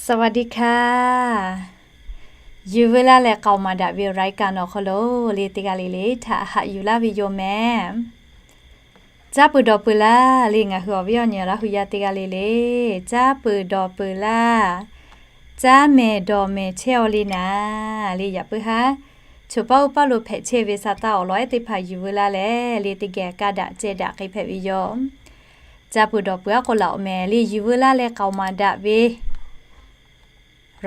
สวัสดีค่ะ Yuˬ veu laˇ leh k'aoˍ maˍ daꞈ ve รายการ awˬ hk'aw lo le teˇ g'aˇ le le htaꞈ haꞈ yuˬ laˇ ve yoˬ mehˍ. Caˇ peuˬ dawˬ peuˬ laˇ le ngaˬ hui awˬ viˉ awˬ nyi Laˇ hu yaˇ teˇ g'aˇ le le, caˇ peuˬ dawˬ peuˬ laˇ. Caˇ mehˍ dawˬ mehˍ chehˇ-aw le naˍ le, yaꞈ puiˉ haˉ choˬ paˇ uˉ paˇ lo hpehꞈ chehˇ ve sa taˇ awˬ lawn ehˉ teˇ hpaˍ yuˬ veu laˇ leh le teˇ geh kaˇ daꞈ ceh daꞈ k'ai hpehꞈ ve yoˬ. Caˇ peuˬ dawˬ peuˬ aˉ k'o laꞈ awˬ mehˍ le, Yuˬ veu laˇ leh k'aoˍ maˍ daꞈ ve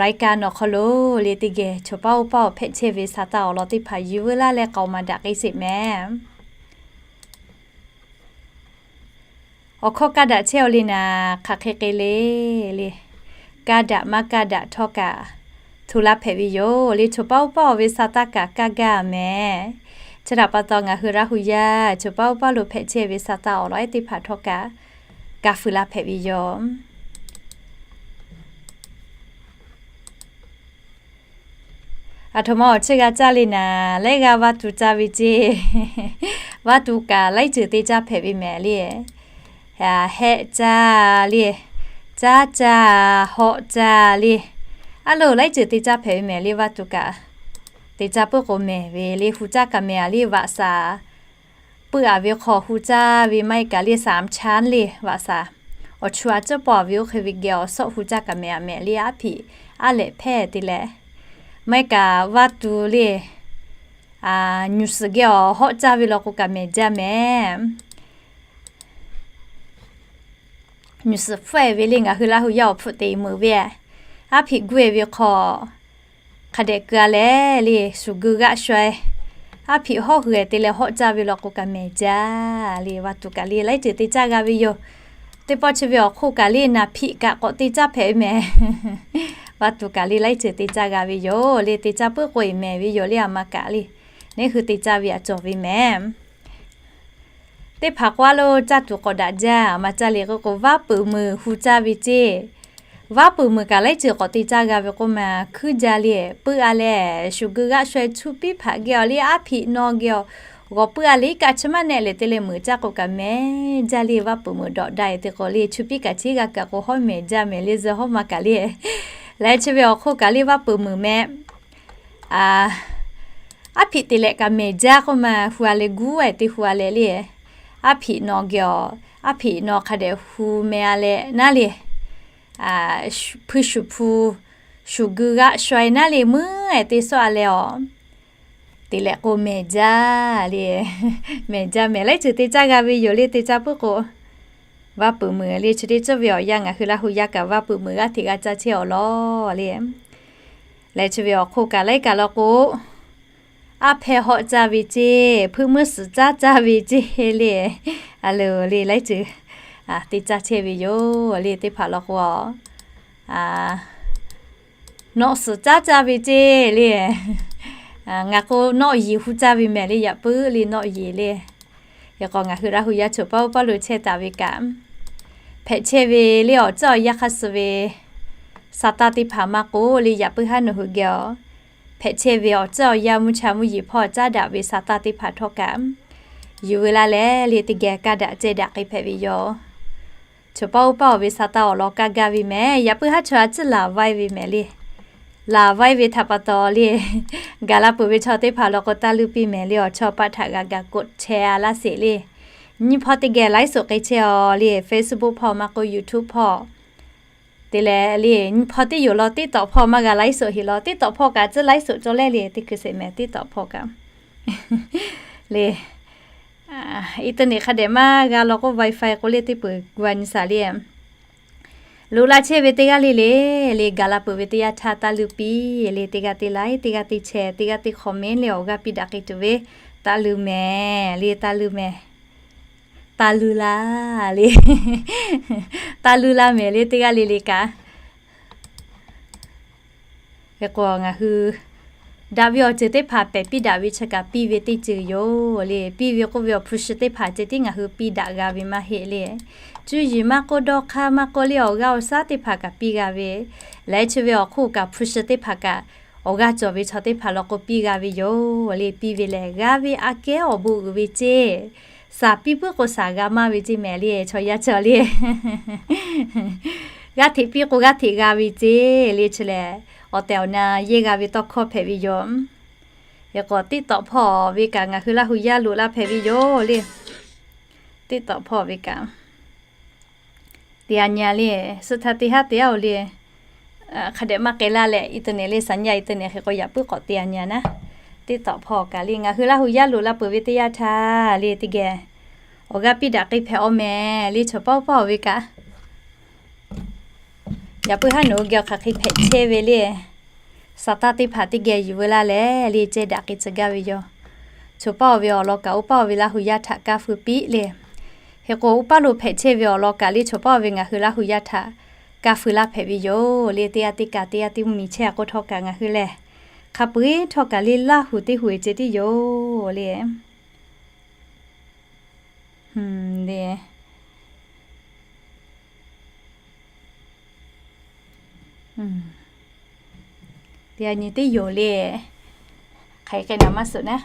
รายการ awˬ hk'aw lo le teˇ geh choˬ paˇ uˉ paˇ awˬ hpehꞈ chehˇ ve sa taˇ awˬ lawn teˇ hpaˍ yuˬ veu laˇ leh k'aoˍ maˍ daꞈ k'ai sheˍ mehˍ. Awˬ hkawˇ kaˇ daꞈ chehˇ-aw le naˍ, hk'aˬ hk'e k'ai le le, kaˇ daꞈ maˇ kaˇ daꞈ htawˇ kaꞈ hto laˇ hpehꞈ ve yoˬ le. Choˬ paˇ uˉ paˇ awˬ ve sa taˇ kaꞈ kaˇ gaˇ mehˍ. Chi htaꞈ pa taw ngaˬ hui Laˇ hu yaˇ choˬ paˇ uˉ paˇ lo hpehꞈ chehˇ ve sa taˇ awˬ lawn ehˉ teˇ hpaˍ htawˇ kaꞈ kaˇ feu laˇ hpehꞈ ve yoˬ. Aˬ htoꞈ ma awˬ chi g'a caˇ le naˍ, laiˉ g'aˇ vaˇ tuˬ caˇ ve ceˇ. Vaˇ tuˬ kaꞈ laiˉ ceuˬ te caˇ hpehꞈ ve mehˍ le. Hehˆ caˇ le, caˉ caˇ, hawˆ caˇ le, aˉ lo laiˉ ceuˬ te caˇ hpehꞈ ve mehˍ le. Vaˇ tuˬ kaꞈ te caˇ puiˉ k'o mehˍ ve le. Hu caˇ kaꞈ mehˍ a le, vaꞈ shaˍ puiˉ a ve hk'aw hu caˇ ve maˇ heˆ kaꞈ le, สามชั้น le vaꞈ shaˍ. Awˬ chu a ceuˇ paw ve oˇ hk'e ve geh awˬ sawˆ hu caˇ kaꞈ mehˍ a mehˍ le, aˉ hpiꞈ aˉ lehꞈ hpehˇ te leh. Maˇ heˆ kaꞈ vaˇ tuˬ le, nyuˬ suhˍ geh awˬ hawˆ caˇ ve law k'o kaꞈ mehˍ jaˇ mehˍ. Nyuˬ suhˍ hpfuhˆ-e ve le ngaˬ hui Laˇ hu yaˇ awˬ hpfuhˆ te meuꞈ ve, aˉ hpiꞈ guˇ-e ve hk'aw hk'a dehꞈ keu a leh le, shuˍ geu g'aˆ shaweh, aˉ hpiꞈ hawˆ hui-e te leh hawˆ caˇ ve law k'o kaꞈ mehˍ jaˇ le. Vaˇ tuˬ kaꞈ le laiˉ ceuˬ te caˇ g'a ve yoˬ. Teˇ pawˆ chi ve awˬ hk'oˆ kaꞈ le naˍ hpiꞈ kaꞈ k'awꞈ te caˇ hpehꞈ ve mehˍ. Vaˇ tuˬ kaꞈ le laiˉ ceuˬ te caˇ g'a ve yoˬ le. Te caˇ puiˉ k'o eˍ mehˍ ve yoˬ le, a ma kaꞈ le. Neˇ hui te caˇ ve a cawˬ ve mehˍ. Teˇ hpaˍ k'o aˉ lo caˇ tuˬ k'awꞈ daꞈ jaˇ, a ma caˇ le k'oˆ k'o vaˇ peuˬ meuˬ hu caˇ ve ceˇ. Vaˇ peuˬ meuˬ kaꞈ laiˉ ceuˬ k'awꞈ te caˇ g'a ve k'oˆ ma hkuiˉ jaˇ le. Puiˉ a leh shuˍ geu g'aˆ shaweh chuˇ piˉ hpaꞈ geh awˬ le aˉ hpiꞈ naw geh awˬ g'awˬ puiˉ a le, iˉ kaˆ chi maˇ nehˆ leh te leh meuˬ caˇ k'o kaꞈ mehˍ jaˇ le. Vaˇ peuˬ meuˬ dawꞈ da-e te k'o le, chuˇ piˉ kaꞈ cheˉ g'a kaꞈ k'o hawˉ mehˍ jaˇ mehˍ le, zuhꞈ hawˉ ma kaꞈ le. Leh chi ve awˬ hk'oˆ kaꞈ le vaˇ peuˬ meuˬ mehˍ. Aˉ hpiꞈ te leh kaꞈ mehˍ jaˇ k'oˆ ma, hu a leh guˇ-e te hu a leh le. Aˉ hpiꞈ naw geh awˬ, aˉ hpiꞈ naw hk'a dehꞈ hu meh a leh naˉ le. Hpuiˇ shuˍ hpu, shuˍ geu g'aˆ shaweh naˉ le meuˉ-e te sawˆ a leh awˬ te leh k'o mehˍ jaˇ le. Mehˍ jaˇ mehˍ laiˉ ceuˬ te caˇ g'a ve yoˬ le. Te caˇ puiˉ k'o vaˇ peuˬ meuˬ le. Chi teˇ ceuˬ ve awˬ yanˇ ngaˬ hui Laˇ hu yaˇ kaꞈ vaˇ peuˬ meuˬ g'aˇ hteꞈ g'a caˇ chehˇ awˬ lawn le. Leh chi ve awˬ hk'oˆ kaꞈ laiˉ kaꞈ law k'o, aˉ hpehˇ hawˆ caˇ ve ceˇ, hpuiˇ meuˇ suhˍ caˉ caˇ ve ceˇ le. A lo le laiˉ ceuˬ te caˇ chehˇ ve yoˬ le. Teˇ hpaˍ law k'o nawˆ suhˍ caˉ caˇ ve ceˇ le. Ngaˬ k'o nawˆ yeˬ hu caˇ ve mehˍ le, yaꞈ puiˉ le nawˆ yeˬ le. Hk'e k'o ngaˬ hui Laˇ hu yaˇ choˬ paˇ uˉ paˇ lo chehˇ taˍ ve kaꞈ, hpehꞈ chehˇ ve le awˬ ceuˬ awˬ yanˇ hk'aˇ suh ve sa taˇ teˇ hpaˍ maˇ k'oˆ le, yaꞈ puiˉ haˉ nawˬ hui geh awˬ hpehꞈ chehˇ ve awˬ ceuˬ awˬ yanˇ mvuhˇ cha mvuhˇ yeˬ hpawˇ caˉ daꞈ ve sa taˇ teˇ hpaˍ htawˇ kaꞈ yuˬ veu laˇ leh le teˇ geh kaˇ daꞈ ceh daꞈ k'ai hpehꞈ ve yoˬ. Choˬ paˇ uˉ paˇ awˬ ve sa taˇ awˬ lawn kaˇ gaˇ ve mehˍ. Yaꞈ puiˉ haˉ chaw a ciˉ laˬ vaiˇ ve mehˍ le. Laˬ vaiˇ ve htaꞈ pa taw le, gaˬ la peuˬ ve chaw teˇ hpaˍ law k'o taˇ luˇ piˇ mehˍ le. Awˬ chawˇ paˆ htaꞈ g'a gaˬ กดแชร์ a laˇ sheˍ le. Nyiˇ hpawˇ teˇ geh laiˉ suhˍ k'ai chehˇ-aw le, Facebook hpawˇ maˇ k'oˆ YouTube hpawˇ te leh le, nyiˇ hpawˇ teˇ yoˬ law TikTok hpawˇ maˇ g'a laiˉ suhˍ heˍ law, TikTok hpawˇ kaꞈ tcuhˉ laiˉ suhˍ cawˬ leh le, teˇ hkui sheˍ mehˍ TikTok hpawˇ kaꞈ le. Internet hk'a dehꞈ maˇ g'a law k'o, WiFi k'o le teˇ peuˬ gu a nyi shaˍ le. Loꞈ la chehˇ ve teˇ g'aˇ le le, le gaˬ la peuˬ ve teˇ yanˇ htaˇ taˇ luˇ piˇ le, teˇ g'aˇ teˇ laiˉ, teˇ g'aˇ teˇ chehˇ, teˇ g'aˇ teˇ comment le awˬ g'aˇ piˇ daꞈ k'ai tuˬ ve, taˇ luˇ mehˍ le, taˇ luˇ mehˍ. Taˇ luˇ laˇ le. Taˇ luˇ laˇ mehˍ le teˇ g'aˇ le le kaꞈ. Hk'e k'o ngaˬ hui daꞈ ve awˬ ceuˬ teˇ hpaˍ pehˬ piˇ daꞈ ve chi kaꞈ piˇ ve teˇ ceuˬ yoˬ le. Piˇ ve k'oˆ ve awˬ hpu shi teˇ hpaˍ ceh tiˉ ngaˬ hui piˇ daꞈ g'a ve maˇ heˆ le. Cuˇ yiˍ maˇ k'oˆ, dawˇ hk'aˇ maˇ k'oˆ le, awˬ g'aˇ awˬ shaˉ teˇ hpaˍ kaꞈ piˇ g'a ve. Leh chi ve awˬ hk'oˆ kaꞈ hpu shi teˇ hpaˍ kaꞈ awˬ g'aˇ cawˬ ve chaw teˇ hpaˍ law k'o piˇ g'a ve yoˬ le. Piˇ ve lehˬ g'a ve aꞈ kehˉ awˬ bon uiˍ ve ceˇ. Shaˍ piˇ puiˉ k'o shaˍ g'a maˇ ve ceˇ mehˍ le, chaw yaˇ cawˬ le. G'aˇ hteꞈ piˇ k'o g'aˇ hteꞈ g'a ve ceˇ le. Chi lehˬ, awˬ tehˬ awˬ na yehˇ g'a ve tawˇ hkawˇ hpehꞈ ve yoˬ. Hk'e k'o, TikTok hpawˇ ve kaꞈ ngaˬ hui Laˇ hu yaˇ loꞈ la hpehꞈ ve yoˬ le. TikTok hpawˇ ve kaꞈ teˇ a nyi le, suhˆ htaˇ teˇ haˉ te aˉ-oˬ le. Hk'a dehꞈ maˇ k'ai laˇ leh, internet le, saˍ nyi internet hk'e k'o yaꞈ puiˉ k'awꞈ te a nyi naˉ. TikTok hpawˇ kaꞈ le, ngaˬ hui Laˇ hu yaˇ loꞈ la peuˬ ve teˇ yanˇ htaˇ le, teˇ geh awˬ g'aˇ piˇ daꞈ k'ai hpehꞈ-aw mehˍ le. Chaw paˇ oˇ paˇ-oˬ ve kaꞈ yaꞈ puiˉ haˉ nawˬ hui geh awˬ hk'aˬ hk'e hpehꞈ chehˇ ve le. Saˍ taˇ teˇ hpaˍ teˇ geh yuˬ veu laˇ leh le, ceh daꞈ k'ai tcuh gaˇ ve yoˬ. Chaw paˇ-oˬ ve awˬ lawn kaꞈ oˇ paˇ-oˬ ve Laˇ hu yaˇ htaꞈ kaˇ feu piˇ le. Hk'e k'o, oˇ paˇ lo hpehꞈ chehˇ ve awˬ lawn kaꞈ le, chaw paˇ-oˬ ve ngaˬ hui Laˇ hu yaˇ htaꞈ kaˇ feu laˇ hpehꞈ ve yoˬ le. Teˇ g'aˇ teˇ kaꞈ teˇ g'aˇ teˇ mvuhˇ miˬ chehˇ k'oˆ htawˇ kaꞈ ngaˬ hui lehˬ, hk'a peu-eˬ htawˇ kaꞈ le Laˇ hu teˇ hu-e ceh tiˉ yoˬ le. Teˇ g'aˇ nyi teˇ yoˬ le. Hk'aˬ hk'e naˬ maˇ suhˍ naˉ.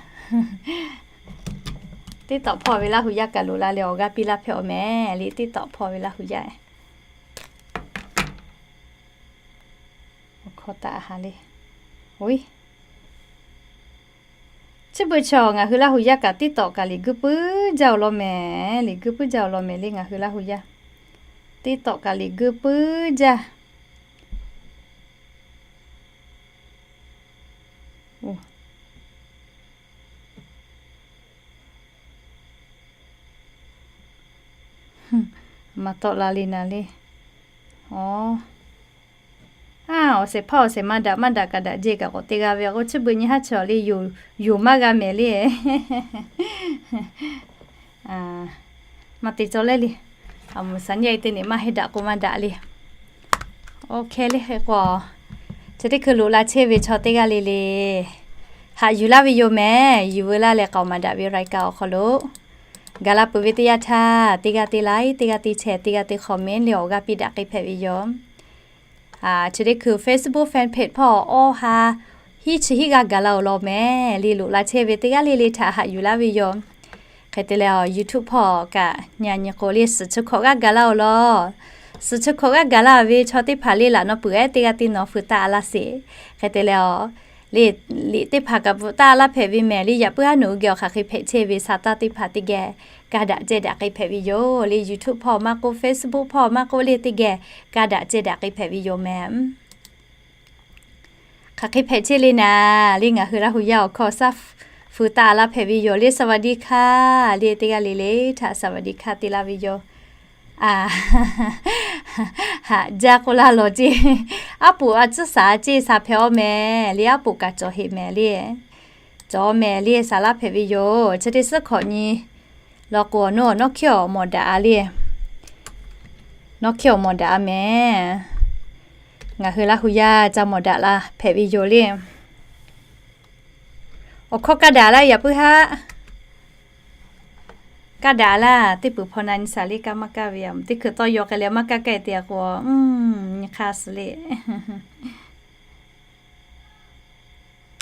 TikTok hpawˇ ve Laˇ hu yaˇ kaꞈ loꞈ la leh awˬ g'aˇ piˇ laˇ hpehꞈ-aw mehˍ le. TikTok hpawˇ ve Laˇ hu yaˇ awˬ hkawˇ taˍ ha le. Chi beuꞈ chaw ngaˬ hui Laˇ hu yaˇ kaꞈ TikTok kaꞈ liꞈ guiˇ puiˉ jaˇ-oˬ law mehˍ. Liꞈ guiˇ puiˉ jaˇ-oˬ law mehˍ le ngaˬ hui Laˇ hu yaˇ. TikTok kaꞈ liꞈ guiˇ puiˉ jaˇ. Maˇ tawˆ la le naˍ le. Aˬ, awˬ shehˍ hpaˇ awˬ shehˍ maˇ daꞈ maˇ daꞈ kaꞈ daꞈ jehˇ kaꞈ k'awꞈ te g'a ve k'o, chi beuꞈ nyi haˉ chi awˬ le yoˬ maˇ g'a mehˍ le. Maˇ te cawˇ leh le. Aˬ, mvuhˇ saˍ nyi internet maˇ heˆ daꞈ k'o maˇ daꞈ le. Oˇ hk'e le hk'e k'o, chi teˇ hkui loꞈ la chehˇ ve chaw teˇ g'aˇ le le haꞈ yuˬ laˇ ve yoˬ mehˍ. Yuˬ veu laˇ leh k'aoˍ maˍ daꞈ ve รายการ awˬ hk'aw lo gaˬ la peuˬ ve teˇ yanˇ htaˇ, teˇ g'aˇ te like, teˇ g'aˇ te share, teˇ g'aˇ te comment le awˬ g'aˇ piˇ daꞈ k'ai hpehꞈ ve yoˬ. Chi teˇ hkui Facebook fan page hpawˇ awˇ ha hiˉ chi hiˉ g'aˇ gaˬ la-oˬ law mehˍ le. Loꞈ la chehˇ ve teˇ g'aˇ le le htaꞈ haꞈ yuˬ laˇ ve yoˬ. Hk'e te leh awˬ YouTube hpawˇ kaꞈ nyi nyi k'o le suhˍ chi hkawꞈ g'aˇ gaˬ laˇ-oˬ law. Suhˍ chi hkawꞈ g'aˇ gaˬ la ve chaw teˇ hpaˍ le laꞈ nawˉ peuˬ-ehˉ teˇ g'aˇ teˇ nawˬ feu taˇ a laˇ sheˍ. Hk'e te leh awˬ le, liꞈ teˇ hpaˍ kaꞈ pfuhˍ taˇ a laˇ hpehꞈ ve mehˍ le. Yaꞈ puiˉ haˉ nawˬ hui geh awˬ hk'aˬ hk'e hpehꞈ chehˇ ve saˍ taˇ teˇ hpaˍ teˇ geh ka daꞈ ceh daꞈ k'ai hpehꞈ ve yoˬ le. YouTube hpawˇ maˇ k'oˆ, Facebook hpawˇ maˇ k'oˆ le teˇ geh ka daꞈ ceh daꞈ k'ai hpehꞈ ve yoˬ mehˍ. Hk'aˬ hk'e hpehꞈ chehˇ le naˍ le ngaˬ hui Laˇ hu yaˇ awˬ hkawˇ saˉ feu taˇ a laˇ hpehꞈ ve yoˬ le. สวัสดีค่ะ le teˇ g'aˇ le le htaꞈ สวัสดีค่ะ te laˇ ve yoˬ. Haꞈ jaˇ k'oˆ laˇ lawˬ ceˇ. Aˉ poꞈ a tcuhˉ shaˍ ceˇ shaˍ hpehꞈ-aw mehˍ le. Aˉ poꞈ kaꞈ cawˬ heꞈ mehˍ le. Cawˬ mehˍ le shaˍ laˇ hpehꞈ ve yoˬ. Chi teˇ suhˉ hkawꞈ nyi law k'o, nawˬ nawˉ hkiˇ awˬ mawˬ daꞈ a le. Nawˉ hkiˇ awˬ mawˬ daꞈ a mehˍ. Ngaˬ hui Laˇ hu yaˇ ca mawˬ daꞈ la hpehꞈ ve yoˬ le. Awˬ hkawˇ kaˇ daꞈ laˇ yaꞈ puiˉ haˉ. Kaˇ daꞈ laˇ teˇ peuˬ hpaw na nyi shaˍ le kaˇ maˇ kaˇ ve a. Teˇ hkui tawˇ yaw k'ai leh maˇ kaˇ kaˇ te a k'o, nyi hk'aˇ suh le.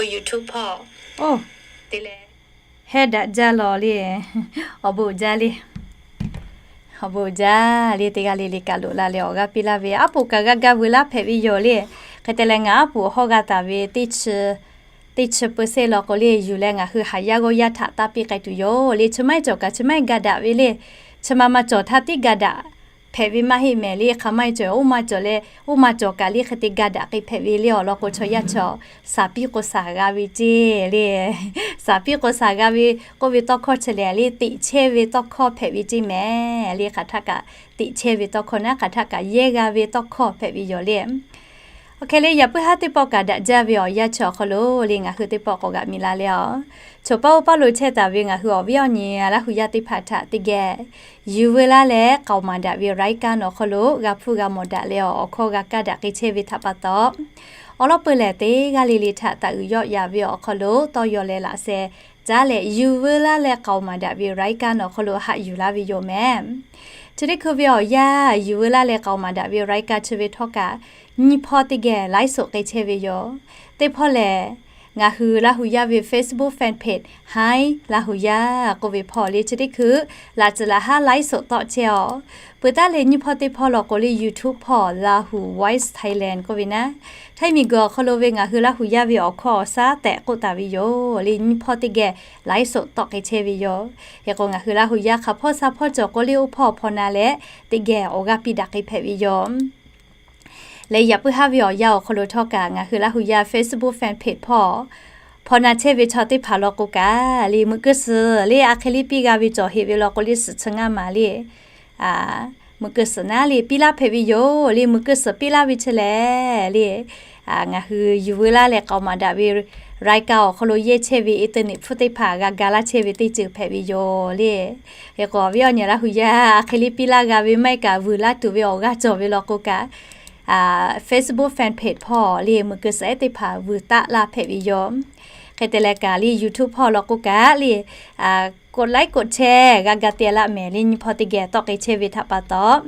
YouTube hpawˇ, oˇ, te leh heh daꞈ jaˇ lawˬ le. Awˬ bon jaˇ le. Awˬ bon jaˇ le. Teˇ g'aˇ le le kaꞈ loꞈ la leh awˬ g'aˇ piˇ laˇ ve, aˉ poꞈ kaꞈ g'a gaˇ veu laˇ hpehꞈ ve yoˬ le. Hk'e te leh ngaˬ aˉ poꞈ hawˇ g'a taˍ ve teˇ chi, teˇ chi เปอร์เซ็นต์ law k'o le yuˬ leh ngaˬ hui haˍ yaˇ g'awˇ yaˇ htaꞈ taˇ piˇ k'ai tuˬ yoˬ le. Chi maˇ heˆ cawˬ kaꞈ chi maˇ heˆ ga daꞈ ve le. Chi ma ma cawˬ htaˇ tiˉ ga daꞈ hpehꞈ ve maˇ heˆ mehˍ le. Hk'aˬ maˇ heˆ cawˬ oˇ maˇ cawˬ leh oˇ maˇ cawˬ kaꞈ le hk'e te ga daꞈ k'ai hpehꞈ ve le awˬ lawn k'o, chaw yaˇ chaw shaˍ piˇ k'o shaˍ g'a ve ceˇ le. Shaˍ piˇ k'o shaˍ g'a ve k'oˆ ve tawˇ hkawˇ chi lehˬ le, teꞈ chehˇ ve tawˇ hkawˇ hpehꞈ ve ceˇ mehˍ le. Hk'aˬ htaˇ kaꞈ teꞈ chehˇ ve tawˇ hkawˇ naˉ, hk'aˬ htaˇ kaꞈ yehˇ g'a ve tawˇ hkawˇ hpehꞈ ve yoˬ le. Oˇ hk'e le yaꞈ puiˉ haˉ teˇ pawˆ kaꞈ daꞈ jaˇ ve awˬ yanˇ chi awˬ hk'aw lo le ngaˬ hui teˇ pawˆ k'awꞈ g'aꞈ mi la le a. Chaw paˇ oˇ paˇ lo chehˇ taˍ ve ngaˬ hui awˬ viˉ awˬ nyi Laˇ hu yaˇ teˇ hpaˍ htaꞈ teˇ geh yuˬ veu laˇ leh k'aoˍ maˍ daꞈ ve รายการ awˬ hk'aw lo g'a hpuˇ g'a mawˬ daꞈ leh awˬ hkawˇ g'a kaˇ daꞈ k'ai chehˇ ve htaꞈ pa taw, awˬ lawn peuˬ lehˬ teˇ g'aˇ le le htaꞈ taˍ uiˍ yawˆ yaꞈ ve awˬ hk'aw lo tawˇ yaw leh laꞈ sheh caˉ leh yuˬ veu laˇ leh k'aoˍ maˍ daꞈ ve รายการ awˬ hk'aw lo haꞈ yuˬ laˇ ve yoˬ mehˍ. Chi teˇ hkui ve awˬ yanˇ yuˬ veu laˇ leh k'aoˍ maˍ daꞈ ve รายการ chi ve htawˇ kaꞈ nyiˇ hpawˇ teˇ geh ไลฟ์สด k'ai chehˇ ve yoˬ. Teˇ hpawˇ lehˬ ngaˬ hui Laˇ hu yaˇ ve Facebook fan page Hi Laˇ hu yaˇ k'oˆ ve hpawˇ le chi teˇ hkui laꞈ tcuhˍ laꞈ haˉ ไลฟ์สด tawˆ chehˇ-oˬ. Peuˬ taˉ leh nyiˇ hpawˇ teˇ hpawˇ law k'o le YouTube hpawˇ Lahu Voice Thailand k'oˆ ve naˉ, Htaiˇ miˬguiˬ awˬ hk'aw lo ve ngaˬ hui Laˇ hu yaˇ ve awˬ hkawˇ awˬ shaˉ tehꞈ k'oˆ taˍ ve yoˬ le nyiˇ hpawˇ teˇ geh ไลฟ์สด tawˆ k'ai chehˇ ve yoˬ. Hk'e k'o ngaˬ hui Laˇ hu yaˇ hk'aˬ hpawˇ sha hpawˇ cawˬ k'o le oˇ hpawˇ hpaw na leh teˇ geh awˬ g'aˇ piˇ daꞈ k'ai hpehꞈ ve yoˬ. Leh yaꞈ puiˉ haˉ ve awˬ yanˇ awˬ hk'aw lo htawˇ kaꞈ ngaˬ hui Laˇ hu yaˇ Facebook fan page hpawˇ hpaw na chehˇ ve chaw teˇ hpaˍ law k'o kaꞈ le meuꞈ keu suhˍ le a hk'e le piˇ g'a ve cawˬ heꞈ ve law k'o le suhˍ chi ngaˇ maˍ le meuꞈ keu suhˍ naˉ le piˇ laˇ hpehꞈ ve yoˬ le. Meuꞈ keu suhˍ piˇ laˇ ve chi lehˬ le ngaˬ hui yuˬ veu laˇ leh k'aoˍ maˍ daꞈ ve รายการ awˬ hk'aw lo yehˇ chehˇ ve internet hpfuhˇ teˇ hpaˍ g'a ga laˇ chehˇ ve teˇ ceuˬ hpehꞈ ve yoˬ le. Hk'e k'o awˬ viˉ awˬ nyi Laˇ hu yaˇ a hk'e le piˇ laˇ g'a ve maˇ heˆ kaꞈ vuiˬ laˇ tuˬ ve awˬ g'aˇ cawˬ ve law k'o kaꞈ Facebook fan page hpawˇ le meuꞈ keu suhˍ ehˉ teˇ hpaˍ vuiˬ taˆ laˇ hpehꞈ ve yoˬ. Hk'e te leh kaꞈ le YouTube hpawˇ law k'o kaꞈ le กดไลค์ กดแชร์ g'a ga te laˇ mehˍ le nyiˇ hpawˇ teˇ geh tawˆ k'ai chehˇ ve htaꞈ pa taw.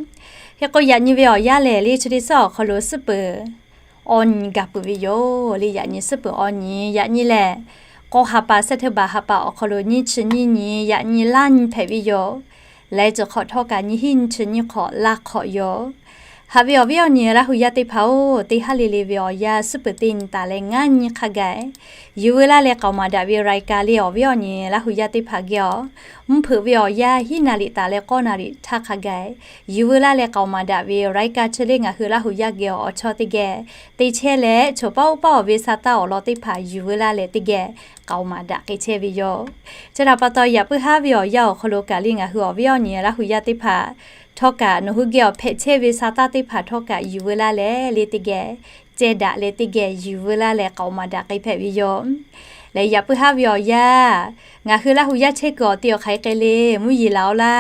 Hk'e k'o yaꞈ nyi ve awˬ yanˇ lehˬ le chi teˇ suhˉ awˬ hk'aw lo suhˉ peuˬ awˇ nyi ga peuˬ ve yoˬ le. Yaꞈ nyi suhˉ peuˬ awˇ nyi yaꞈ nyi lehˬ k'aw ha pa เสาร์อาทิตย์ ha pa awˬ hk'aw lo nyiˇ chi nyiˇ nyi yaꞈ nyi laˇ nyi hpehꞈ ve yoˬ. Leh ceuˬ hk'awꞈ htawˇ kaꞈ nyiˇ hinˉ nyiˇ chi nyiˇ hk'awꞈ laˇ hk'awꞈ yoˬ. Haꞈ ve awˬ viˉ awˬ nyi Laˇ hu yaˇ teˇ hpaˍ-oˬ, teˇ haˉ le le ve awˬ yanˇ suhˉ peuˬ teˇ nyi taˍ leh ngaˇ nyi hk'a gaˬ yuˬ veu laˇ leh k'aoˍ maˍ daꞈ ve รายการ le awˬ viˉ awˬ nyi Laˇ hu yaˇ teˇ hpaˍ geh awˬ mvuhˇ hpeuꞈ ve awˬ yanˇ hiˉ naˍ riˍ taˍ leh k'awˇ naˍ riˍ htaˇ hk'a gaˬ yuˬ veu laˇ leh k'aoˍ maˍ daꞈ ve รายการ chi le ngaˬ hui Laˇ hu yaˇ geh awˬ chawˇ teˇ geh te chehˇ leh choˬ paˉ oˇ paˉ awˬ ve sa taˇ awˬ lawn teˇ hpaˍ yuˬ veu laˇ leh teˇ geh k'aoˍ maˍ daꞈ k'ai chehˇ ve yoˬ. Chi htaꞈ pa taw yaꞈ puiˉ haˉ ve awˬ yanˇ awˬ hk'aw lo kaꞈ le ngaˬ hui awˬ viˉ awˬ nyi Laˇ hu yaˇ teˇ hpaˍ htawˇ kaꞈ nawˬ hui geh awˬ hpehꞈ chehˇ ve sa taˇ teˇ hpaˍ htawˇ kaꞈ yuˬ veu laˇ leh le teˇ geh ceh daꞈ leh teˇ geh yuˬ veu laˇ leh k'aoˍ maˍ daꞈ k'ai hpehꞈ ve yoˬ. Leh yaꞈ puiˉ haˉ ve awˬ yanˇ ngaˬ hui Laˇ hu yaˇ chehˇ kuiˬ awˬ te awˬ hk'aˬ hk'e le mvuhˇ yeˬ laˬ-oˬ laˇ.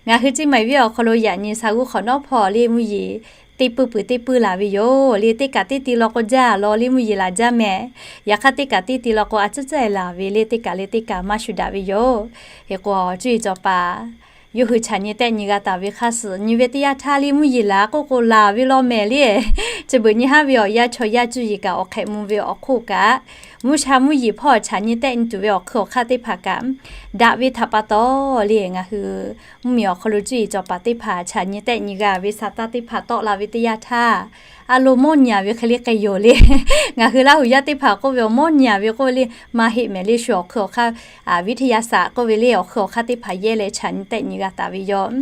Ngaˬ hui Ciˇ Maiˍ venˇ awˬ hk'aw lo yaꞈ nyi sa g'uˇ hk'awꞈ nawˉ hpawˇ le mvuhˇ yeˬ teˇ puiˇ puiˍ teˇ puiˇ laˬ ve yoˬ le. Teˇ kaꞈ teˇ ti law k'o jaˇ law le mvuhˇ yeˬ laˬ jaˇ mehˍ. Yaꞈ hk'aˇ teˇ kaꞈ teˇ ti law k'o a ciˉ ciˉ laˬ ve le teˇ kaꞈ le teˇ kaꞈ maˇ shuˍ daꞈ ve yoˬ. Hk'e k'o cuˇ yiˍ cawˬ paˍ yawˇ hui chaꞈ nyi tehˆ nyi g'a taˍ ve hk'a suhˍ nyi ve teˇ yanˇ htaˇ le mvuhˇ yeˬ laˬ k'oˆ k'o laˬ ve law mehˍ le. Chi beuꞈ nyi haˉ ve awˬ yanˇ chaw yaˇ cuˇ yiˍ kaꞈ awˬ hk'ehꞈ mvuh ve awˬ hk'oˆ kaꞈ mvuhˇ sha mvuhˇ yeˬ hpawˇ chaꞈ nyi tehˆ nyi tuˬ ve awˬ hk'ui awˬ hk'aˇ teˇ hpaˍ kaꞈ daꞈ ve htaꞈ pa taw le ngaˬ hui mvuhˇ miˬ awˬ hk'aw lo cuˇ yiˍ cawˬ paˍ teˇ hpaˍ chaꞈ nyi tehˆ nyi g'a ve sa taˇ teˇ hpaˍ tawˆ la ve teˇ yanˇ htaˇ a lo mawˇ nyi-a ve hk'e le k'ai yoˬ le. Ngaˬ hui Laˇ hu yaˇ teˇ hpaˍ k'oˆ ve awˬ mawˇ nyi-a ve k'oˆ ve le maˇ heˆ mehˍ le shu awˬ hk'ui awˬ hk'aˇ viˉ htaˇ yaˇ saꞈ k'oˆ ve le awˬ hk'ui awˬ hk'aˇ teˇ hpaˍ yehˇ leh chaꞈ nyi tehˆ nyi g'a taˍ ve yoˬ.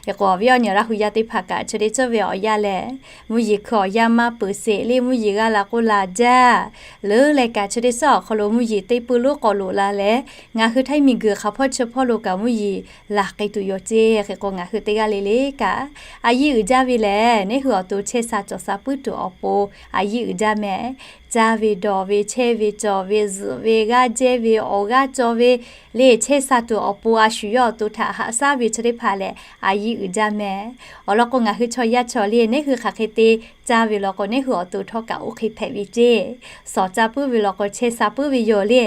Hk'e k'o awˬ viˉ awˬ nyi Laˇ hu yaˇ teˇ hpaˍ kaꞈ chi teˇ ceuˬ ve awˬ yanˇ lehˬ mvuhˇ yeˬ hkui awˬ yanˇ maˇ peuˬ sheˍ le mvuhˇ yeˬ g'a la k'o la jaˇ. Leuˉ leh kaꞈ chi teˇ suhˉ awˬ hk'aw lo mvuhˇ yeˬ teˇ puiˇ lonˉ k'awꞈ loꞈ la leh ngaˬ hui Htaiˇ miˬguiˬ hk'aˬ hpawˇ chi hpawˇ lo kaꞈ mvuhˇ yeˬ laˬ k'ai tuˬ yoˬ ceˇ. Hk'e k'o ngaˬ hui teˇ g'aˇ le le kaꞈ a yiˇ uiˍ jaˇ ve lehˬ neˉ hui awˬ to chehˇ sha cawˬ sha puiˉ tuˬ awˬ pon a yiˇ uiˍ jaˇ mehˍ. Caˇ ve dawˬ ve chehˇ ve cawˬ ve zuhꞈ ve g'aˇ jehˇ ve awˬ g'aˇ cawˬ ve le chehˇ sha tuˬ awˬ pon a shu yawˇ awˬ to htaꞈ haꞈ shaˉ ve chi teˇ hpaˍ lehˬ a yiˇ uiˍ jaˇ mehˍ. Awˬ lawn k'o ngaˬ hui chaw yaˇ chaw le neˉ hui hk'aˬ hk'e te caˇ ve law k'o neˉ hui awˬ to htawˇ kaꞈ oˇ hk'e hpehꞈ ve ceˇ. Sawˍ caˇ puiˉ ve law k'o chehˇ sha puiˉ ve yoˬ le.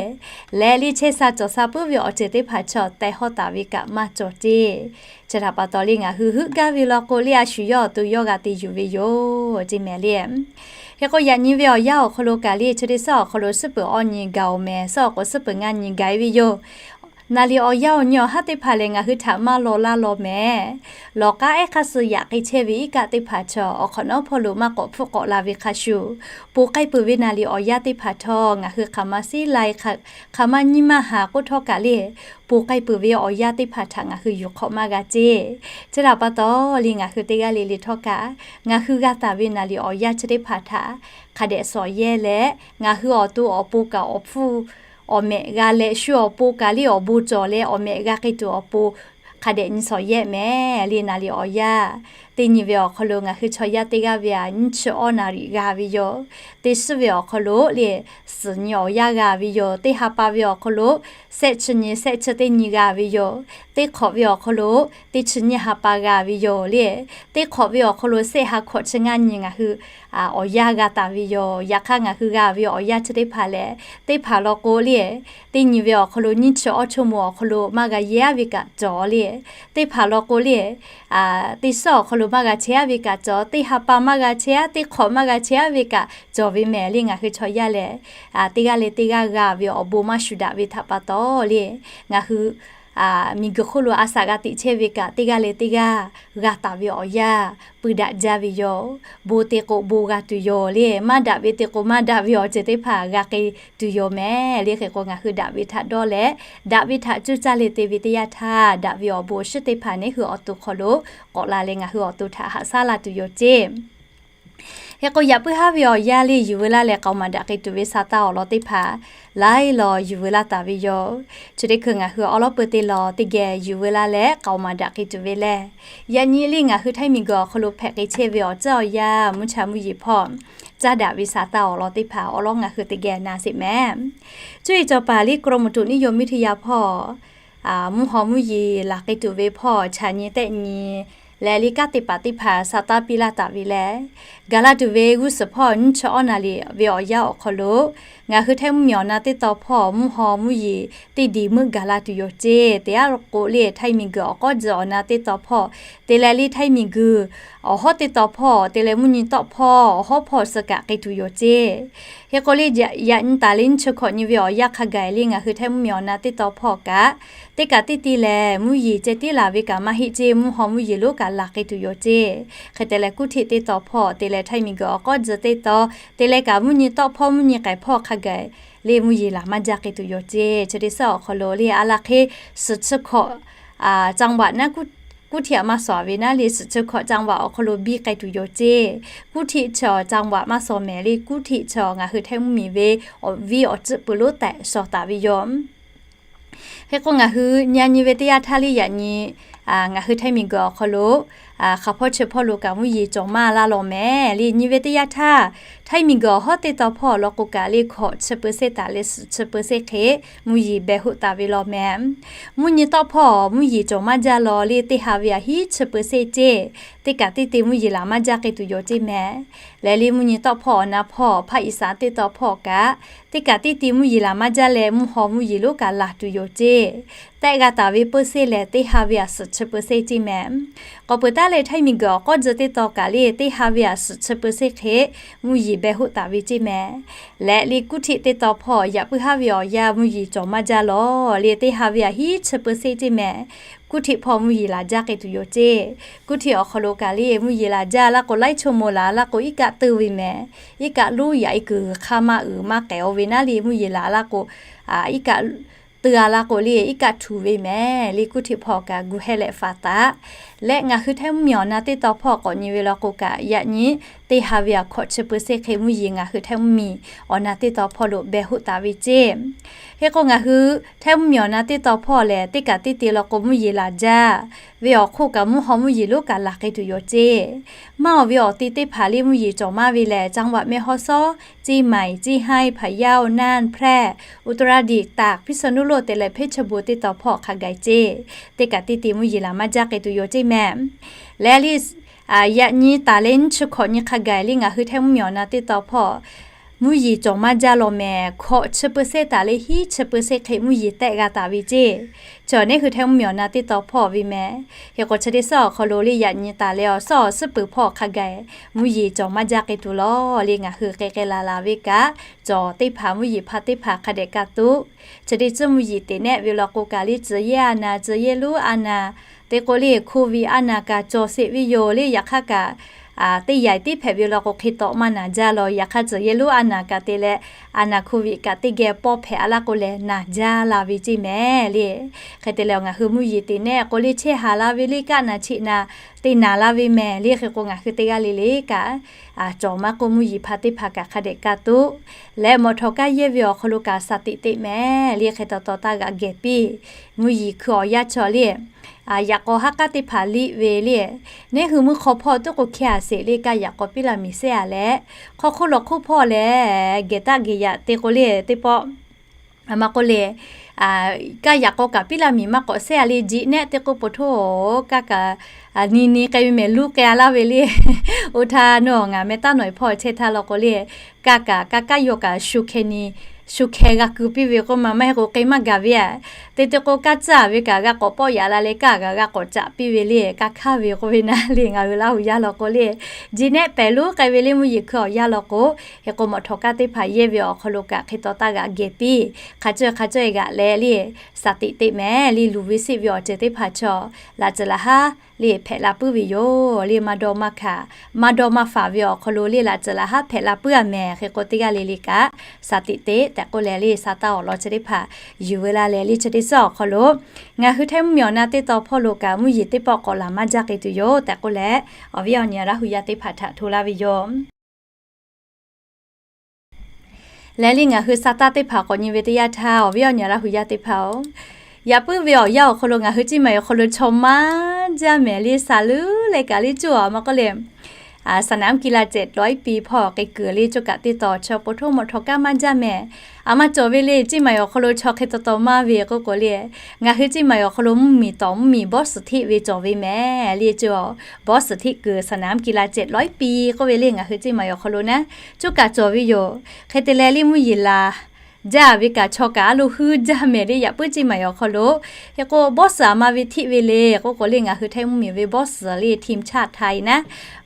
Leh le chehˇ sha cawˬ sha puiˉ ve awˬ ceuˬ teˇ hpaˍ chaw teh hawˇ taˍ ve kaꞈ maˇ cawˬ ceˇ. Chi htaꞈ pa taw le ngaˬ hui heuˆ gaˇ ve law k'o le a shu yawˇ awˬ to yawˇ g'a te yuˬ ve yoˬ ceˇ mehˍ le. Hk'e k'o yaꞈ nyi ve awˬ yanˇ awˬ hk'aw lo kaꞈ le chi teˇ suhˉ awˬ hk'aw lo suhˉ peuˬ awˇ nyi gaˬ-oˬ mehˍ. Suhˉ awˬ k'o suhˉ peuˬ ngaˇ nyi gaˬ-e ve yoˬ. Naˍ liꞈ awˬ yanˇ awˬ nyi awˬ haˉ teˇ hpaˍ lehˬ ngaˬ hui htaꞈ maˇ law laˇ law mehˍ. Lawˬ k'aˉ ehˉ hk'aˇ suh yaꞈ k'ai chehˇ ve iˉ kaˆ teˇ hpaˍ chaw awˬ hk'awꞈ nawˉ hpawˇ lo maˇ k'awꞈ hpfuhˆ k'awꞈ la ve hk'a shuˍ, ponˬ k'ai peuˬ ve naˍ liꞈ awˬ yanˇ teˇ hpaˍ htawˇ ngaˬ hui hk'aˬ ma siˉ lai, hk'aˬ ma nyiˇ maˇ haˍ k'oˆ htawˇ kaꞈ le, ponˬ k'ai peuˬ ve awˬ yanˇ teˇ hpaˍ htaꞈ ngaˬ hui yuˬ hk'awꞈ maˇ g'a ceˇ. Chi htaꞈ pa taw le ngaˬ hui teˇ g'aˇ le le htawˇ kaꞈ ngaˬ hui g'a taˍ ve naˍ liꞈ awˬ yanˇ chi teˇ hpaˍ htaꞈ hk'a dehꞈ sawˍ yehˇ leh ngaˬ hui awˬ to awˬ pon kaꞈ awˬ hpfuhˇ awˬ mehꞈ g'a leh shu awˬ pon kaꞈ le awˬ bon cawˬ leh awˬ mehꞈ g'a k'ai tuˬ awˬ pon hk'a dehꞈ nyi sawˍ yehˇ mehˍ le. Naˍ liꞈ awˬ yanˇ teˇ nyi ve awˬ hk'aw lo ngaˬ hui chaw yaˇ teˇ g'aˇ ve a nyiˇ chi awˇ naˍ riˍ g'a ve yoˬ. Teˇ suhˉ ve awˬ hk'aw lo le suhˍ nyi awˬ yanˇ g'a ve yoˬ. Teˇ ha pa ve awˬ hk'aw lo sehˆ chi nyi sehˆ chi teˇ nyi g'a ve yoˬ. Teˇ hk'awꞈ ve awˬ hk'aw lo teˇ chi nyiˇ ha pa g'a ve yoˬ le. Teˇ hk'awꞈ ve awˬ hk'aw lo sehˆ ha hkawꞈ chi ngaˇ nyi ngaˬ hui awˬ yanˇ g'a taˍ ve yoˬ. Yaꞈ hk'aˇ ngaˬ hui g'a ve awˬ yanˇ chi teˇ hpaˍ lehˬ teˇ hpaˍ law k'o le teˇ nyi ve awˬ hk'aw lo nyiˇ chi awˇ chaw mo awˬ hk'aw lo maˇ g'a yehˇ aˉ ve kaꞈ cawˬ le. Teˇ hpaˍ law k'o le teˇ suhˉ awˬ hk'aw lo maˇ g'a chehˇ-aˉ ve kaꞈ cawˬ, teˇ ha pa maˇ g'a chehˇ-aˉ, teˇ hk'awꞈ maˇ g'a chehˇ-aˉ ve kaꞈ cawˬ ve mehˍ le. Ngaˬ hui chaw yaˇ lehˬ, teˇ g'aˇ leh teˇ g'aˇ g'a ve awˬ bon maˇ shuˍ daꞈ ve htaꞈ pa taw le, ngaˬ hui miˬguiˬ hk'oˆ lo a shaꞈ g'a teꞈ chehˇ ve kaꞈ, teˇ g'aˇ leh teˇ g'aˇ g'a taˍ ve awˬ yanˇ pui daꞈ jaˇ ve yoˬ. Bon te k'o bon g'a tuˬ yoˬ le, maˇ daꞈ ve te k'o maˇ daꞈ ve awˬ ceuˬ teˇ hpaˍ g'a k'ai tuˬ yoˬ mehˍ le. Hk'e k'o, ngaˬ hui daꞈ ve htaꞈ dawˇ leh, daꞈ ve htaꞈ cuˇ caˇ le te ve teˇ yanˇ htaˇ, daꞈ ve awˬ bon awˬ shiˉ teˇ hpaˍ neˇ hui awˬ to hk'aw lo k'awꞈ la leh, ngaˬ hui awˬ to htaꞈ haꞈ shaˉ la tuˬ yoˬ ceˇ. Hk'e k'o, yaꞈ puiˉ haˉ ve awˬ yanˇ le yuˬ veu laˇ leh k'aoˍ maˍ daꞈ k'ai tuˬ ve sa taˇ awˬ lawn teˇ hpaˍ laiˉ law yuˬ veu laˇ taˍ ve yoˬ. Chi teˇ hkui ngaˬ hui awˉ lawˉ peu teˇ lawn teˇ geh yuˬ veu laˇ leh k'aoˍ maˍ daꞈ k'ai tuˬ ve lehˬ, yaꞈ nyi le ngaˬ hui Htaiˇ miˬguiˬ awˬ hk'aw lo hpehꞈ k'ai chehˇ ve awˬ tcuhˉ awˬ yanˇ mvuhˇ cha mvuhˇ yeˬ hpawˇ caˇ daꞈ ve sa taˇ awˬ lawn teˇ hpaˍ awˉ lawˉ ngaˬ hui teˇ geh na sheˍ mehˍ. Cuˇ yiˍ cawˬ paˍ le กรมอุตุนิยมวิทยา hpawˇ mvuhˇ haw mvuhˇ yeˬ laˬ k'ai tuˬ ve hpawˇ chaꞈ nyi tehˆ nyi leh, le kanˉ te paˍ teˇ hpaˍ sa taˇ piˇ laˇ taˍ ve lehˬ, gaˬ la tuˬ ve g'uˇ suhˍ hpawˇ nyiˇ chi awˉ naˍ riˍ ve awˬ yanˇ awˬ hk'aw lo ngaˬ hui Htaiˇ mvuhˇmiˬ awˬ na teˇ tawn hpawˇ mvuhˇ haw mvuhˇ yeˬ teˇ diˬ meuˆ gaˬ la tuˬ yoˬ ceˇ. Teˇ aˉ lo k'o le, Htaiˇ miˬguiˬ awˬ k'awˉ tcuh awˬ na teˇ tawn hpawˇ te leh le, Htaiˇ miˬguiˬ awˬ hawˉ teˇ tawn hpawˇ te leh mvuhˇ nyi tawˆ hpawˇ awˬ hawˉ hpawˇ suh kaꞈ k'ai tuˬ yoˬ ceˇ. Hk'e k'o le, yaꞈ nyi taˍ le nyiˇ chi hkawꞈ nyi ve awˬ yanˇ hk'a gaˬ le ngaˬ hui Htaiˇ mvuhˇmiˬ awˬ na teˇ tawn hpawˇ kaꞈ, teˇ kaꞈ teˇ te lehˬ mvuhˇ yeˬ ceh tiˉ laˬ ve kaꞈ maˇ heˆ ceˇ, mvuhˇ haw mvuhˇ yeˬ lonˉ kaꞈ laˬ k'ai tuˬ yoˬ ceˇ. Hk'e te leh, kuˇ htiˆ teˇ tawn hpawˇ te leh Htaiˇ miˬguiˬ awˬ k'awˉ tcuh teˇ tawn te leh kaꞈ, mvuhˇ nyi tawˆ hpawˇ mvuhˇ nyi k'ai hpawˇ hk'a gaˬ le mvuhˇ yeˬ laˬ maˇ jaˇ k'ai tuˬ yoˬ ceˇ. Chi teˇ suhˉ awˬ hk'aw lo le a laˇ hk'e, suhˍ chi hkawꞈ จังหวัด naˉ, kuˇ htiˆ aꞈ maˇ shawˍ ve naˉ le, suhˍ chi hkawꞈ จังหวัด awˬ hk'aw lo biˇ k'ai tuˬ yoˬ ceˇ. Kuˇ htiˆ chi จังหวัด maˇ shawˍ mehˍ le, kuˇ htiˆ chi ngaˬ hui Htaiˇ mvuhˇmiˬ ve awˬ viˉ awˬ tcuhˆ pui lonˉ tehꞈ shawˍ taˍ ve yoˬ. Hk'e k'o, ngaˬ hui nyi nyi ve teˇ yanˇ htaˇ le yaꞈ nyi ngaˬ hui Htaiˇ miˬguiˬ awˬ hk'aw lo hk'aˬ hpawˇ chi hpawˇ lo kaꞈ mvuhˇ yeˬ cawˬ maˇ laˇ law mehˍ le. Nyi ve teˇ yanˇ htaˇ, Htaiˇ miˬguiˬ awˬ hawˉ teˇ tawn hpawˇ awˬ lawn k'o kaꞈ le hkawꞈ chi pui seˇ taˍ leh suhˍ chi pui seˇ hk'e mvuhˇ yeˬ beh hoˆ taˍ ve law mehˍ. Mvuhˇ nyi tawˆ hpawˇ mvuhˇ yeˬ cawˬ maˇ jaˇ law le, teˇ ha ve aꞈ hiˉ chi pui seˇ ceˇ. Teˇ kaꞈ teˇ te mvuhˇ yeˬ laˬ maˇ jaˇ k'ai tuˬ yoˬ ceˇ mehˍ. Leh le mvuhˇ nyi tawˆ hpawˇ awˬ na hpawˇ ภาคอีสาน teˇ tawn hpawˇ kaꞈ, teˇ kaꞈ teˇ te mvuhˇ yeˬ laˬ maˇ jaˇ leh mvuhˇ haw mvuhˇ yeˬ lonˉ kaꞈ laˬ tuˬ yoˬ ceˇ. Tehˆ g'a taˍ ve pui seˇ lehˬ, teˇ ha ve aꞈ suhˍ chi pui seˇ ceˇ mehˍ. K'awꞈ peuˬ taˉ leh Htaiˇ miˬguiˬ awˬ k'awˉ tcuh teˇ tawn kaꞈ le teˇ ha ve aꞈ suhˍ chi pui seˇ hk'e mvuhˇ yeˬ beh hoˆ taˍ ve ceˇ mehˍ. Leh le kuˇ htiˆ teˇ tawn hpawˇ yaꞈ puiˉ haˉ ve awˬ yanˇ mvuhˇ yeˬ cawˬ maˇ jaˇ law le, teˇ ha ve aꞈ hiˉ chi pui seˇ ceˇ mehˍ. Kuˇ htiˆ hpawˇ mvuhˇ yeˬ laˬ jaˇ k'ai tuˬ yoˬ ceˇ. Kuˇ htiˆ awˬ hk'aw lo kaꞈ le mvuhˇ yeˬ laˬ jaˇ laˇ k'o, laiˉ chaw moˍ laˬ laˇ k'o, iˉ kaˆ teu ve mehˍ. Iˉ kaˆ lonˉ yaꞈ e kuiˬ hk'aˇ maˇ uiˍ maˇ k'ehˬ-o ve naˉ le, mvuhˇ yeˬ laˬ laˇ k'o, iˉ kaˆ teu-a laˇ k'o le, iˉ kaˆ htuꞈ ve mehˍ le. Kuˇ htiˆ hpawˇ kaꞈ gu hehˇ leh faˍ taˍ. Leh ngaˬ hui Htaiˇ mvuhˇmiˬ awˬ na teˇ tawn hpawˇ k'awꞈ nyi ve law k'o kaꞈ, yaꞈ nyi teˇ ha ve aꞈ hkawꞈ chi pui seˇ hk'e mvuhˇ yeˬ ngaˬ hui Htaiˇ mvuhˇmiˬ awˬ na teˇ tawn hpawˇ lo beh hoˆ taˍ ve ceˇ. Hk'e k'o, ngaˬ hui Htaiˇ mvuhˇmiˬ awˬ na teˇ tawn hpawˇ lehˬ, teˇ kaꞈ teˇ te law k'o mvuhˇ yeˬ laˬ jaˇ ve awˬ hk'oˆ kaꞈ, mvuhˇ haw mvuhˇ yeˬ lonˉ kaꞈ laˬ k'ai tuˬ yoˬ ceˇ. Maˇ awˬ ve awˬ te teˇ hpaˍ le mvuhˇ yeˬ cawˬ maˇ ve lehˬ, จังหวัดแม่ฮ่องสอน, เชียงใหม่, เซี่ยงไฮ้, พะเยา, น่าน, แพร่, อุตรดิตถ์, ตาก, พิษณุโลก te leh เพชรบูรณ์ teˇ tawn hpawˇ hk'a gaˬ ceˇ. Teˇ kaꞈ teˇ te mvuhˇ yeˬ laˬ maˇ jaˇ k'ai tuˬ yoˬ ceˇ mehˍ. Leh le, yaꞈ nyi taˍ leh nyiˇ chi hkawꞈ nyi hk'a gaˬ le ngaˬ hui Htaiˇ mvuhˇmiˬ awˬ na teˇ tawn hpawˇ mvuhˇ yeˬ cawˬ maˇ jaˇ law mehˍ. Hkawꞈ chi pui seˇ taˍ leh hiˉ chi pui seˇ hk'e mvuhˇ yeˬ tehˆ g'a taˍ ve ceˇ. Chi awˬ neˉ hui Htaiˇ mvuhˇmiˬ awˬ na teˇ tawn hpawˇ ve mehˍ. Hk'e k'o, chi teˇ suhˉ awˬ hk'aw lo le yaꞈ nyi taˍ leh awˬ suhˉ awˬ suhˉ peuˬ hpawˇ hk'a gaˬ mvuhˇ yeˬ cawˬ maˇ jaˇ k'ai tuˬ law le. Ngaˬ hui k'ai k'ai laˬ laˬ ve kaꞈ, cawˬ teˇ hpaˍ mvuhˇ yeˬ hpa teˇ hpaˍ hk'a dehꞈ ka tuˆ. Chi teˇ tcuhˇ mvuhˇ yeˬ teꞈ nehˆ ve law k'o kaꞈ le, tcuh yehˇ a naˍ, tcuh yehˇ lonˉ a naˍ, te k'o le, โควิด a naˍ kaꞈ cawˬ sheˍ ve yoˬ le. Yaꞈ hk'aˇ kaꞈ, teˇ yaiˬ teˇ hpehꞈ ve law k'o hk'e tawꞈ maˇ naˍ jaˇ law. Yaꞈ hk'aˇ tcuh yehˇ lonˉ a naˍ kaꞈ te leh, a naˍ โควิด kaꞈ teˇ geh pawˇ hpehꞈ-a laˇ k'o lehˬ, naˍ jaˇ la ve ceˇ mehˍ le. Hk'e te leh ngaˬ hui mvuhˇ yeˬ teꞈ nehˆ k'o le, chehˇ haˍ la ve le, kaˆ naˍ cheꞈ naˍ te naˍ la ve mehˍ le. Hk'e k'o, ngaˬ hui teˇ g'aˇ le le kaꞈ cawˬ maˇ k'oˆ, mvuhˇ yeˬ hpa teˇ hpaˍ kaꞈ hk'a dehꞈ ka tuˆ. Leh mawꞈ htawꞈ kaˇ yehˇ ve awˬ hk'aw lo kaꞈ shaˍ tiꞈ teꞈ mehˍ le. Hk'e taw taw taˇ g'aꞈ gehˬ piˇ. Mvuhˇ yeˬ hkui awˬ yanˇ chaw le, yaꞈ k'aw haˉ k'aˉ teˇ hpaˍ liꞈ ve le, neˇ hui mvuhˇ hk'aw hpawˇ tuˉ k'o hkehˇ-a sheˍ le, kaˇ yaꞈ k'aw piˇ laˇ miˬ sehˉ-a leh, hk'aw hk'oˆ lawˬ hk'oˆ hpawˇ lehˬ, geh taˆ geh yaꞈ te k'o le teˇ pawˆ, a ma k'oˆ le, kaˇ yaꞈ k'aw kaꞈ piˇ laˇ miˬ maˇ k'awꞈ sehˉ-a le, jiꞈ nehˆ te k'o po htoˇ, kaˇ kaꞈ ni ni k'ai ve mehˍ, luˇ k'ai-a laˇ ve le. Oˇ htaˇ nawˬ ngaˬ meh taˇ nawˬ-e hpawˇ chehˇ htaˇ law k'o le, kaˇ kaꞈ kaˇ kaˇ yawˇ kaꞈ shu hkeh ni shu hkeh g'a kuˬ piˇ ve k'oˆ ma, maˇ heˆ k'o k'e maˇ gaˬ ve a. Te te k'o, kaˇ caˇ ve kaꞈ g'a k'awꞈ pawˆ yaꞈ la leh, kaˇ kaꞈ g'a k'awꞈ caꞈ piˇ ve le, kaˇ hkaˇ ve k'oˆ ve naˉ le, ngaˬ hui Laˇ hu yaˇ law k'o le, ji nehˆ pehˍ lonˉ k'ai ve le, mvuhˇ yeˬ hkui awˬ yanˇ law k'o, hk'e k'o mawꞈ htawˍ kaˇ teˇ hpaˍ yehˇ ve awˬ hk'aw lo kaꞈ hk'e taw taˇ g'aꞈ geh piˇ, hk'a caweh hk'a caweh g'aꞈ leh le, saˍ tiꞈ teꞈ mehˍ le, luˬ ve siˆ ve awˬ ceuˬ teˇ hpaˍ chaw laꞈ tcuhˍ laꞈ haˉ le hpehꞈ la puiˉ ve yoˬ le, maˇ dawˇ maˇ hkanˍ, maˇ dawˇ maˇ faˍ ve awˬ hk'aw lo le laꞈ tcuhˍ laꞈ haˉ hpehꞈ la puiˉ a mehˍ. Hk'e k'o teˇ g'aˇ le le kaꞈ saˍ tiꞈ teꞈ tehꞈ k'oˆ leh le, sa taˇ awˬ lawn chi teˇ hpaˍ yuˬ veu la leh le, chi teˇ suhˉ awˬ hk'aw lo ngaˬ hui Htaiˇ mvuhˇmiˬ awˬ na teˇ tawn hpawˇ lo kaꞈ mvuhˇ yeˬ teˇ pawˆ k'awꞈ laˬ maˇ jaˇ k'ai tuˬ yoˬ tehꞈ k'oˆ leh, awˬ viˉ awˬ nyi Laˇ hu yaˇ teˇ hpaˍ htaꞈ hto laˇ ve yoˬ. Leh le ngaˬ hui sa taˇ teˇ hpaˍ k'awꞈ nyi ve teˇ yanˇ htaˇ, awˬ viˉ awˬ nyi Laˇ hu yaˇ teˇ hpaˍ-oˬ, yaꞈ puiˉ ve awˬ yanˇ awˬ hk'aw lo ngaˬ hui Ciˇ Maiˍ awˬ hk'aw lo chaw maˇ jaˇ mehˍ le, saˍ leuˉ leh kaꞈ le coˇ a maˇ k'oˆ le, สนามกีฬาเจ็ดร้อยปี hpawˇ k'ai kuiˬ le, coˇ kaꞈ teˇ tawn chaw po htoˇ mawꞈ htawˍ kaˇ maˇ jaˇ mehˍ. A maˇ cawˬ ve le, Ciˇ Maiˍ awˬ hk'aw lo chaw hk'e taw taw maˇ ve k'oˆ k'o le, ngaˬ hui Ciˇ Maiˍ awˬ hk'aw lo mvuhˇmiˬ tawˍ mvuhˇmiˬ บอส State ve cawˬ ve mehˍ le coˇ. บอส State kuiˬ สนามกีฬาเจ็ดร้อยปี k'oˆ ve le, ngaˬ hui Ciˇ Maiˍ awˬ hk'aw lo naˉ coˇ kaꞈ cawˬ ve yoˬ. Hk'e te leh le mvuhˇ yeˬ laˬ jaˇ ve kaꞈ chaw kaꞈ a lo hui jaˇ mehˍ le, yaꞈ puiˉ Ciˇ Maiˍ awˬ hk'aw lo. Hk'e k'o บอส a ma ve htiˆ ve le k'oˆ k'o le, ngaˬ hui Htaiˇ mvuhˇmiˬ ve บอส le ทีมชาติไทย naˉ,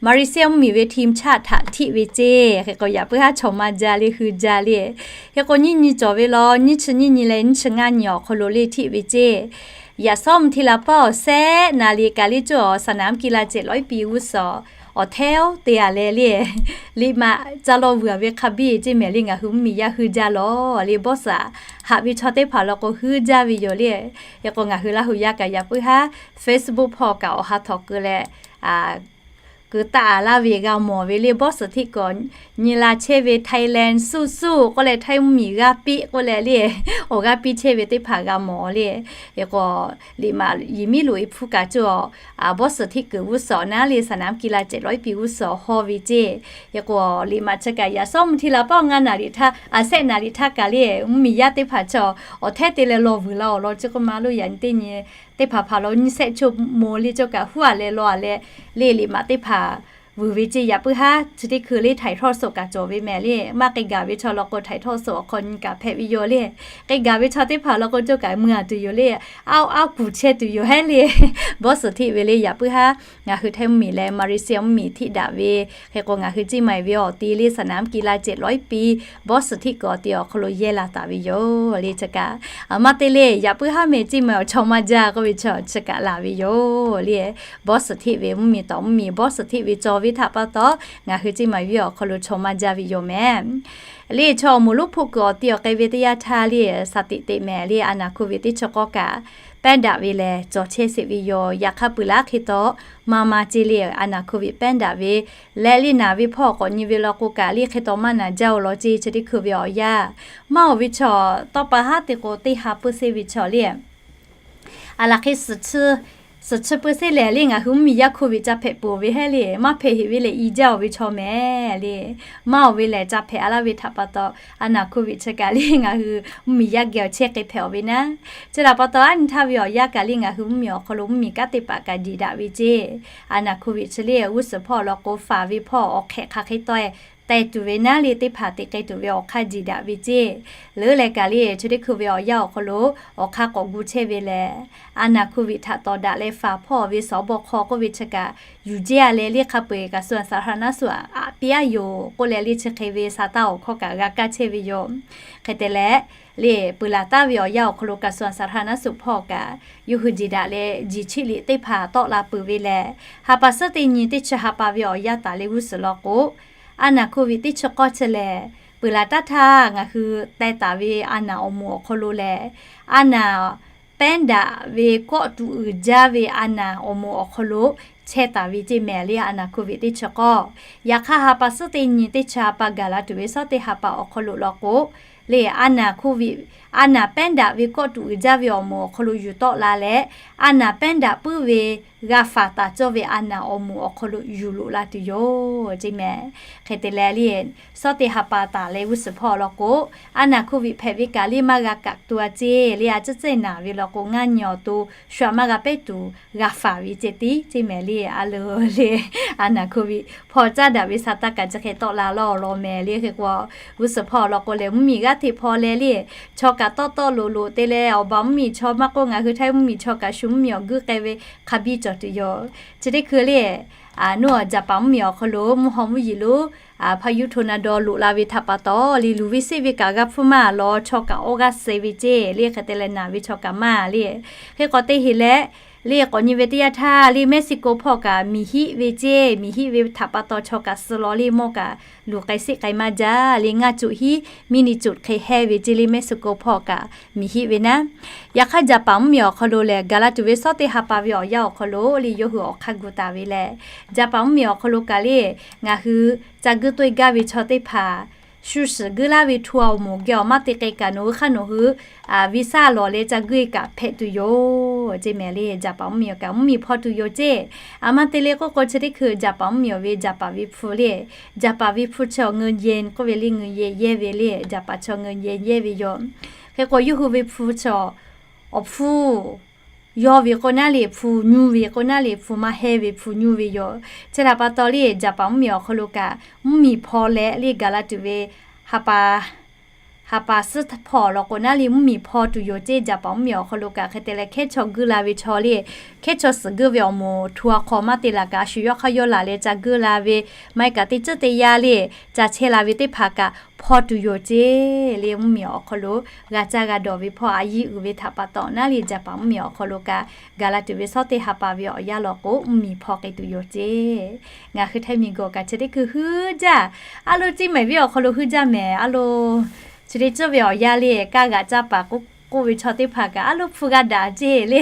Malaysia mvuhˇmiˬ ve ทีมชาติ htaꞈ htiˆ ve ceˇ. Hk'e k'o yaꞈ puiˉ haˉ chaw maˇ jaˇ le, hui jaˇ le. Hk'e k'o nyiˇ nyi cawˬ ve law, nyiˇ chi nyiˇ nyi leh nyiˇ chi ngaˇ nyi awˬ hk'aw lo le htiˆ ve ceˇ. Yaꞈ sawˉ mvuhˇ hti la paˉ awˬ sehˉ naˍ liꞈ kaꞈ le coˇ awˬ สนามกีฬาเจ็ดร้อยปี g'uˇ suhˍ awˬ hteˇ te a leh le, liꞈ maꞈ ca law vuiˬ a ve hk'a biˇ ceˇ mehˍ le, ngaˬ hui mvuhˇmiˬ yaˇ hui jaˇ law le, บอส a haꞈ ve chaw teˇ hpaˍ law k'o hui jaˇ ve yoˬ le. Hk'e k'o ngaˬ hui Laˇ hu yaˇ kaꞈ yaꞈ puiˉ haˉ Facebook hpawˇ kaꞈ awˬ ha htawnˍ keu leh keu taˆ a laˇ ve g'a mawˬ ve le, บอส htiˆ kuiˬ nyi la chehˇ ve ไทยแลนด์สู้ๆ k'oˆ leh Htaiˇ mvuhˇmiˬ g'aˇ piˇ k'oˆ leh le, awˬ g'aˇ piˇ chehˇ ve teˇ hpaˍ g'a mawˬ le. Hk'e k'o liꞈ maꞈ Yehˬmiˉhluꞈ e hpu kaꞈ coˇ awˬ บอส htiˆ kuiˬ g'uˇ suhˍ naˉ le สนามกีฬาเจ็ดร้อยปี g'uˇ suhˍ hawˇ ve ceˇ. Hk'e k'o liꞈ maꞈ chi kaꞈ yaꞈ sawˉ mvuhˇ hti la paˉ awˬ ngaˇ naˍ liꞈ htaˇ, a sehˆ naˍ liꞈ htaˇ kaꞈ le mvuhˇmiˬ yaˇ teˇ hpaˍ chaw awˬ hteˇ te leh law vuiˬ la awˬ lawn chi k'oˆ ma lo yaꞈ nyi teˇ nyi teˇ hpaˍ hpaˍ law nyiˇ sehˆ chaw mo le coˇ kaꞈ huˉ a leh law a leh le, liꞈ maꞈ teˇ hpaˍ vuiˬ ve ceˇ. Yaꞈ puiˉ haˉ chi teˇ hkui le ถ่ายทอดสด kaꞈ cawˬ ve mehˍ le, maˇ k'ai gaˬ ve chaw law k'o ถ่ายทอดสด awˬ hk'aw nyi kaꞈ hpehꞈ ve yoˬ le. K'ai gaˬ ve chaw teˇ hpaˍ law k'o coˇ kaꞈ mui a tuˬ yoˬ le, aˉ aˉ kuˬ chehˇ tuˬ yoˬ hehˉ le. บอส htiˆ ve le yaꞈ puiˉ haˉ ngaˬ hui Htaiˇ mvuhˇmiˬ leh Malaysia mvuhˇmiˬ htiˆ daꞈ ve. Hk'e k'o ngaˬ hui Ciˇ Maiˍ ve awˬ ti le สนามกีฬาเจ็ดร้อยปี บอส htiˆ kuiˬ awˬ ti awˬ hk'aw lo yehˇ la taˍ ve yoˬ le. Chi kaꞈ a maˇ te le, yaꞈ puiˉ haˉ mehˍ Ciˇ Maiˍ awˬ chaw maˇ jaˇ k'oˆ ve chaw chi kaꞈ laˬ ve yoˬ le. บอส htiˆ ve mvuhˇmiˬ tawˍ mvuhˇmiˬ บอส htiˆ ve cawˬ ve htaꞈ pa taw, ngaˬ hui Ciˇ Maiˍ ve awˬ hk'aw lo chaw maˇ jaˇ ve yoˬ mehˍ. Le chaw awˬ moˍ lonˉ hpfuhˆ kuiˬ awˬ ti awˬ k'ai ve teˇ yanˇ htaˇ le, saˍ tiꞈ teꞈ mehˍ le, a naˍ โควิด teˇ chi k'awˇ kaꞈ pehˉ daꞈ ve lehˬ cawˬ chehˇ sheˍ ve yoˬ. Yaꞈ hk'aˇ peuˬ laˉ hk'e taw ma ma ce le, a naˍ โควิด pehˉ daꞈ ve leh le naˍ ve hpawˇ k'awꞈ nyi ve law k'o kaꞈ le hk'e taw maˇ naˍ jaˇ-oˬ law ce. Chi teˇ hkui ve awˬ yanˇ maˇ oˬ ve chaw tawˇ pa haˉ te k'o teˇ ha peuˬ seˇ ve chaw le, a laˬ hk'e suhˍ chi peuˬ seˇ lehˬ le ngaˬ hui mvuhˇmiˬ yaˇ โควิด ca hpehꞈ peuˬ ve hehˉ le, maˇ hpehꞈ heˍ ve lehˬ i jaˇ-oˬ ve chaw mehˍ le. Maˇ oˬ ve lehˬ ca hpehꞈ a laˇ ve htaꞈ pa taw, a naˍ โควิด chi kaꞈ le ngaˬ hui mvuhˇmiˬ yaˇ geh awˬ chehˇ k'ai hpehꞈ-oˬ ve naˉ. Chi htaꞈ pa taw a nyi htaˇ ve awˬ yanˇ kaꞈ le ngaˬ hui mvuhˇmiˬ awˬ hk'aw lo mvuhˇmiˬ kanˉ teˇ hpaˍ kaꞈ diˍ daꞈ ve ce. A naˍ โควิด chi le g'uˇ suhˍ hpawˇ law k'o faˍ ve hpawˇ awˬ hk'ehꞈ hk'aˬ hk'e taw teh tuˬ ve naˉ le teˇ hpaˍ teꞈ k'ai tuˬ ve awˬ hk'aˇ diˍ daꞈ ve ce. Leuˉ leh kaꞈ le chi teˇ hkui ve awˬ yanˇ awˬ hk'aw lo awˬ hk'aˇ k'awꞈ gu chehˇ ve lehˬ, a naˍ โควิด htaꞈ tawˍ daꞈ leh faˍ hpawˇ ve สบค k'oˆ ve chi kaꞈ yuˬ jehˇ a leh le hk'a peu-eˬ กระทรวงสาธารณสุข aꞈ piˇ a yoˬ k'oˆ leh le chi hk'e ve sa taˇ awˬ hkawˇ kaꞈ g'a kaˇ chehˇ ve yoˬ. Hk'e te leh le peuˬ laˬ taˍ ve awˬ yanˇ awˬ hk'aw lo กระทรวงสาธารณสุข hpawˇ kaꞈ yawˇ hui jiˬ daꞈ leh jiˬ chiˆ liꞈ teˇ hpaˍ tawˆ la peuˬ ve lehˬ, ha pa suhˉ teˇ nyi teˇ chi ha pa ve awˬ yanˇ taˍ leh g'uˇ suhˍ law k'o, a naˍ โควิด teˇ chi k'awˇ chi lehˬ peuˬ laˬ taˇ htaˇ ngaˬ hui teh taˍ ve a naˍ awˬ moˍ awˬ hk'aw lo lehˬ, a naˍ pehˉ daꞈ ve kawˆ tuꞈ uiˍ jaˇ ve a naˍ awˬ moˍ awˬ hk'aw lo chehˇ taˍ ve ce mehˍ le a naˍ โควิด teˇ chi k'awˇ. Yaꞈ hk'aˇ ha pa suhˉ teˇ nyi teˇ chi ha pa gaˬ la tuˬ ve suhˉ teˇ ha pa awˬ hk'aw lo law k'o, le a naˍ โควิด a naˍ pehˉ daꞈ ve kawˆ tuꞈ uiˍ jaˇ ve awˬ moˍ awˬ hk'aw lo yuˬ tawˆ la leh, a naˍ pehˉ daꞈ puiˉ ve g'a faˍ taˍ cawˇ ve a naˍ awˬ moˍ awˬ hk'aw lo yuˬ loꞈ la tuˬ yoˬ ceˇ mehˍ. Hk'e te leh le, shawˉ teˇ ha pa taˍ leh g'uˇ suhˍ hpawˇ law k'o, a naˍ hk'oˆ viꞈ hpehꞈ ve kaꞈ le maˇ g'a kaꞈ tu a ceˇ le, a ciˉ ceˇ naˍ ve law k'o, ngaˇ nyi awˬ to shu aꞈ maˇ g'a pehˉ tuˬ g'a faˍ ve ceh tiˉ ceˇ mehˍ le. A loˍ le, a naˍ hk'oˆ viꞈ hpawˇ caˇ daꞈ ve sa taˇ kaꞈ chi hk'e tawˆ la lawˇ law mehˍ le. Hk'e k'o, g'uˇ suhˍ hpawˇ law k'o lehˬ, mvuhˇmiˬ g'aˇ hteꞈ hpaw leh le, chaw kaꞈ tawˆ tawˆ loꞈ loꞈ te leh, awˬ baˬ mvuhˇmiˬ chaw maˇ k'oˆ, ngaˬ hui Htaiˇ mvuhˇmiˬ chaw kaꞈ shu mvuhˇmiˬ awˬ guˇ k'ai ve hk'a biˇ cawˬ tuˬ yoˬ. Chi teˇ hkui le, a nuˇ awˬ Jaˍpaˍ mvuhˇmiˬ awˬ hk'aw lo mvuhˇ haw mvuhˇ yeˬ lo a hpaˇ yuˇ hto na daw loꞈ la ve htaꞈ pa taw le, luˬ ve seˆ ve kaꞈ g'a hpfuhˇ maˇ lawˬ, chaw kaꞈ awˇ g'aˇ suh ve ceˇ le. Hk'e te leh naˬ ve chaw kaꞈ maˇ le. Hk'e k'awꞈ te heˍ leh le, k'awꞈ nyi ve teˇ yanˇ htaˇ le, Mexico hpawˇ kaꞈ miˬ hiˆ ve ceˇ. Miˬ hiˆ ve htaꞈ pa taw chaw kaꞈ suh law le, mawˇ kaꞈ luˬ k'ai seˆ k'ai maˇ jaˇ le, ngaˇ coꞈ hiˉ miˇ ni coꞈ hk'e hehˇ ve ceˇ le, Mexico hpawˇ kaꞈ miˬ hiˆ ve naˉ. Yaꞈ hk'aˇ Jaˍpaˍ mvuhˇmiˬ awˬ hk'aw lo lehˬ, gaˬ la tuˬ ve shawˉ teˇ ha pa ve awˬ yanˇ awˬ hk'aw lo le, yawˇ hui awˬ hk'aˇ gu taˍ ve lehˬ, Jaˍpaˍ mvuhˇmiˬ awˬ hk'aw lo kaꞈ le, ngaˬ hui ca guiˇ tawˆ e gaˇ ve chaw teˇ hpaˍ shu shiˍ guiˇ laˇ ve htu a awˬ moˍ geh awˬ maˇ te k'ai kaꞈ, nawˬ hui hk'aˇ nawˬ hui visa lawˬ leh ca guiˇ e kaꞈ hpehꞈ tuˬ yoˬ ceˇ mehˍ le. Jaˍpaˍ mvuhˇmiˬ awˬ kaꞈ mvuhˇmiˬ hpaw tuˬ yoˬ ceˇ. A maˇ te le k'oˆ k'o, chi teˇ hkui Jaˍpaˍ mvuhˇmiˬ awˬ ve Jaˍpaˍ ve hpu le, Jaˍpaˍ ve hpu chaw เงินเยน k'oˆ ve le, เงินเยน yehˇ ve le, Jaˍpaˍ chaw เงินเยน yehˇ ve yoˬ. Hk'e k'o, yawˇ hui ve hpu chaw awˬ hpfuhˇ yawˇ ve k'o naˉ le, hpu nyuˇ ve k'o naˉ le, hpu maˇ hehˇ ve hpu nyuˇ ve yoˬ. Chi htaꞈ pa taw le, Jaˍpaˍ mvuhˇmiˬ awˬ hk'aw lo kaꞈ mvuhˇmiˬ hpaw leh le, gaˬ la tuˬ ve ha pa, ha pa suhˉ hpawˇ law k'o naˉ le, mvuhˇmiˬ hpaw tuˬ yoˬ ceˇ. Jaˍpaˍ mvuhˇmiˬ awˬ hk'aw lo kaꞈ hk'e te leh, hkehˉ chaw guiˇ la ve chaw le, hkehˉ chaw suhˍ guiˇ ve awˬ moˍ htu a hk'aw maˇ te laˬ kaꞈ, a shu yawˇ hk'aˇ yawˇ laˬ leh ca guiˇ la ve, maˇ heˆ kaꞈ teˇ ceuˬ teˇ yanˇ le ca chehˇ la ve teˇ hpaˍ kaꞈ hpaw tuˬ yoˬ ceˇ le. Mvuhˇmiˬ awˬ hk'aw lo g'a caˇ g'a dawˬ ve hpawˇ a yiˇ uiˍ ve htaꞈ pa taw naˉ le, Jaˍpaˍ mvuhˇmiˬ awˬ hk'aw lo kaꞈ gaˬ la tuˬ ve shawˉ teˇ ha pa ve awˬ yanˇ law k'o, mvuhˇmiˬ hpaw k'ai tuˬ yoˬ ceˇ. Ngaˬ hui Htaiˇ miˬguiˬ kaꞈ chi teˇ hkui huiˉ jaˇ. A lo, Ciˇ Maiˍ venˇ awˬ hk'aw lo huiˉ jaˇ mehˍ. A lo, chi teˇ ceuˬ ve awˬ yanˇ le, kaˇ g'aꞈ caˇ paˍ k'oˆ ve chaw teˇ hpaˍ kaꞈ a lo hpu g'a daꞈ ceˇ le.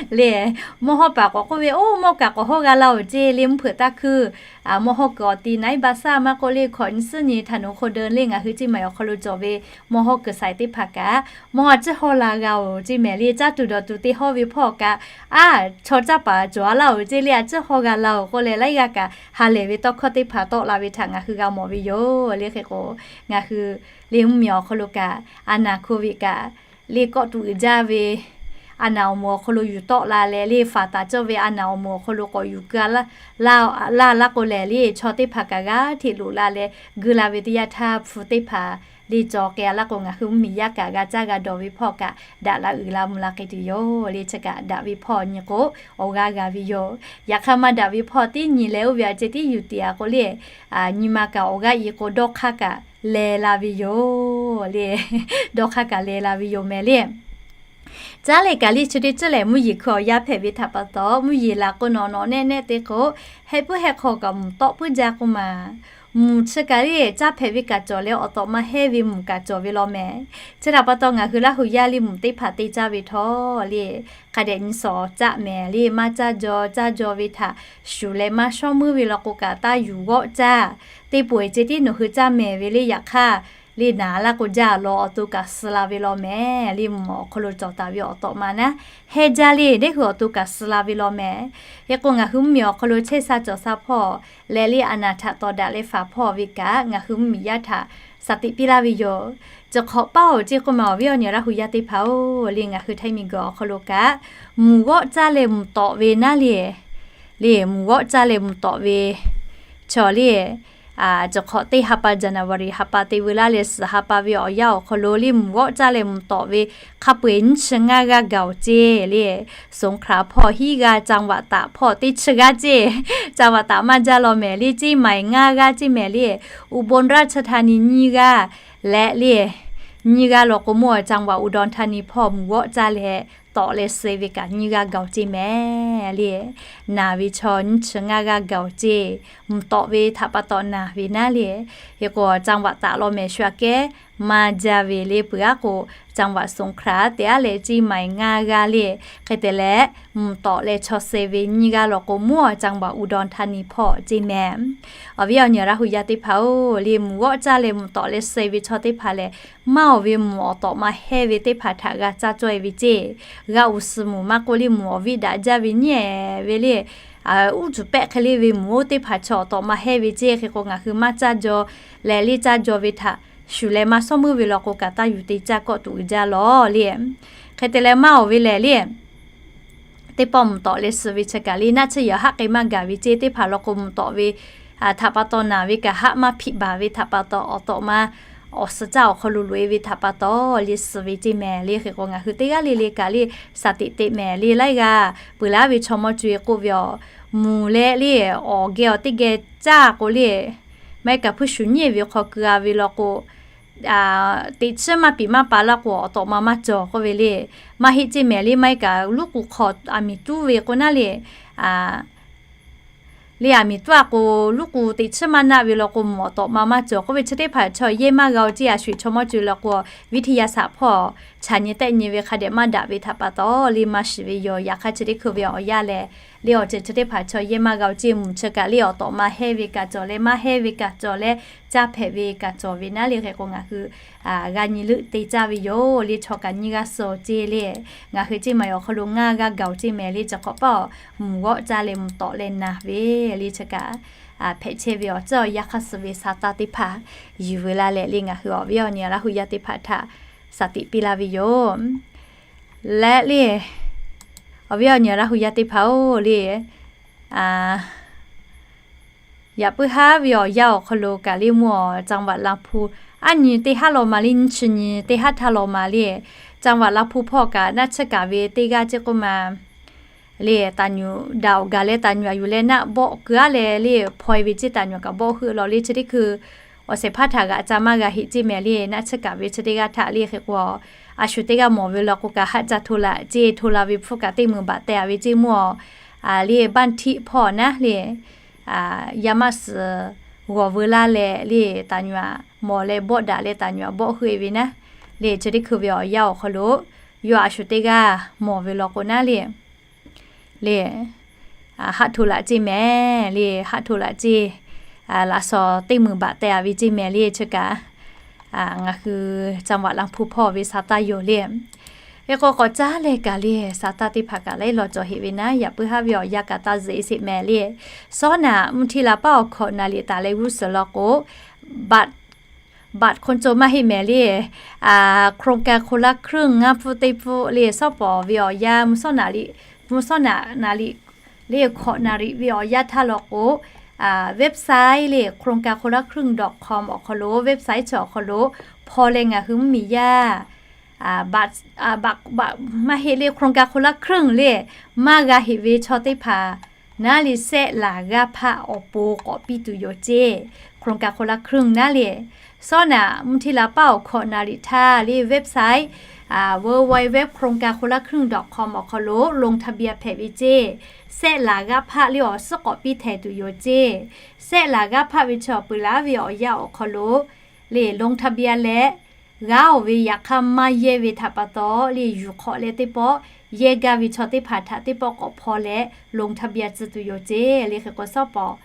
Le, mawˇ hawˇ paˍ k'awꞈ k'oˆ ve, Oˇ, mawˇ kaꞈ k'awꞈ hawˇ g'a laˇ oˬ ceˇ le, mvuhˇ hpeuꞈ taˇ hkuiˇ. Mawˇ hawˇ kuiˬ awˬ ti naiˉ ba saˇ maˇ k'oˆ le, hkawꞈ nyi suhˉ nyi htaꞈ nawˬ hk'aw deu le, ngaˬ hui Ciˇ Maiˍ awˬ hk'aw lo cawˬ ve mawˇ hawˇ kuiˬ saiˍ teˇ hpaˍ kaꞈ mawˇ a ciˉ hawˇ la g'a oˬ ceˇ mehˍ le. Caˇ tuˬ dawˬ tuˬ te hawˇ ve hpawˇ kaꞈ, a, chaw caˇ paˍ cawˬ a laˇ oˬ ceˇ le, a ciˉ hawˇ g'a la oˬ k'oˆ leh, laiˉ g'aˇ kaꞈ ha lehˬ ve tawˇ hkawˇ teˇ hpaˍ tawˆ la ve htaꞈ ngaˬ hui g'a mawˬ ve yoˬ le. Hk'e k'o, ngaˬ hui le mvuhˇmiˬ awˬ hk'aw lo kaꞈ a naˍ hk'oˆ ve kaꞈ le kawˆ tuˬ uiˍ jaˇ ve a naˍ awˬ moˍ awˬ hk'aw lo yuˬ tawˆ la leh, le faˍ taˍ cawˇ ve a naˍ awˬ moˍ awˬ hk'aw lo k'awꞈ yuˬ keu laˇ laˇ laˇ k'o lehˬ, le chaw teˇ hpaˍ kaꞈ g'aˇ hteꞈ loꞈ la leh guiˇ la ve teˇ yanˇ htaˇ, hpu teˇ hpaˍ le cawˬ k'ai a laˇ k'o, ngaˬ hui mvuhˇmiˬ yaˇ kaꞈ g'a caˇ g'a dawˬ ve hpawˇ kaꞈ daꞈ la uiˍ la mvuh la k'ai tuˬ yoˬ le. Chi kaꞈ daꞈ ve hpawˇ nyi k'o, awˬ g'aˇ g'a ve yoˬ. Yaꞈ hk'aˇ maˇ daꞈ ve hpawˇ tiˉ nyi leh oˇ ve a ceh tiˉ yuˬ tiꞈ a k'o le, nyi ma kaꞈ awˬ g'aˇ i k'o dawˇ hk'aˇ kaꞈ leh la ve yoˬ le. Dawˇ hk'aˇ kaꞈ leh la ve yoˬ mehˍ le. Caˉ leh kaꞈ le chi teˇ ceuˬ lehˬ, mvuhˇ yeˬ hkui awˬ yanˇ hpehꞈ ve htaꞈ pa taw, mvuhˇ yeˬ laˬ k'o nawꞈ nawꞈ nehˆ nehˆ te k'o, heh puiˉ heh hk'aw kaꞈ mvuhˬ tawˆ puiˉ jaˇ k'oˆ maˬ. Mvuhˬ chi kaꞈ le caˇ hpehꞈ ve kaꞈ cawˬ leh, awˬ tawꞈ ma hehˇ ve mvuhˬ kaꞈ cawˬ ve law mehˍ. Chi htaꞈ pa taw ngaˬ hui Laˇ hu yaˇ le mvuhˬ teˇ hpaˍ te caˇ ve htawˇ le, hk'a dehꞈ nyi shawˍ caˆ mehˍ le, maˇ caˇ jaw, caˇ jaw ve htaꞈ shuˍ leh maˇ shawˉ meuˇ ve law k'o kaꞈ taˇ yuˬ g'awˆ caˇ. Teˇ poˬ e ceh tiˉ nawˬ hui caˇ mehˍ ve le, yaꞈ hk'aˇ le naˍ laˇ k'o jaˇ law, awˬ to kaꞈ suh la ve law mehˍ. Le mvuhˬ awˬ hk'aw lo cawˬ taˍ ve awˬ tawꞈ ma naˉ heh jaˇ le, dehˇ hui awˬ to kaꞈ suh la ve law mehˍ. Hk'e k'o ngaˬ hui mvuhˇmiˬ awˬ hk'aw lo chehˇ sha cawˬ sha hpawˇ leh le a naˍ htaꞈ tawˍ daꞈ leh faˍ hpawˇ ve kaꞈ ngaˬ hui mvuhˇmiˬ yaˇ htaꞈ shaˍ tiꞈ piˇ laˇ ve yoˬ. Chi hk'awꞈ paˇ oˬ ceˇ k'oˆ maˬ awˬ viˉ awˬ nyi Laˇ hu yaˇ teˇ hpaˍ oˬ le, ngaˬ hui Htaiˇ miˬguiˬ awˬ hk'aw lo kaꞈ mvuhˬ g'awˆ caˇ leh mvuhˬ tawꞈ ve naˉ le, le mvuhˬ g'awˆ caˇ leh mvuhˬ tawꞈ ve chaw le, chi hk'awꞈ teˇ ha pa January ha pa te veu laˇ leh suhˍ ha pa ve awˬ yanˇ awˬ hk'aw lo le mvuhˬ g'awˆ caˇ leh mvuhˬ tawꞈ ve hk'a peu eˬ nyiˇ chi ngaˇ g'aˇ gaˬ oˬ ceˇ le. สงขลา hpawˇ hiˉ g'aˇ, จังหวัดตาก hpawˇ teˇ chi g'aˇ ceˇ. จังหวัดตาก maˇ jaˇ law mehˍ le, เชียงใหม่ ngaˇ g'aˇ ceˇ mehˍ le, อุบลราชธานี nyiˇ g'aˇ leh le, nyiˇ g'aˇ law k'o mawˇ จังหวัดอุดรธานี hpawˇ mvuhˬ g'awˆ caˇ leh tawꞈ leh suh ve kaꞈ nyiˇ g'aˇ gaˬ oˬ ceˇ mehˍ le. Naˬ ve chaw nyiˇ chi ngaˇ g'aˇ gaˬ oˬ ceˇ. Mvuhˬ tawꞈ ve htaꞈ pa taw naˬ ve naˉ le. Hk'e k'o จังหวัดตาก law mehˍ shu aꞈ kehˉ maˇ jaˇ ve le, peuˬ aˉ k'o จังหวัดสงขลา te aˉ leh เชียงใหม่ ngaˇ g'aˇ le. Hk'e te leh mvuhˬ tawꞈ leh chaw suh ve nyiˇ g'aˇ law k'o mawˇ จังหวัดอุดรธานี hpawˇ ceˇ mehˍ. Awˬ viˉ awˬ nyi Laˇ hu yaˇ teˇ hpaˍ oˬ le, mvuhˬ g'awˆ caˇ leh mvuhˬ tawꞈ leh suh ve chaw teˇ hpaˍ lehˬ, maˇ awˬ ve mvuhˬ awˬ tawꞈ ma hehˇ ve teˇ hpaˍ htaꞈ g'a caˇ cawˇ e ve ceˇ. g'a uˍ suhˍ mvuhˬ maˇ k'oˆ le, mvuhˬ awˬ viˉ daꞈ jaˇ ve nyi ve le, uˉ tuˬ pehˆ hk'e le ve mvuhˬ oˇ teˇ hpaˍ chaw awˬ tawꞈ ma hehˇ ve ceˇ. Hk'e k'o ngaˬ hui maˇ caˇ jaw leh le caˇ jaw ve htaꞈ shuˍ leh maˇ shawˉ meuˇ ve law k'o, kaꞈ taˇ yuˬ te caˇ kawˆ tuˬ uiˍ jaˇ lawˬ le. Hk'e te leh maˇ awˬ ve lehˬ le, teˇ pawˆ mvuhˬ tawꞈ leh suh ve chi kaꞈ le, naˆ tsuhˇ yaꞈ haˆ k'ai maˇ gaˬ ve ceˇ. Teˇ hpaˍ law k'o mvuhˬ tawꞈ ve htaꞈ pa taw naˬ ve kaꞈ haˆ maˇ hpiˆ baˬ ve htaꞈ pa taw, awˬ tawꞈ ma awˬ suhˍ caˇ awˬ hk'aw lo loꞈ e ve htaꞈ pa taw le suh ve ceˇ mehˍ le. Hk'e k'o ngaˬ hui teˇ g'aˇ le le kaꞈ le shaˍ teꞈ teꞈ mehˍ le laiˉ g'aˇ peuˬ laˇ ve chaw mawˇ co-e k'oˆ ve aˬ, mvuhˬ leh le awˬ geh awˬ teˇ geh caˇ k'o le, maˇ heˆ kaꞈ hpuiˇ shuˍ nyiˇ ve hk'aw keu-a ve law k'o, teꞈ chiˉ maˇ piˍ maˇ pa laˇ k'o awˬ tawꞈ ma maˇ cawˬ k'oˆ ve le. Maˇ heˆ ceˇ mehˍ le, maˇ heˆ kaꞈ luˉ k'u hk'aw aˬ miˍ tuˉ ve k'o naˉ le, le aˬ miˍ tuˉ-a k'o, luˉ k'u teꞈ chiˉ maˇ naˆ ve law k'o mvuhˬ awˬ tawꞈ ma maˇ cawˬ k'oˆ ve chi teˇ hpaˍ chaw yehˇ maˇ g'a-o ceˇ. A shu-eˬ chaw mawˇ co-e law k'o, viˉ htiˇ yaˇ shaꞈ hpawˇ chaꞈ nyi tehˆ nyi ve hk'a dehꞈ maˇ daꞈ ve htaꞈ pa taw le maˇ shiˍ ve yoˬ. Yaꞈ hk'aˇ chi teˇ hkui ve awˬ yanˇ lehˬ le awˬ ceuˬ chi teˇ hpaˍ chaw yehˇ maˇ g'a-o ceˇ. Mvuhˬ chi kaꞈ le awˬ tawꞈ ma hehˇ ve kaꞈ cawˬ leh maˇ hehˇ ve kaꞈ cawˬ leh caˇ hpehꞈ ve kaꞈ cawˬ ve naˉ le. Hk'e k'o ngaˬ hui g'a nyi leuˆ te caˇ ve yoˬ le. Chaw kaꞈ nyiˇ g'aˇ suh-o ceˇ le. Ngaˬ hui ceˇ maˬ awˬ hk'aw lo ngaˇ g'aˇ gaˬ-o ceˇ mehˍ le. Chi hk'awꞈ paˆ mvuhˬ g'awˆ caˇ leh mvuhˬ tawꞈ leh naˬ ve le. Chi kaꞈ hpehꞈ chehˇ ve awˬ ceuˬ awˬ yanˇ hk'aˇ suh ve sa taˇ teˇ hpaˍ yuˬ veu laˇ leh le ngaˬ hui awˬ viˉ awˬ nyi Laˇ hu yaˇ teˇ hpaˍ htaꞈ shaˍ teꞈ piˇ laˇ ve yoˬ. Leh le awˬ viˉ awˬ nyi Laˇ hu yaˇ teˇ hpaˍ-oˬ le, yaꞈ puiˉ haˉ ve awˬ yanˇ awˬ hk'aw lo kaꞈ le mvuhˇ awˬ จังหวัดลำพูน aˉ nyi teˇ haˉ law ma le, nyiˇ chi nyi teˇ haˉ htaˇ law ma le, จังหวัดลำพูน hpawˇ kaꞈ naˆ tsuhˇ kaˍ ve teˇ g'aˇ ceˇ k'oˆ ma le, taˍ nyuꞈ daꞈ awˬ gaˬ leh taˍ nyuꞈ aˬ yuˬ leh naˆ bawˆ keu-a leh le hpaw-e ve ceˇ. Taˍ nyuꞈ kaꞈ bawˆ heuˆ law le. Chi teˇ hkui awˬ shehˍ hpaˇ htaꞈ g'aꞈ ca maˇ g'a heˆ ceˇ mehˍ le. Naˆ tsuhˇ kaˍ ve chi teˇ g'aˇ htaꞈ le. Hk'e k'o a shu teˇ g'aˇ mawˬ ve law k'o kaꞈ haˆ ca hto laꞈ ceˇ. Hto la ve hpfuhˇ kaꞈ teˇ mui baꞈ teh-a ve ceˇ mvuhˇ awˬ le บ้านทิ hpawˇ naˉ le, yaˇ maˇ suhˍ g'awˬ veu laˇ leh le taˍ nyuꞈ mawˬ leh bawˆ daꞈ leh taˍ nyuꞈ bawˆ heuˆ-e ve naˉ le. Chi teˇ hkui ve awˬ yanˇ awˬ hk'aw lo yawˇ a shu teˇ g'aˇ mawˬ ve law k'o naˉ le le haˆ hto laꞈ ceˇ mehˍ le. Haˆ hto laꞈ ceˇ, laꞈ shawnˍ teˇ mui baꞈ teh-a ve ceˇ mehˍ le. Chi kaꞈ ngaˬ hui จังหวัดลำพูน hpawˇ ve sa taˇ yoˬ le. Hk'e k'o k'awꞈ caˉ leh kaꞈ le sa taˇ teˇ hpaˍ kaꞈ laiˉ law cawˬ heꞈ ve naˉ. Yaꞈ puiˉ haˉ ve awˬ yanˇ kaꞈ taˇ zuhꞈ-e sheˍ mehˍ le. Sawˉ naꞈ mvuhˇ htiˇ la paˉ awˬ hkawꞈ naˍ riˍ taˍ leh g'uˇ suhˍ law k'o, บัตรคนจน maˇ heˆ mehˍ le, โครงการคนละครึ่ง ngaˇ pfuhˇ teˇ pfuhˇ le sawˉ pawˍ ve awˬ yanˇ mvuhˇ sawˉ naꞈ riˍ, mvuhˇ sawˉ naꞈ naˍ riˍ le hkawꞈ naˍ riˍ ve awˬ yanˇ htaˇ law k'o, website le โครงการคนละครึ่ง dot com awˬ hk'aw lo website chi awˬ hk'aw lo hpaw leh ngaˬ hui mvuhˇmiˬ yaˇ maˇ heˆ le โครงการคนละครึ่ง le maˇ g'a heˆ ve chaw teˇ hpaˍ naˉ le sehˆ laˬ g'aˇ hpaˆ awˬ pon k'awꞈ piˇ tuˬ yoˬ ceˇ. โครงการคนละครึ่ง naˉ le sawˉ naꞈ mvuhˇ htiˇ la paˉ awˬ hkawꞈ naˍ riˍ htaˇ le website www โครงการคนละครึ่ง dot com awˬ hk'aw lo ลงทะเบียน hpehꞈ ve ceˇ. Sehˆ laˬ g'aˇ hpaˆ le awˬ suhˉ k'awꞈ piˇ htaiˍ tuˬ yoˬ ceˇ. Sehˆ laˬ g'aˇ hpaˆ ve chi awˬ peuˬ laˉ ve awˬ yanˇ awˬ hk'aw lo le ลงทะเบียน leh g'a-oˬ ve yaꞈ hk'aˇ maˇ yehˇ ve htaꞈ pa taw le yuˬ hk'awꞈ leh teˇ pawˆ yehˇ gaˇ ve chaw teˇ hpaˍ htaꞈ teˇ pawˆ k'awꞈ hpaw leh ลงทะเบียน tcuh tuˬ yoˬ ceˇ. Le hk'e k'o sawˉ pawˍ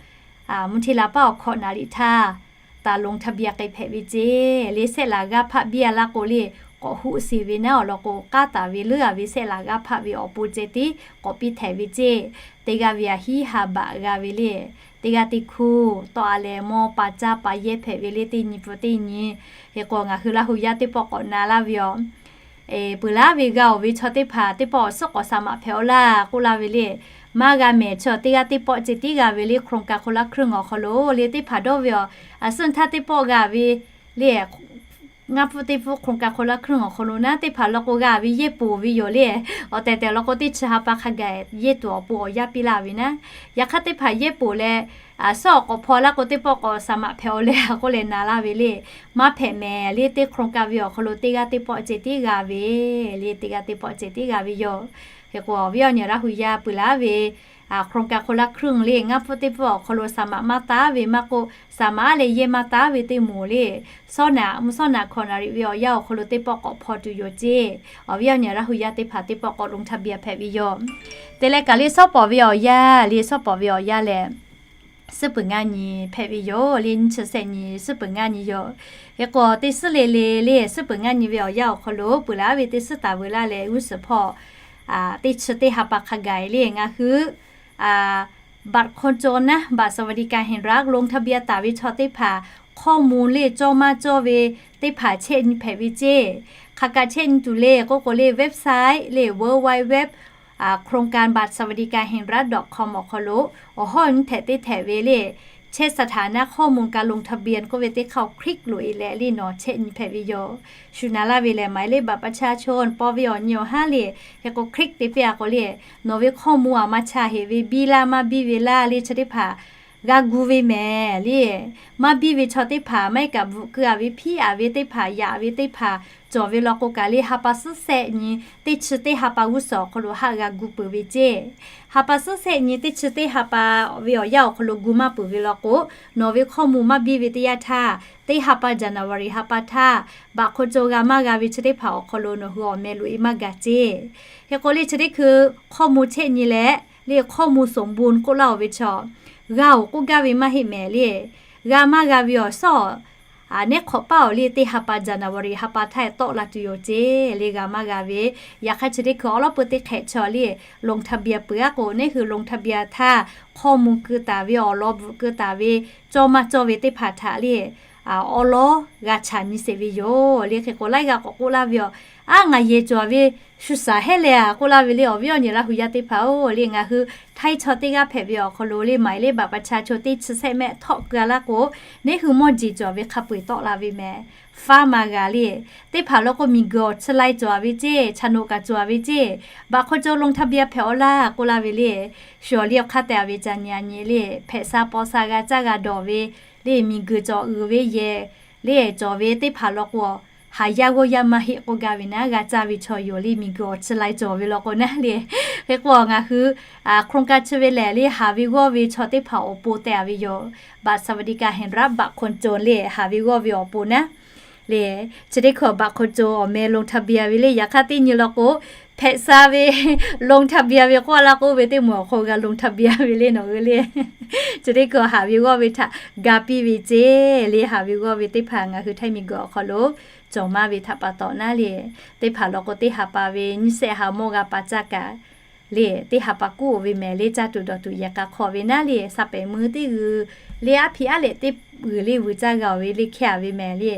mvuhˇ htiˇ la paˉ awˬ hkawꞈ naˍ riˍ htaˇ ลงทะเบียน k'ai hpehꞈ ve ceˇ. Le sehˆ laˬ g'aˇ hpaˆ biˇ-a laˇ k'o le k'awꞈ hoˆ sheˍ ve naˉ awˬ lawn k'o, k'aˉ taˍ ve leuˉ-a ve sehˆ laˬ g'aˇ hpaˆ ve awˬ pon ceh tiˉ k'awꞈ piˇ htaiˍ ve ceˇ. Teˇ g'aˇ ve aˬ hiˉ ha baꞈ g'a ve le, teˇ g'aˇ teˇ hkuˇ tawˆ-a leh mawˇ pa caˇ pa yehˇ hpehꞈ ve le teˇ nyi pfuhˇ teˇ nyi. Hk'e k'o ngaˬ hui Laˇ hu yaˇ teˇ pawˆ k'awꞈ na laˇ ve yoˬ. Peuˬ laˉ ve g'a-oˬ ve chaw teˇ hpaˍ teˇ pawˆ awˬ suhˉ k'awꞈ saˍ maꞈ hpehꞈ-aw laˇ k'oˆ laˇ ve le. Maˇ g'a mehˍ chi teˇ g'aˇ teˇ pawˆ ceh tiˉ g'a ve le โครงการคนละครึ่ง awˬ hk'aw lo le teˇ hpaˍ dawˇ ve aˬ, a suhˉ htaˇ teˇ pawˆ g'a ve le ngaˇ pfuhˇ teˇ pfuhˇ โครงการคนละครึ่ง awˬ hk'aw lo naˉ teˇ hpaˍ law k'o g'a ve yehˇ poˬ ve yoˬ le. Awˬ tehˬ tehˬ law k'o teˇ chi ha pa hk'a gaˬ yehˇ tuˬ awˬ pon awˬ yanˇ piˇ laˇ ve naˉ. Yaꞈ hk'aˇ teˇ hpaˍ yehˇ poˬ leh suhˉ awˬ k'awꞈ hpaw laˇ k'o teˇ pawˆ k'awꞈ saˍ maꞈ hpehꞈ-aw leh k'oˆ leh na laˇ ve le. Maˇ hpehꞈ mehˍ le teˇ โครงการ ve awˬ hk'aw lo teˇ g'aˇ teˇ pawˆ ceh tiˉ g'a ve le teˇ g'aˇ teˇ pawˆ ceh tiˉ g'a ve yoˬ. Hk'e k'o awˬ viˉ awˬ nyi Laˇ hu yaˇ peuˬ laˉ ve โครงการคนละครึ่ง le ngaˇ pfuhˇ teˇ pfuhˇ awˬ hk'aw lo saˍ maꞈ maˇ taˉ ve maˇ k'oˆ, saˍ maꞈ-a leh yehˇ maˇ taˉ ve teˇ moˍ le sawˉ naꞈ mvuhˇ sawˉ naꞈ hkawꞈ naˍ riˍ ve awˬ yanˇ awˬ hk'aw lo teˇ pawˆ k'awꞈ hpaw tuˬ yoˬ ceˇ. Awˬ viˉ awˬ nyi Laˇ hu yaˇ teˇ hpaˍ teˇ pawˆ k'awꞈ ลงทะเบียน hpehꞈ ve yoˬ. Te leh kaꞈ le sawˉ pawˍ ve awˬ yanˇ le sawˉ pawˍ ve awˬ yanˇ lehˬ suhˉ peuˬ ngaˇ nyi hpehꞈ ve yoˬ le. Nyiˇ chi sehˆ nyi suhˉ peuˬ ngaˇ nyi yoˬ. Hk'e k'o teˇ suhˉ le le le suhˉ peuˬ ngaˇ nyi ve awˬ yanˇ awˬ hk'aw lo peuˬ laˉ ve teˇ suhˉ taˍ veu laˇ leh g'uˇ suhˍ hpawˇ teˇ chi teˇ ha pa hk'a gaˬ le ngaˬ hui บัตรคนจน naˉ บัตรสวัสดิการแห่งรัฐ ลงทะเบียน taˍ ve chaw teˇ hpaˍ ข้อมูล le cawˇ maˇ cawˇ ve teˇ hpaˍ chehˇ nyi hpehꞈ ve ceˇ. Hk'aˬ kaꞈ chehˇ nyi tuˬ le k'oˆ k'o le website le www โครงการบัตรสวัสดิการแห่งรัฐ ดอทคอม awˬ hk'aw lo awˬ hawˉ nyi htehꞈ teˇ htehꞈ ve le chehˇ สถานะข้อมูลการลงทะเบียน k'oˆ ve teˇ hk'aˇ awˬ คลิก loꞈ e leh le nawˬ chehˇ nyi hpehꞈ ve yoˬ. Shu na laˇ ve lehˬ หมายเลขบัตรประชาชน paw ve awˬ nyi awˬ haˉ le hk'e k'o คลิก te piˇ a k'o le nawˬ ve ข้อมูล aˬ maˇ cha heꞈ ve biˇ laˇ maˇ biˇ ve laˇ le chi teˇ hpaˍ g'a gu ve mehˍ le. Maˇ biˇ ve chaw teˇ hpaˍ maˇ heˆ kaꞈ bvuhꞈ keu a ve hpiˉ a ve teˇ hpaˍ yaꞈ ve teˇ hpaˍ cawˬ ve law k'o kaꞈ le ha pa suhˉ shehˆ nyi teˇ chi teˇ ha pa g'uˇ suhˍ awˬ hk'aw lo haˆ g'a gu peuˬ ve ceˇ. Ha pa suhˉ shehˆ nyi teˇ chi teˇ ha pa ve awˬ yanˇ awˬ hk'aw lo gu maˇ peuˬ ve law k'o nawˬ ve ข้อมูล maˇ biˇ ve teˇ yanˇ htaˇ teˇ ha pa January ha pa htaˇ บัตรคนจน g'a maˇ g'a ve chi teˇ hpaˍ awˬ hk'aw lo nawˬ hui awˬ meh loꞈ e maˇ gaˬ ceˇ. Hk'e k'o le chi teˇ hkui ข้อมูล chehˇ nyi leh le ข้อมูลสมบูรณ์ k'oˆ laˇ oˬ ve chaw g'a oˬ k'oˆ gaˇ ve maˇ heˆ mehˍ le. G'a maˇ g'a ve awˬ shawˉ nehˉ hk'awꞈ paˇ awˬ le teˇ ha pa January ha pa htaˇ tawˆ la tuˬ yoˬ ceˇ le g'a maˇ g'a ve. Yaꞈ hk'aˇ chi teˇ hkui awˉ lawˉ peu teˇ hk'ehꞈ chaw le ลงทะเบียน peuˬ a k'o neˇ hui ลงทะเบียน htaˇ ข้อมูล keu taˍ ve awˬ lawn bvuhꞈ keu taˍ ve cawˇ maˇ cawˇ ve teˇ hpaˍ htaꞈ le awˉ lawˉ g'a chaꞈ nyi sheˍ ve yoˬ le. Hk'e k'o laiˉ g'aˇ k'awꞈ k'oˆ laˇ ve yoˬ. Aˉ ngaˬ yehˬ cawˬ ve shu shaˍ heˆ le a k'oˆ laˇ ve le awˬ viˉ awˬ nyi Laˇ hu yaˇ teˇ hpaˍ-oˬ le ngaˬ hui htaiˇ chaw teˇ g'aˇ hpehꞈ ve awˬ hk'aw lo le หมายเลขบัตรประชาชน teˇ chi shehˆ mehˆ htawˆ keu a laˇ k'o neˇ hui mawˇ jeˬ cawˬ ve hk'a peu-eˬ tawˆ la ve mehˍ. Faˉ maˇ g'a le teˇ hpaˍ law k'o miˬguiˬ awˬ chi lai cawˬ a ve ceˇ, chaꞈ noꞈ kaꞈ cawˬ a ve ceˇ, บัตรคนจน ลงทะเบียน hpehꞈ awˬ laˇ k'oˆ laˇ ve le. Shu awˬ liˇ awˬ hk'aˇ te a ve ca nyi a nyi le hpehꞈ sha paw sha g'a caˇ g'a dawˬ ve le miˬguiˬ cawˬ uiˍ ve yehˬ le cawˬ ve teˇ hpaˍ law k'o haˍ yaˇ g'awˇ yaˇ maˇ heˆ k'oˆ gaˇ ve naˉ g'a caˇ ve chaw yoˬ le miˬguiˬ awˬ chi lai cawˬ ve law k'o naˉ le. Hk'e k'o ngaˬ hui โครงการ chi ve lehˬ le haˍ ve g'awˇ ve chaw teˇ hpaˍ awˬ pon teh a ve yoˬ. บัตรสวัสดิการแห่งรัฐ บัตรคนจน le haˍ ve g'awˇ ve awˬ pon naˉ le. Chi teˇ hkui บัตรคนจน awˬ meh ลงทะเบียน ve le yaꞈ hk'aˇ teˇ nyi law k'o hpehꞈ sha ve ลงทะเบียน ve k'oˆ laˇ k'oˆ ve teˇ moˍ awˬ hk'aw g'a ลงทะเบียน ve le nawˬ hui le. Chi teˇ hkui haˍ ve g'awˇ ve htaꞈ ga piˇ ve ceˇ le haˍ ve g'awˇ ve teˇ hpaˍ ngaˬ hui htaiˇ miˬguiˬ awˬ hk'aw lo cawˬ maˇ ve htaꞈ pa taw naˉ le. Teˇ hpaˍ law k'o teˇ ha pa ve nyiˇ shehˆ ha mawˇ g'a pa caˇ kaꞈ le teˇ ha pa kuˉ oˬ ve mehˍ le caˇ tuˬ dawˬ tuˬ yehˬ k'a hk'aw ve naˉ le sha pehˍ mui teˇ g'uiˬ le aˉ hpiˇ aˉ lehꞈ teˇ g'uiˬ le vuiˬ caˇ g'a oˬ ve le hkehˇ a ve mehˍ le.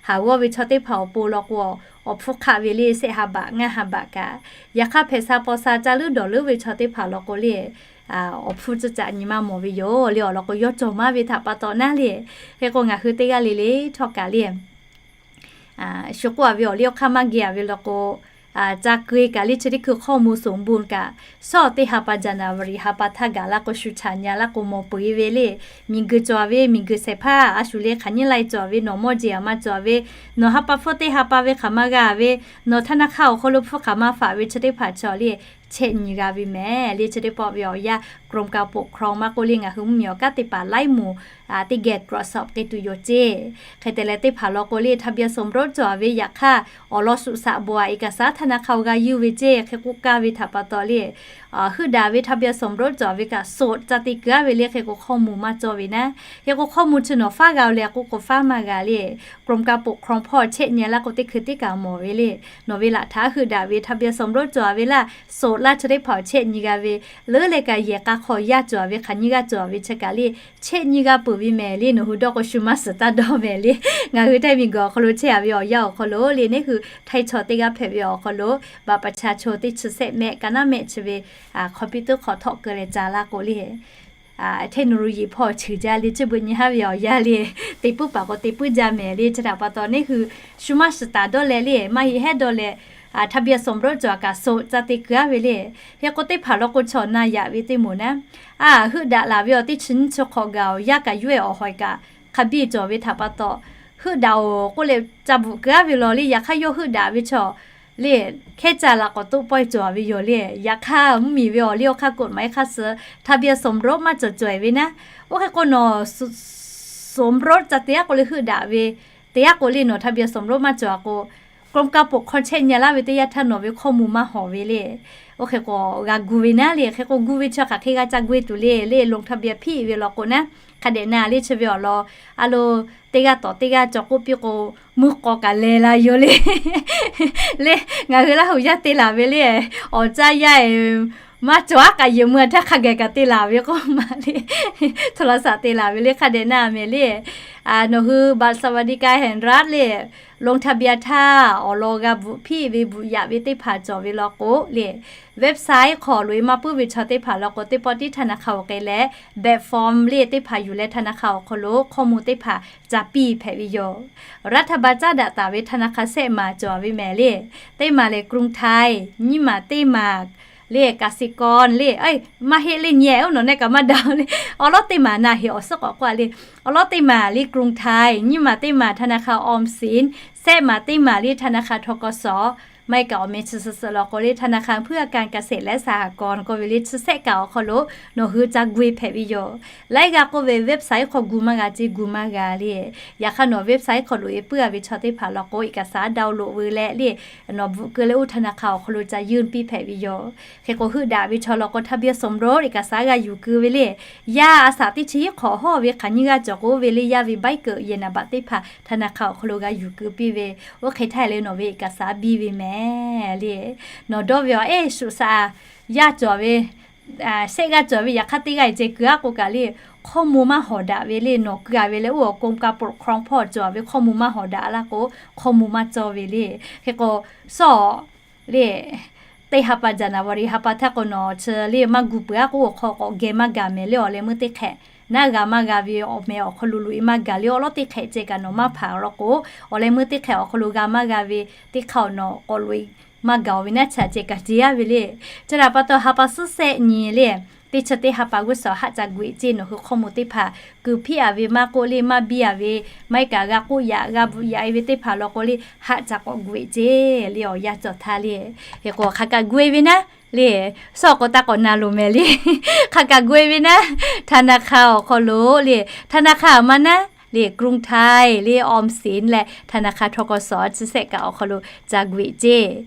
Haˍ g'awˇ ve chaw teˇ hpaˍ awˬ pon law k'o awˬ hpfuhˇ hk'aˆ ve le shehˆ ha baꞈ ngaˇ ha baꞈ kaꞈ yaꞈ hk'aˇ hpehꞈ sha paw sha caˇ leuˉ dawˬ leuˉ ve chaw teˇ hpaˍ law k'o le awˬ hpfuhˇ tcuhˇ caꞈ nyi maˇ mawˬ ve yoˬ le awˬ lawn k'o yawˇ cawˬ maˇ ve htaꞈ pa taw naˉ le. Hk'e k'o ngaˬ hui teˇ g'aˇ le le htawˇ kaꞈ le shu k'oˆ a ve awˬ liˇ awˬ hk'aˇ maˇ geh a ve law k'o ca keu e kaꞈ le chi teˇ hkui ข้อมูลสมบูรณ์ kaꞈ shawˉ teˇ ha pa January ha pa htaˇ gaˬ laˇ k'o shu chaꞈ nyi a laˇ k'o mawˬ peuˬ e ve le. Miˬguiˬ cawˬ ve miˬguiˬ shehˍ hpaˇ a shu le hk'aˬ nyiˇ lai cawˬ ve nawˬ mawˇ jeˬ a maˇ cawˬ ve nawˬ ha pa hpfuhˇ teˇ ha pa ve hk'aˬ maˇ g'a ve nawˬ ธนาคาร awˬ hk'aw lo hpfuhˇ hk'aˬ maˇ faꞈ ve chi teˇ hpaˍ chaw le chehˇ nyi g'a ve mehˍ le. Chi teˇ pawˆ ve awˬ yanˇ กรมการปกครอง maˇ k'oˆ le ngaˬ hui mvuhˇmiˬ awˬ kanˉ teˇ hpaˍ laiˉ moˍ teˇ geh ตรวจสอบ k'ai tuˬ yoˬ ceˇ. Hk'e te leh teˇ hpaˍ law k'o le ทะเบียนสมรส cawˬ a ve yaꞈ hk'aˇ awˬ lawn shuꞈ shaꞈ bon a iˉ kaˍ saˉ ธนาคาร g'a yuˇ ve ceˇ hk'e k'oˆ kaˇ ve htaꞈ pa taw le heuˆ daꞈ ve ทะเบียนสมรส cawˬ a ve kaꞈ โสด ca te keu a ve le hk'e k'o ข้อมูล maˇ cawˇ ve naˉ. Hk'e k'o ข้อมูล chi nawˬ faˉ g'a le a k'oˆ k'o faˉ maˇ g'a le กรมการปกครอง hpawˇ chehˇ nyi laˇ k'o teˇ hkui teˇ kaꞈ mawˬ ve le. Nawˬ ve laꞈ htaꞈ heuˆ daꞈ ve ทะเบียนสมรส cawˬ a ve laˇ โสด laˇ chi teˇ hpaˍ awˬ chehˇ nyi g'a ve leuˉ leh kaꞈ yehˬ k'a hk'aw yaˇ cawˬ a ve hk'aˬ nyiˇ g'aˇ cawˬ a ve chi kaꞈ le chehˇ nyi g'a peuˬ ve mehˍ le. Nawˬ hui dawˇ k'o shu maˇ suhˍ taˇ dawˇ mehˍ le. Ngaˬ hui htaiˇ miˬguiˬ awˬ hk'aw lo chehˇ a ve awˬ yanˇ awˬ hk'aw lo le neˇ hui htaiˇ chaw teˇ g'aˇ hpehꞈ ve awˬ hk'aw lo บัตรประชาชน teˇ chi shehˆ mehˆ ka naˉ mehˆ chi ve computer hk'aw htawˆ keu leh ca laˇ k'o le เทคโนโลยี hpawˇ cheuˬ jaˇ le chi beuꞈ nyi haˉ ve awˬ yanˇ le te puiˉ paˍ k'o te puiˉ jaˇ mehˍ le. Chi htaꞈ pa taw neˇ hui shu maˇ suhˍ taˍ dawˇ leh le maˇ heˆ hehˉ dawˇ leh ทะเบียนสมรส cawˬ a kaꞈ โสด ca te keu a ve le. Hk'e k'o teˇ hpaˍ law k'o chaw na yaꞈ ve teˇ moˍ naˉ a heuˆ daꞈ laˬ ve awˬ teˇ chi nyiˇ chi hk'awꞈ gaˬ awˬ yanˇ kaꞈ yawˇ ehˬ awˬ hawˬ e kaꞈ hk'a biˇ cawˬ ve htaꞈ pa taw heuˆ daꞈ oˬ k'oˆ leh ca bvuhꞈ keu a ve law le. Yaꞈ hk'aˇ yawˇ heuˆ daꞈ ve chaw le hkehˉ caˇ la k'awꞈ toˆ pawehˇ cawˬ a ve yoˬ le. Yaꞈ hk'aˇ mvuhˇmiˬ ve awˬ liˇ awˬ hk'aˇ กฎหมาย hk'a suh ทะเบียนสมรส maˇ cawˬ cawˬ e ve naˉ. Oˇ hk'e k'o nawˬ สมรส ca te a k'o le heuˆ daꞈ ve te a k'o le nawˬ ทะเบียนสมรส maˇ cawˬ a k'o กรมการปกครอง chehˇ nyi laˇ ve teˇ yanˇ htaˇ nawˬ ve ข้อมูล maˇ hawˍ ve le. Oˇ hk'e k'o g'a gu ve naˉ le. Hk'e k'o gu ve chi hk'aˬ hk'e g'a ca gu e tuˬ le le ลงทะเบียน hpiˇ ve law k'o naˉ Hk'a dehꞈ na le chi ve awˬ lawn, a lo, teˇ g'aˇ tawˍ teˇ g'aˇ cawˬ k'oˆ piˇ k'o, mvuhˇ k'aw kaꞈ leh la yoˬ le. Le, ngaˬ hui Laˇ huˍ yaˇ te laˬ ve le, awˬ caˇ yaˇ maˇ cawˬ aˉ k'aꞈ yehˬ mui htaˇ hk'a gaˬ kaꞈ te laˬ ve k'oˆ ma le, โทรศัพท์ te laˬ ve le hk'a dehꞈ na mehˍ le. Nawˬ hui บัตรสวัสดิการแห่งรัฐ le, ลงทะเบียน htaˇ awˬ lawn g'a bvuhꞈ hpiˆ ve bvuhꞈ yaꞈ ve teˇ hpaˍ cawˬ ve law k'o le, website hk'aw loꞈ e maˇ puiˉ ve chaw teˇ hpaˍ law k'o, teˇ pawˆ tiˉ ธนาคาร awˬ k'e leh แบบฟอร์ม le teˇ hpaˍ yuˬ leh ธนาคาร awˬ hk'aw lo hkawˇ mvuh teˇ hpaˍ ca piˇ hpehꞈ ve yoˬ. รัฐบาล caˉ daꞈ taˍ ve ธนาคาร sehˆ maˍ cawˬ ve mehˍ le. Teˇ maˍ lehˬ กรุงไทย, nyiˇ maˍ teˇ maˍ le กสิกร le, maˇ heˆ le nyi oˇ nawˬ nehˆ kaꞈ maˇ daꞈ le. Awˬ lawˉ teˇ maˍ na heꞈ awˬ suhˉ k'awꞈ k'oˆ le. Awˬ lawˉ teˇ maˍ le กรุงไทย, nyiˇ maˍ teˇ maˍ ธนาคาร ออมสิน, sehˆ maˍ teˇ maˍ le ธนาคาร ทกส, maˇ heˆ kaꞈ awˬ meh chi suhˍ suhˍ law k'o le ธนาคารเพื่อการเกษตรและสหกรณ์ k'oˆ ve le chi sehˆ kaꞈ awˬ hk'aw lo nawˬ hui ca gu e hpehꞈ ve yoˬ. Laiˉ g'aˇ k'oˆ ve website hk'aw gu maˇ g'a ce gu maˇ g'a le. Yaꞈ hk'aˇ nawˬ website hk'aw loꞈ e puiˉ a ve chaw teˇ hpaˍ law k'o เอกสาร download ve leh le, nawˬ bvuhꞈ keu leh oˇ ธนาคาร awˬ hk'aw lo ca ยื่น piˇ hpehꞈ ve yoˬ. Hk'e k'o heuˆ daꞈ ve chaw law k'o ทะเบียนสมรส เอกสาร g'a yuˬ keu ve le. Yaˇ a shaꞈ teˇ chi hiˉ hk'awꞈ hawˇ ve hk'aˬ nyiˇ g'aˇ cawˬ k'o oˇ ve le yaˇ ve ใบเกิด yehˬ นามบัตร teˇ hpaˍ ธนาคาร awˬ hk'aw lo g'a yuˬ keu piˇ ve. Oˇ hk'e htaˇ le nawˬ ve เอกสาร biˇ ve mehˍ le. Nawˬ dawˇ ve awˬ ehˉ shuˍ shaꞈ yaˇ cawˬ ve, sehˆ g'aˇ cawˬ ve yaꞈ hk'aˇ teˇ g'aˇ e ce keu aˉ k'o kaꞈ le, hkawˇ mvuh maˇ hawˍ daꞈ ve le. Nawˬ keu a ve leh oˇ awˬ กรมการปกครอง hpawˇ cawˬ ve hkawˇ mvuh maˇ hawˍ daꞈ laˇ k'o, hkawˇ mvuh maˇ cawˇ ve le. Hk'e k'o, sawˉ le, teˇ ha pa January ha pa htaˇ k'o nawˬ chi le maˇ gu peuˬ aˉ k'o, awˬ hk'aw k'awꞈ geh maˇ gaˬ mehˍ le. Awˬ leh meuˇ teˇ hk'ehꞈ naˉ g'a maˇ g'a ve awˬ meh awˬ hk'aw lo loꞈ e maˇ gaˬ le. Awˬ lawˉ teˇ hk'ehꞈ ceh kaꞈ nawˬ maˇ hpanˍ law k'o, awˬ leh meuˇ teˇ hk'ehꞈ awˬ hk'aw lo g'a maˇ g'a ve teˇ hk'aˇ awˬ nawˬ k'awꞈ loꞈ e maˇ gaˬ ve naˉ chaꞈ ceh kaꞈ te aˉ ve le. Chi htaꞈ pa taw ha pa suhˉ sehˆ nyi le, teˇ chi teˇ ha pa g'uˇ suhˍ haˆ ca gu e ce. Nawˬ hui hkawˇ mvuh teˇ hpaˍ keu hpiˇ a ve maˇ k'oˆ le, maˇ biˇ a ve, maˇ heˆ kaꞈ g'a k'oˆ yaꞈ g'a bvuhꞈ yaꞈ e ve teˇ hpaˍ law k'o le, haˆ ca k'awꞈ gu e ce le. Awˬ yanˇ cawˬ htaˇ le, hk'e k'o hk'aˬ kaꞈ gu e ve naˉ le, sawˉ k'o taˇ k'awꞈ na loˬ mehˍ le. Hk'aˬ kaꞈ gu e ve naˉ, ธนาคาร awˬ hk'aw lo le, ธนาคาร maˇ naˉ le, กรุงไทย le, ออมสิน leh ธนาคาร ทกส chi sehˆ kaꞈ awˬ hk'aw lo ca gu e ce.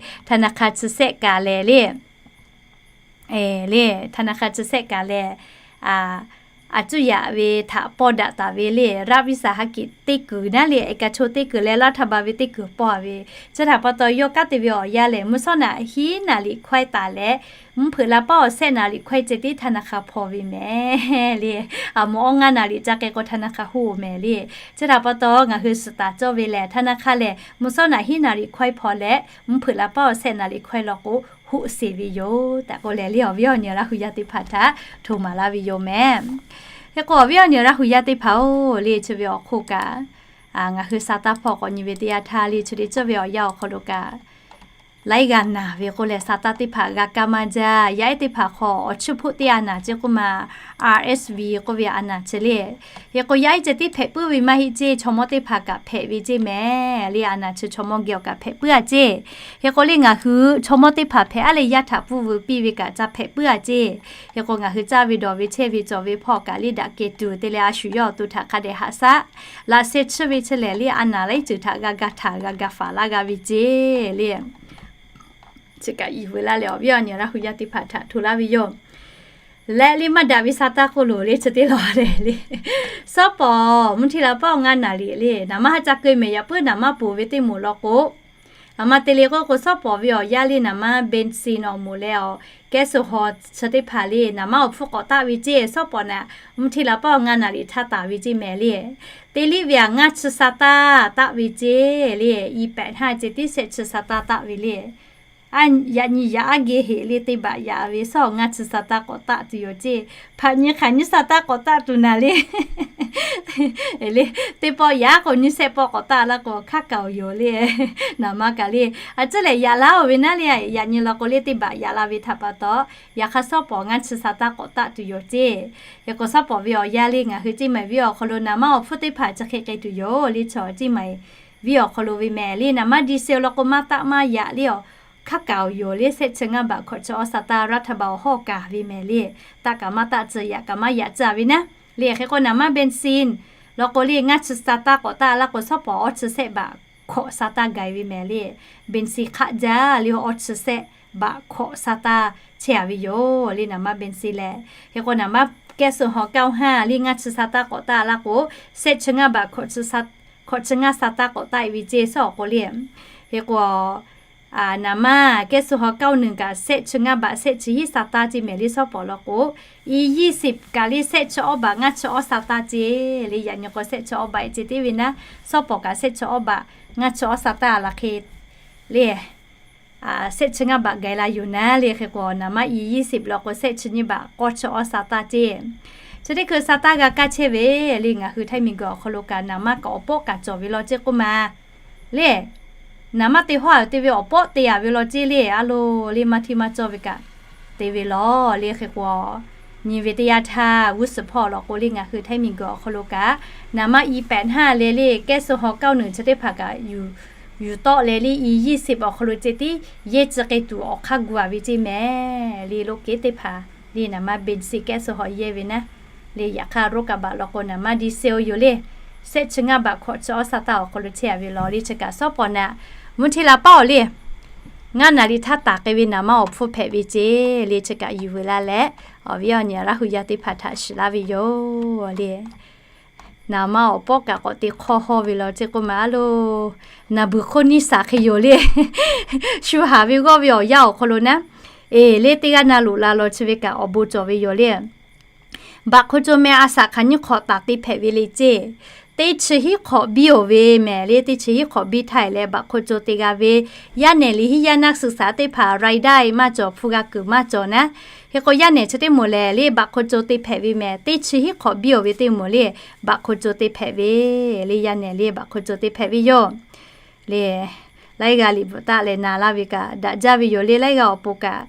ธนาคาร chi sehˆ kaꞈ lehˬ le, le, ธนาคาร chi sehˆ kaꞈ lehˬ, a cuˇ yaꞈ ve htaꞈ pawˇ daꞈ taˍ ve le, รัฐวิสาหกิจ teˇ kuiˬ naˉ le, เอกชน teˇ kuiˬ leh รัฐบาล ve teˇ kuiˬ pawˇ a ve. Chi htaꞈ pa taw yawˇ kanˉ te ve awˬ yanˇ lehˬ, mvuhˇ shawˉ naꞈ hiˉ naˍ riˍ hkawehˇ taˍ leh, mvuhˇ hpeuꞈ la paˉ awˬ sehˆ naˍ riˍ hkawehˇ ceh tiˉ ธนาคาร hpawˇ ve mehˍ le. A mawˬ awˇ ngaˇ naˍ riˍ ca k'ai k'o ธนาคาร hoˆ mehˍ le. Chi htaꞈ pa taw ngaˬ hui suhˍ taˍ cawˇ ve lehˬ, ธนาคาร lehˬ mvuhˇ shawˉ naꞈ hiˉ naˍ riˍ hkawehˇ hpawˇ leh, mvuhˇ hpeuꞈ la paˉ awˬ sehˆ naˍ riˍ hkawehˇ law k'o, hoˆ seˍ ve yoˬ tehꞈ k'oˆ leh le, awˬ viˉ awˬ nyi Laˇ huˍ yaˇ teˇ hpaˍ htaꞈ hto maˍ laˇ ve yoˬ mehˍ. Hk'e k'o awˬ viˉ awˬ nyi Laˇ huˍ yaˇ teˇ hpaˍ-oˬ le, chi ve awˬ hk'oˆ kaꞈ, ngaˬ hui sa taˇ hpawˇ k'awꞈ nyi ve teˇ yanˇ htaˇ le, chi teˇ cawˇ ve awˬ yanˇ awˬ hk'aw lo kaꞈ laiˉ g'a naˬ ve k'oˆ leh, sa taˇ teˇ hpaˍ g'a kaˇ maˇ jaˇ. Yaˇ ehˉ teˇ hpaˍ hk'aw awˬ chiˇ hpoˆ teˇ a naˬ ceˇ k'oˆ ma, RSV k'oˆ ve a naˬ chi le. Hk'e k'o yaˇ ehˉ ceh tiˉ hpehꞈ puiˉ ve maˇ heˆ ceˇ, chaw mawˇ teˇ hpaˍ kaꞈ hpehꞈ ve ceˇ mehˍ le. A naˬ chi chaw mawˇ geh awˬ kaꞈ hpehꞈ puiˉ a ceˇ. Hk'e k'o le ngaˬ hui chaw mawˇ teˇ hpaˍ hpehꞈ aˉ leh yaˇ htaꞈ pfuhˇ vuiˬ piˇ ve kaꞈ ca hpehꞈ puiˉ a ceˇ. Hk'e k'o ngaˬ hui caˇ ve dawˬ ve chehˇ ve cawˬ ve hpawˇ kaꞈ le daꞈ kehˬ tuˬ te leh a shu yawˇ awˬ to htaꞈ hk'a dehꞈ haꞈ shaˉ laꞈ sheh chiˇ ve chi lehˬ le, a naˬ laiˉ ceuˬ htaꞈ g'a ga htaꞈ g'a ga faˍ laˇ g'a ve ceˇ le. Chi kaꞈ i veu laˇ leh awˬ viˉ awˬ nyi Laˇ huˍ yaˇ teˇ hpaˍ htaꞈ hto laˇ ve yoˬ. Leh le maˇ daꞈ ve sa taˇ k'oˆ loˬ le, chi teˇ lawˬ leh le, sawˉ pawˍ mvuhˇ htiˇ la paˉ awˬ ngaˇ naˍ riˍ le, naˍ manˇ haˉ ca keu mehˍ yaꞈ puiˉ naˍ manˇ poˬ ve teˇ moˍ law k'o, a ma te le k'oˆ k'o sawˉ pawˍ ve awˬ yanˇ le naˍ manˇ เบนซิน awˬ moˍ leh awˬ แก๊สโซฮอล์ chi teˇ hpaˍ le naˍ manˇ awˬ hpfuhˇ k'awꞈ taˆ ve ceˇ. Sawˉ pawˍ naˍ mvuhˇ htiˇ la paˉ awˬ ngaˇ naˍ riˍ htaˇ taˍ ve ceˇ mehˍ le. Teˇ liˇ ve aꞈ ngaˇ chi sa taˇ taˆ ve ceˇ le, i pehꞈ htaˇ ceh tiˉ shehˆ chi sa taˇ taˆ ve le. Yaꞈ nyi yaꞈ aˉ geh heꞈ le teˇ baꞈ yaꞈ ve sawˉ ngaˇ chi sa taˇ k'awꞈ taˆ tuˬ yoˬ ceˇ. Hpaꞈ nyi hk'aˬ nyiˇ sa taˇ k'awꞈ taˆ tuˬ naˍ le. Le, teˇ pawˆ yaꞈ k'o nyiˇ shehˆ pawˆ k'awꞈ taˆ laˇ k'o hk'aˉ kaꞈ awˬ yoˬ le. Naˍ manˇ kaꞈ le, a ciˉ lehˬ yaꞈ laˇ-oˬ ve naˉ le, yaꞈ nyi law k'o le teˇ baꞈ yaꞈ la ve htaꞈ pa taw, yaꞈ hk'aˇ sawˉ pawˍ ngaˇ chi sa taˇ k'awꞈ taˆ tuˬ yoˬ ceˇ. Hk'e k'o sawˉ pawˍ ve awˬ yanˇ le ngaˬ hui Ceˇ maiˍ viˉ awˬ hk'aw lo naˍ manˇ awˬ hpfuhˇ teˇ hpaˍ chi hk'e k'ai tuˬ yoˬ le, chaw Ceˇ maiˍ viˉ awˬ hk'aw lo ve mehˍ le, naˍ manˇ ดีเซล law k'o maˇ taˆ maˇ yaꞈ le, awˬ hk'aˉ kaꞈ awˬ yoˬ le, shehˆ chi ngaˇ baꞈ hkawꞈ chi awˬ sa taˇ รัฐบาล awˬ hawˉ kaꞈ ve mehˍ le, taˆ kaꞈ maˇ taˆ tcuh yaꞈ kaꞈ maˇ yaꞈ tcuh ve naˉ le. Hk'e k'o naˍ manˇ เบนซิน law k'o le ngaˇ chi sa taˇ k'awꞈ taˆ laˇ k'o sawˉ pawˍ awˇ chi shehˆ baꞈ hkawꞈ sa taˇ gaˬ ve mehˍ le, เบนซิน hk'aˆ jaˇ le awˇ chi shehˆ baꞈ hkawꞈ sa taˇ chehˇ a ve yoˬ le naˍ manˇ เบนซิน lehˬ. Hk'e k'o naˍ manˇ Kehˉ suh haw kaoˇ haˇ le ngaˇ chi sa taˇ k'awꞈ taˇ laˇ k'o, shehˆ chi ngaˇ baꞈ hkawꞈ chi ngaˇ sa taˇ k'awꞈ taˇ e ve ceˇ suh awˬ k'o le. Hk'e k'o, naˍ manˇ kehˉ suh haw kaoˇ nuˬ kaꞈ shehˆ chi ngaˇ baꞈ shehˆ chi hiˉ sa taˇ ceˇ mehˍ le suhˉ pawˍ law k'o, i yiˇ siˍ kaꞈ le shehˆ chi awˇ baꞈ ngaˇ chi awˇ sa taˇ ceˇ le. Yaꞈ nyi k'o shehˆ chi awˇ baꞈ e ceˇ teˇ ve naˉ, suhˉ pawˍ kaꞈ shehˆ chi awˇ baꞈ ngaˇ chi awˇ sa taˇ la hk'e le. Shehˆ chi ngaˇ baꞈ gaˬ la yoˬ naˉ le. Hk'e k'o naˍ manˇ i yiˇ siˍ law k'o shehˆ chi nyiˇ baꞈ k'awˇ chi awˇ sa taˇ ceˇ. Chi teˇ hkui sa taˇ g'a kaˇ chehˇ ve le. Ngaˬ hui Htaiˇ miˬguiˬ awˬ hk'aw lo kaꞈ naˍ manˇ kaꞈ awˬ pawˆ kaꞈ cawˬ ve law ceˇ k'oˆ ma le. Naˍ manˇ te hawˇ te ve awˬ pawˆ te a ve law ceˇ le. A lo le maˇ htiˇ maˇ cawˇ ve kaꞈ te ve law le. Hk'e k'o nyi ve teˇ yanˇ htaˇ g'uˇ suhˍ hpawˇ law k'o le ngaˬ hui Htaiˇ miˬguiˬ awˬ hk'aw lo kaꞈ naˍ manˇ i pehꞈ haˇ leh le kehˉ suh haw kaoˇ nuˬ chi teˇ hpaˍ kaꞈ yuˬ tawˆ leh le i yiˇ siˍ awˬ hk'aw lo ceˇ tiˉ yehˇ ci k'ai tuˬ awˬ hk'aˇ gu a ve ceˇ mehˍ le. Loꞈ kehˉ teˇ hpaˍ le naˍ manˇ basic kehˉ suh haw yehˇ ve naˉ le. Yaꞈ hk'aˇ roˉ kaꞈ baꞈ law k'o naˍ manˇ di se yoˬ le. Shehˆ chi ngaˇ baꞈ hkawꞈ chi awˇ sa taˇ awˬ hk'aw lo chehˇ a ve law le. Chi kaꞈ suhˉ pawˍ naꞈ mvuhˇ hteˇ la paˉ awˬ le. Ngaˇ naˍ riˍ htaˇ taˍ k'ai ve naˍ manˇ awˬ hpfuhˇ hpehꞈ ve ceˇ le. Chi kaꞈ yuˬ veuˬ laˇ leh awˬ viˉ awˬ nyi Laˇ hu yaˇ teˇ hpaˍ htaꞈ shiˍ laˇ ve yoˬ le. Naˍ manˇ awˬ pawˆ kaꞈ k'awꞈ te hk'awˇ hawˇ ve law ceˇ k'oˆ ma a lo, naˍ beuˬ hk'oˆ niˇ saˍ hk'e yoˬ le. Shu haˍ ve g'awˇ ve awˬ yanˇ awˬ hk'aw lo naˉ, eˬ le teˇ g'aˇ na loꞈ la law chi ve kaꞈ awˬ bon cawˬ ve yoˬ le. Baꞈ hk'o co meh a saꞈ hk'aˬ nyiˇ hk'awꞈ taˍ te hpehꞈ ve le ceˇ. Teˇ chi hiˉ hk'awꞈ biˇ oˬ ve mehˍ le. Teˇ chi hiˉ hk'awꞈ biˇ htaˇ e leh baꞈ hk'o co te g'a ve yaˇ nehˬ liꞈ hiˉ yaˇ naˆ suh saˍ teˇ hpaˍ รายได้ maˇ cawˬ, hpu g'a kuiˬ maˇ cawˬ naˉ. Hk'e k'o yaˇ nehˬ chi teˇ moˍ lehˬ le baꞈ hk'o co te hpehꞈ ve mehˍ. Teˇ chi hiˉ hk'awꞈ biˇ oˬ ve teˇ moˍ le baꞈ hk'o co te hpehꞈ ve le. Yaˇ nehˬ le baꞈ hk'o co te hpehꞈ ve yoˬ le. Laiˉ g'aˇ liꞈ bvuhꞈ taˆ leh na laˇ ve kaꞈ daꞈ jaˇ ve yoˬ le. Laiˉ g'aˇ awˬ pon kaꞈ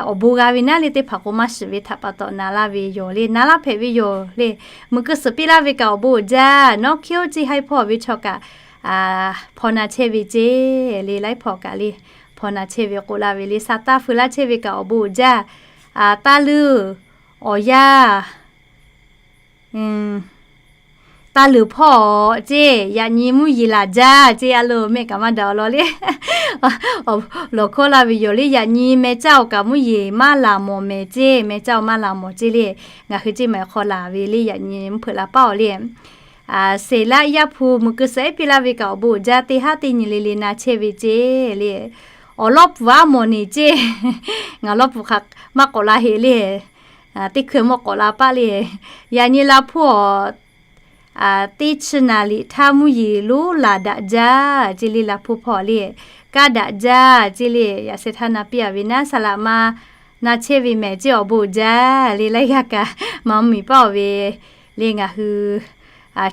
awˬ bon g'a ve naˉ le teˇ hpaˍ k'o maˇ shiˍ ve htaꞈ pa taw na laˇ ve yoˬ le. Na laˇ hpehꞈ ve yoˬ le. Muiˬ keu suhˍ piˇ laˇ ve kaꞈ awˬ bon uiˍ jaˇ. Nawˉ hkiˇ oˇ ceˇ haiˉ hpawˇ ve chaw kaꞈ hpaw na chehˇ ve ceˇ le. Laiˉ hpawˇ kaꞈ le hpaw na chehˇ ve k'oˆ laˇ ve le. Sa taˇ feu laˇ chehˇ ve kaꞈ awˬ bon uiˍ jaˇ. Taˇ leuˬ awˬ yanˇ taˇ leuˬ hpawˇ ceˇ. Yaꞈ nyi mvuhˇ yeˬ laˬ jaˇ ceˇ. A lo mehˆ kaꞈ maˇ daꞈ awˬ lawn le. Lawˬ hkawˇ laˇ ve yoˬ le. Yaꞈ nyi meh caˇ oˬ kaꞈ mvuhˇ yeˬ maˇ laˬ mawˬ mehˍ ceˇ. Meh caˇ oˬ maˇ laˬ mawˬ ceˇ le. Ngaˬ hui ceˇ maˬ hk'aw laˬ ve le. Yaꞈ nyi mvuhˇ hpeuꞈ la paˉ awˬ le. Seˍ laˆ Yaˇ hpu muiˬ keu suhˍ ehˉ piˇ laˇ ve kaꞈ awˬ bon uiˍ jaˇ. Teˇ haˉ teˇ nyi le le na chehˇ ve ceˇ le. Awˬ lawˉ pfuhˍ aˉ mawˬ neˬ ceˇ. Ngaˬ lawˉ pfuhˍ hk'aˬ maˇ k'awꞈ la heꞈ le. Teˇ hkui mawˇ k'awꞈ la paˆ le. Yaꞈ nyi la hpuˇ awˬ teˇ chi naˍ liꞈ htaˇ mvuhˇ yeˬ lonˉ laˬ daꞈ jaˇ ceˇ le. La hpuˇ hpawˇ le kaˇ daꞈ jaˇ ceˇ le. Yaꞈ sheh htaˇ na piˇ a ve naˉ saˍ laꞈ ma na chehˇ ve mehˍ ceˇ. Awˬ bon uiˍ jaˇ le. Laiˉ g'aˇ kaꞈ maˇ miˬ paˉ awˬ ve le. Ngaˬ hui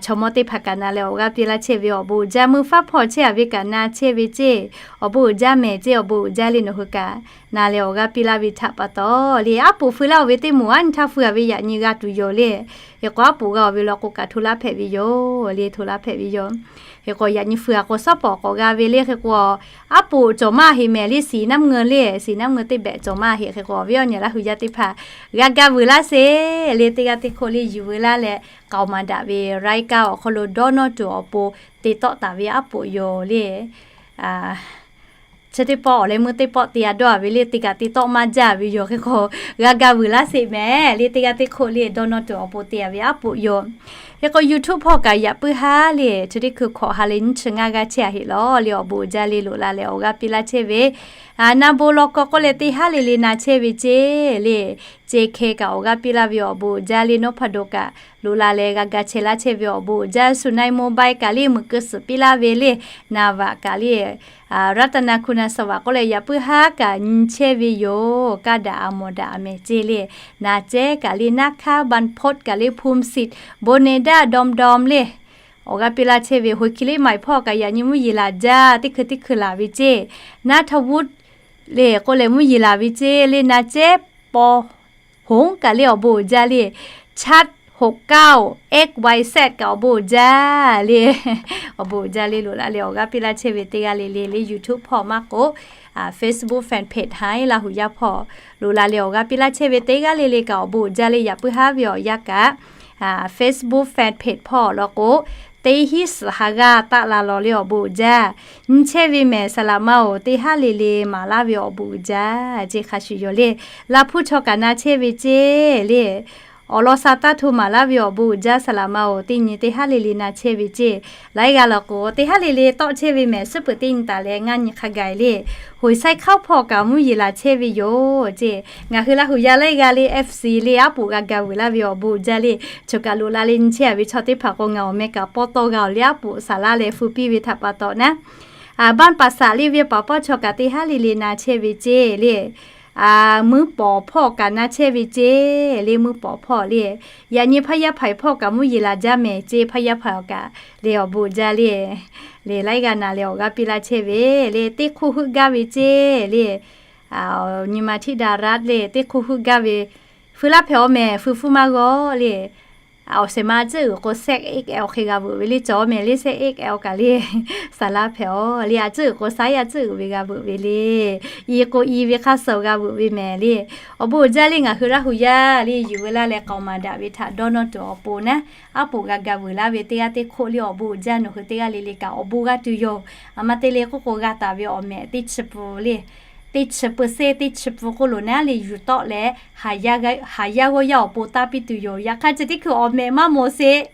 chaw mawˇ teˇ hpaˍ kaꞈ na leh awˬ g'aˇ piˇ laˇ chehˇ ve awˬ bon uiˍ jaˇ. Meuˇ faˉ hpawˇ chehˇ a ve kaꞈ na chehˇ ve ceˇ. Awˬ bon uiˍ jaˇ mehˍ ceˇ. Awˬ bon uiˍ jaˇ le. Nawˬ hui kaꞈ na leh awˬ g'aˇ piˇ laˇ ve htaꞈ pa taw le. Aˉ poꞈ feu laˇ oˬ ve teˇ moˍ aˉ nyi htaˇ feu a ve yaꞈ nyi g'a tuˬ yoˬ le. Hk'e k'o aˉ poꞈ g'a oˬ ve law k'o kaꞈ hto laˇ hpehꞈ ve yoˬ le. Hto laˇ hpehꞈ ve yoˬ. Hk'e k'o yaꞈ nyi feu a k'o suhˉ pawˍ k'awꞈ g'a ve le. Hk'e k'o aˉ poꞈ cawˬ maˇ heˆ mehˍ le. Siˍ naˉ meuˇ le, siˍ naˉ meuˇ teˇ behꞈ cawˬ maˇ heˆ. Hk'e k'o awˬ viˉ awˬ nyi Laˇ hu yaˇ teˇ hpaˍ g'a gaˇ vuiˬ laˇ sheˍ le. Teˇ g'aˇ teˇ hk'oˆ le yuˬ veu laˇ leh k'aoˍ maˍ daꞈ ve รายการ awˬ hk'aw lo dawˇ nawˇ tuˬ awˬ pon te tawˆ taˍ ve aˉ poꞈ yoˬ le. Chi teˇ pawˆ awˬ leh meuˇ teˇ pawˆ te a dawˇ a ve le. Teˇ kaꞈ te tawˆ maˇ jaˇ ve yoˬ. Hk'e k'o g'a gaˇ vuiˬ laˇ sheˍ mehˍ le. Teˇ g'aˇ teˇ hk'oˆ le dawˇ nawˇ tuˬ awˬ pon te a ve aˉ poꞈ yoˬ. Hk'e k'o YouTube hpawˇ kaꞈ yaꞈ puiˉ haˉ le. Chi teˇ hkui hkawꞈ ha leh nyiˇ chi ngaˇ g'aˇ chehˇ a heˆ law le. Awˬ bon uiˍ jaˇ le loꞈ la leh awˬ g'aˇ piˇ laˇ chehˇ ve na bon law k'aw k'oˆ leh teˇ haˉ le le na chehˇ ve ceˇ le. Ceˇ hkeh kaꞈ awˬ g'aˇ piˇ laˇ ve awˬ bon uiˍ jaˇ le. Nawˉ hpaˇ do kaꞈ loꞈ la leh g'a ga chehˇ laˇ chehˇ ve awˬ bon uiˍ jaˇ. Sunaˍ mobile kaꞈ le muiˬ keu suhˍ piˇ laˇ ve le. Naˍ vaꞈ kaꞈ le รัตนคุณสวัสดิ์ k'oˆ leh yaꞈ puiˉ haˉ kaꞈ nyi chehˇ ve yoˬ. Kaˇ daꞈ a mawˬ daꞈ a mehˍ ceˇ le. Na cehˉ kaꞈ le naˇ hkaˉ บรรพต kaꞈ le ภูมิสิทธิ์ โบเนด้า ดอมดอม le awˬ g'aˇ piˇ laˇ chehˇ ve ห้วยขี้เหล็กไม้ hpawˇ kaꞈ yaꞈ nyi mvuhˇ yeˬ laˬ jaˇ. Teˇ hkui teˇ hkui laˬ ve ceˇ. นัทวุฒิ le k'oˆ leh mvuhˇ yeˬ laˬ ve ceˇ le. Na cehˉ ป.หก kaꞈ le awˬ bon uiˍ jaˇ le. ชัด หกเก้า เอ็กซ์วายแซ็ด kaꞈ awˬ bon uiˍ jaˇ le. Awˬ bon uiˍ jaˇ le loꞈ la leh awˬ g'aˇ piˇ laˇ chehˇ ve teˇ g'aˇ le le le YouTube hpawˇ maˇ k'o Facebook fan page haˉ Laˇ hu yaˇ hpawˇ loꞈ la leh awˬ g'aˇ piˇ laˇ chehˇ ve teˇ g'aˇ le le kaꞈ awˬ bon uiˍ jaˇ le. Yaꞈ puiˉ haˉ ve awˬ yanˇ kaꞈ Facebook fan page hpawˇ law k'o teˇ hinˉ suhˍ ha g'aˇ taˆ la law le awˬ bon uiˍ jaˇ. Nyi chehˇ ve mehˍ saˍ laꞈ ma oˬ teˇ haˉ le le maˍ laˇ ve awˬ bon uiˍ jaˇ ceˇ. Hk'a shuˍ yoˬ le. Laˇ hpuˇ chaw kaꞈ na chehˇ ve ceˇ le. Awˬ lawn sha taˇ hto maˍ laˇ ve awˬ bon uiˍ jaˇ saˍ laꞈ ma-oˬ, teˇ nyi teˇ haˉ le le na chehˇ ve ceˇ. Laiˉ g'aˇ law k'o, teˇ haˉ le le tawˆ chehˇ ve mehˍ, suhˉ peuˬ teˇ nyi taˍ leh ngaˇ nyi hk'a gaˬ le. Hoꞈ saiˉ hk'aoˉ hpawˇ kaꞈ mvuhˇ yeˬ laˬ chehˇ ve yoˬ ceˇ. Ngaˬ hui Laˇ hu yaˇ laiˉ g'aˇ le F C le aˉ poꞈ g'a ga vuiˬ laˇ ve awˬ bon uiˍ jaˇ le. Choˬ kaˬ loꞈ la le nyi chehˇ a ve chaw teˇ hpaˍ k'o, ngaˬ awˬ meh kaꞈ pawˇ tawˇ g'a-oˬ le, aˉ poꞈ saˍ laˇ leh feu piˇ ve htaꞈ pa taw naˉ, a, baˆ paˍ saˍ le ve paˍ pawˇ chaw kaꞈ teˇ haˉ le le na chehˇ ve ceˇ le. A, muiˉ pawˍ hpawˇ kaꞈ na chehˇ ve ceˇ le, muiˉ pawˍ hpawˇ le. Yaꞈ nyi hpaˇ yaˇ hpaˍ hpawˇ kaꞈ mvuhˇ yeˬ laˬ jaˇ mehˍ ceˇ, hpaˇ yaˇ hpaˍ kaꞈ le awˬ bon jaˇ le. Le laiˉ g'aˇ na leh awˬ g'aˇ piˇ laˇ chehˇ ve le, teˇ hk'oˆ heuˆ gaˇ ve ceˇ le. Nyi ma htiˇ daꞈ raˆ le, teˇ hk'oˆ heuˆ gaˇ ve, feu laˇ hpehꞈ-aw mehˍ, feu hpfuhˇ maˇ g'awˇ le. Awˬ shehˍ ma tcuhˉ uiˍ k'o, size X L hk'e g'a veuꞈ ve le, cawˬ mehˍ le, size X L kaꞈ le, saˍ laˇ hpehꞈ-aw le, a tcuhˉ uiˍ k'o, size a tcuhˉ uiˍ ve g'a veuꞈ ve le. I k'o i ve hk'aˇ suh g'a veuꞈ ve mehˍ le. Awˬ bon uiˍ jaˇ le, ngaˬ hui Laˇ hu yaˇ le yuˬ ve laˇ leh k'aoˍ maˍ daꞈ ve htaꞈ dawˇ nawˇ tuˬ awˬ pon naˉ, aˉ poꞈ g'a ga vuiˬ laˇ ve teˇ g'aˇ teˇ hk'oˆ le awˬ bon uiˍ jaˇ, nawˬ hui teˇ g'aˇ le le kaꞈ awˬ bon g'a tuˬ yoˬ. A ma te le k'oˆ k'o, g'a taˍ ve awˬ mehꞈ teˇ chi pfuhˍ le, teˇ chi pfuhˍ se teˇ chi pfuhˍ k'oˆ loˬ naˉ le yuˬ tawˆ leh, haˍ yaˇ g'awˇ yaˇ awˬ pon taˇ piˇ tuˬ yoˬ. Yaꞈ hk'aˇ chi teˇ hkui awˬ mehꞈ maˇ mawˬ sheˍ.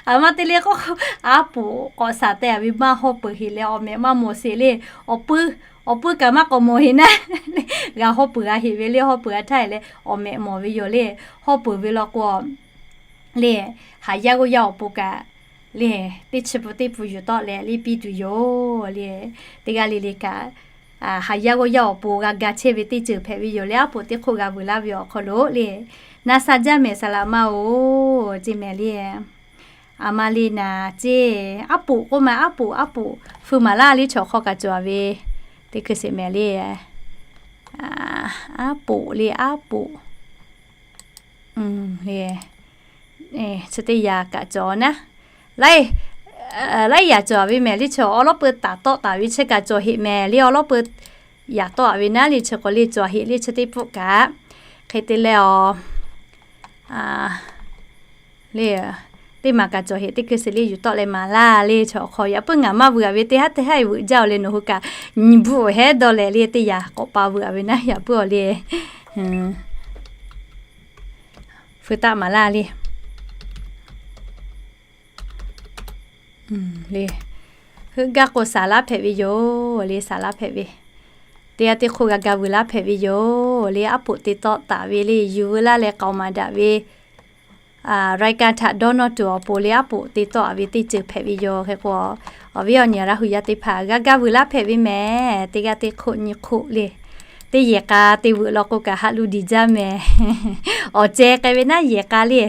A ma te le k'oˆ k'o, aˉ poꞈ k'awꞈ shaˍ teh a ve maˇ hawˇ peuˬ heˍ leh awˬ mehꞈ maˇ mawˬ sheˍ le. Awˬ puiˉ, awˬ puiˉ kaꞈ maˇ k'awꞈ mawˬ heˍ naˉ, g'a hawˇ peuˬ g'a heˍ ve le, hawˇ peuˬ g'a htaˇ heˍ leh awˬ mehꞈ mawˬ ve yoˬ le. Hawˇ peuˬ ve law k'o le, haˍ yaˇ g'awˇ yaˇ awˬ pon kaꞈ le, teˇ chi pfuhˍ teˇ pfuhˍ yuˬ tawˆ leh le piˇ tuˬ yoˬ le. Teˇ g'aˇ le le kaꞈ, haˍ yaˇ g'awˇ yaˇ awˬ pon g'a ga chehˇ ve teˇ ceuˬ hpehꞈ ve yoˬ le, aˉ poꞈ teˇ hk'oˆ g'a vuiˬ laˇ ve awˬ hk'aw lo le. Na sha jaˇ mehˍ saˍ laꞈ ma-oˬ, ceˇ mehˍ le. A ma le naˍ ceˇ, aˉ poꞈ k'oˆ ma, aˉ poꞈ, aˉ poꞈ, feu maˍ laˇ le chaw hk'aw kaꞈ cawˬ ve teˇ hkui sheˍ mehˍ le. Aˉ poꞈ le, aˉ poꞈ le. Chi teˇ yaꞈ kaꞈ cawˬ naˉ, laiˉ yaꞈ cawˬ ve mehˍ le, chaw awˬ lawˉ peu taˍ tawˆ taˍ ve chi kaꞈ cawˬ heˍ mehˍ le, awˬ lawˉ peu yaꞈ tawˆ a ve naˉ le, chi k'awꞈ le cawˬ heˍ le, chi teˇ pfuhˆ kaꞈ. Hk'e te leh a le, teˇ maˬ kaꞈ cawˬ heˍ, teˇ hkui sheˍ le yuˬ tawˆ leh maˍ laˇ le, chaw hk'aw yaꞈ puiˉ ngaˬ maˇ vuiˬ a ve teˇ haˉ teˇ haˉ vuiˬ jaˇ-oˬ le, nawˬ hui kaꞈ nyi bvuhˆ hehˉ dawˇ leh le, teˇ yaꞈ k'awꞈ pa vuiˬ a ve naˉ yaꞈ puiˉ-aw le. Feu taˆ maˍ laˇ le. Le, heuˆ gaˇ k'o saˍ laˇ hpehꞈ ve yoˬ le, saˍ laˇ hpehꞈ ve. Teˇ g'aˇ teˇ hk'oˆ g'a ga vuiˬ laˇ hpehꞈ ve yoˬ le, aˉ poꞈ te tawˆ taˍ ve le, yuˬ veu laˇ leh k'aoˍ maˍ daꞈ ve รายการ htaꞈ dawˇ nawˇ tuˬ awˬ pon le, aˉ poꞈ te tawˆ a ve teˇ ceuˬ hpehꞈ ve yoˬ. Hk'e k'o, awˬ viˉ awˬ nyi Laˇ hu yaˇ teˇ hpaˍ g'a ga vuiˬ laˇ hpehꞈ ve mehˍ, teˇ g'aˇ teˇ hk'oˆ nyi hk'oˆ le. Teˇ yehˬ k'a te veuꞈ law k'o kaꞈ haꞈ lu diˬ jaˇ mehˍ. Awˬ ceh k'ai ve naˉ yehˬ k'a le,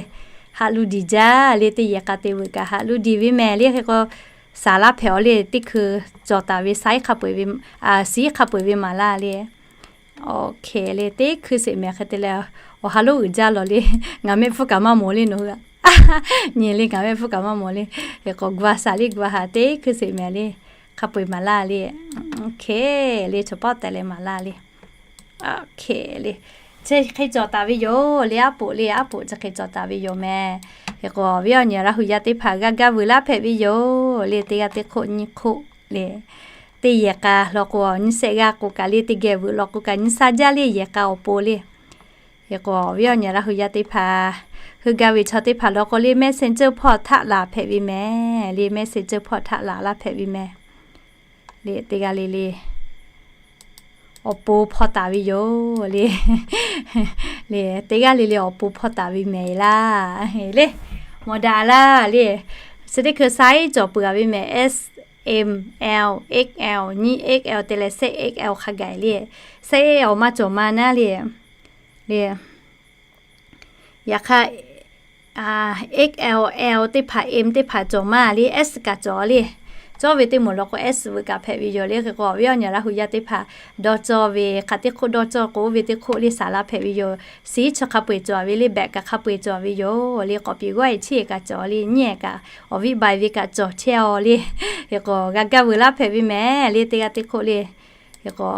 haꞈ lu diˬ jaˇ le, teˇ yehˬ k'a te veuꞈ kaꞈ haꞈ lu diˬ ve mehˍ le. Hk'e k'o, saˍ laˇ hpehꞈ-aw le, teˇ hkui cawˬ taˍ ve siˉ hk'a peu-eˬ ve, siˉ hk'a peu-eˬ ve maˍ laˇ le. Awˬ hkeh le, teˇ hkui sheˍ mehˍ hk'e te leh, awˬ ha lonˉ uiˍ jaˇ lawˬ le. Ngaˬ mehˆ hpfuhˇ kaꞈ maˇ mawˬ le nawˬ hui a. Nyi le, ngaˬ mehˆ hpfuhˇ kaꞈ maˇ mawˬ le. Hk'e k'o, gua saˍ le gua haˍ teˇ hkui sheˍ mehˍ le. Hk'a peu-eˬ maˍ laˇ le. Awˬ hkeh le, chaw pawˆ tehꞈ leh maˍ laˇ le. Awˬ hkeh le, chi hk'e cawˬ taˍ ve yoˬ le, aˉ poꞈ le, aˉ poꞈ chi hk'e cawˬ taˍ ve yoˬ mehˍ. Hk'e k'o, awˬ viˉ awˬ nyi Laˇ hu yaˇ teˇ hpaˍ g'a ga vuiˬ laˇ hpehꞈ ve yoˬ le, teˇ g'aˇ teˇ hk'oˆ nyi hk'oˆ le. Teˇ yehˬ k'a law k'o, nyiˇ shehˆ g'aˇ k'o kaꞈ le, teˇ geh vuiˬ law k'o kaꞈ nyi sha jaˇ le, yehˬ k'a awˬ pon le. Hk'e k'o, awˬ viˉ awˬ nyi Laˇ hu yaˇ teˇ hpaˍ, heuˆ gaˇ ve chaw teˇ hpaˍ law k'o le, Messenger hpawˇ htaˆ laˬ hpehꞈ ve mehˍ le, Messenger hpawˇ htaˆ laˬ laˇ hpehꞈ ve mehˍ le. Teˇ g'aˇ le le awˬ pon hpawˇ taˍ ve yoˬ le. Le, teˇ g'aˇ le le awˬ pon hpawˇ taˍ ve mehˍ laˇ le. Mawˬ daꞈ laˇ le. Chi teˇ hkui size cawˬ peuˬ a ve mehˍ, S, M, L, X L, nyiˇ X L te leh shehˆ X L hk'a gaˬ le. Shehˆ X L maˇ cawˬ ma naˉ le. Le, yaꞈ hk'aˇ, X L, L teˇ hpaˍ, M teˇ hpaˍ cawˬ maˇ le, S kaꞈ cawˬ le. Cawˇ ve teˇ moˍ law k'o S veuꞈ kaꞈ hpehꞈ ve yoˬ le. Hk'e k'o, awˬ viˉ awˬ nyi Laˇ hu yaˇ teˇ hpaˍ dawˇ cawˇ ve, hk'aˬ teˇ hk'oˆ dawˇ cawˇ k'o, oˇ ve teˇ hk'oˆ le saˍ laˇ hpehꞈ ve yoˬ. Siˉ chi hk'a peu-eˬ cawˬ ve le, beh kaꞈ hk'a peu-eˬ cawˬ ve yoˬ le. K'awꞈ piˍ g'awˇ e chiˇ e kaꞈ cawˬ le, nyiˇ e kaꞈ awˬ viˉ bai ve kaꞈ cawˬ chehˇ-aw le. Hk'e k'o, g'a gaˇ vuiˬ laˇ hpehꞈ ve mehˍ le, teˇ g'aˇ teˇ hk'oˆ le. Hk'e k'o,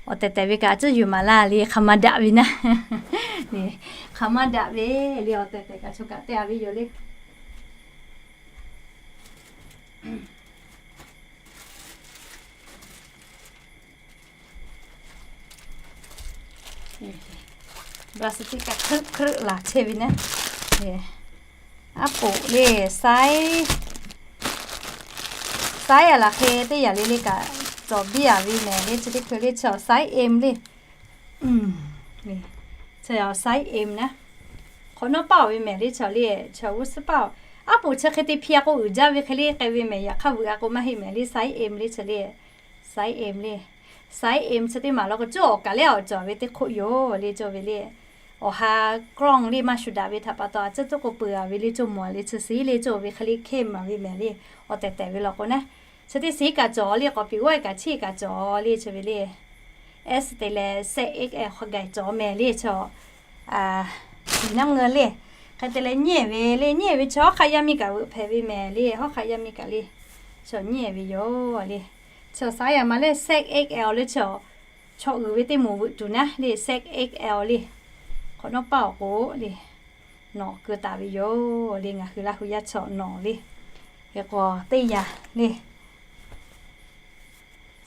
awˬ tehˬ tehˬ ve kaꞈ a ciˉ yuˬ maˍ laˇ le, hk'aˬ ma daꞈ ve naˉ. Hk'aˬ ma daꞈ ve le, awˬ tehˬ tehˬ kaꞈ chaw kaꞈ te a ve yoˬ le. Plastic kaꞈ hk'euˆ hk'euˆ laˬ chehˇ ve naˉ. Aˉ poꞈ le, size, size a laˬ hk'e teˇ yanˇ le le kaꞈ cawˬ biˇ a ve mehˍ le, chi teˇ hkui le chaw size M le. Chaw size M naˉ. Hk'awꞈ nawˉ paˇ oˬ ve mehˍ le chaw le, chaw g'uˇ suhˉ paˇ oˬ. Aˉ poꞈ chi hk'e te hpi a k'o uiˍ jaˇ ve hk'e le k'ai ve mehˍ, yaꞈ hk'aˇ vuiˬ a k'o maˇ heˆ mehˍ le, size M le chaw le. Size M le. Size M chi teˇ maˬ law k'o, cuˇ awˬ kaˍ lehˬ awˬ cawˬ ve teˇ hk'oˆ yoˬ le cawˬ ve le. Awˬ ha กล้อง le maˇ shuˍ daꞈ ve htaꞈ pa taw, a ciˉ tuˉ k'o peuˬ a ve le cawˬ mawˬ le, chi siˉ le cawˬ ve hk'e le hkehˇ maˍ ve mehˍ le. Awˬ tehˬ tehˬ ve law k'o naˉ, chi teˇ siˉ kaꞈ cawˬ le, k'awꞈ piˍ g'awˇ kaꞈ chiˇ kaꞈ cawˬ le cawˬ ve le. S te leh size X L hk'a gaˬ cawˬ mehˍ le chaw. Siˉ naˉ ngeu le. Hk'e te leh nyiˇ ve le, nyiˇ ve chaw hawˉ hk'aˆ yaˇ miˇ kaꞈ veuꞈ hpehꞈ ve mehˍ le, hawˉ hk'aˆ yaˇ miˇ kaꞈ le. Chaw nyiˇ ve yoˬ le. Chaw size a ma le size X L le chaw. Chaw uiˍ ve teˇ moˍ veuꞈ tuˬ naˉ le size X L le. Hk'awꞈ nawˉ paˇ awˬ k'o le, nawˬ keu taˍ ve yoˬ le, ngaˬ hui Laˇ hu yaˇ chaw nawˬ le. Hk'e k'o teˇ yanˇ le,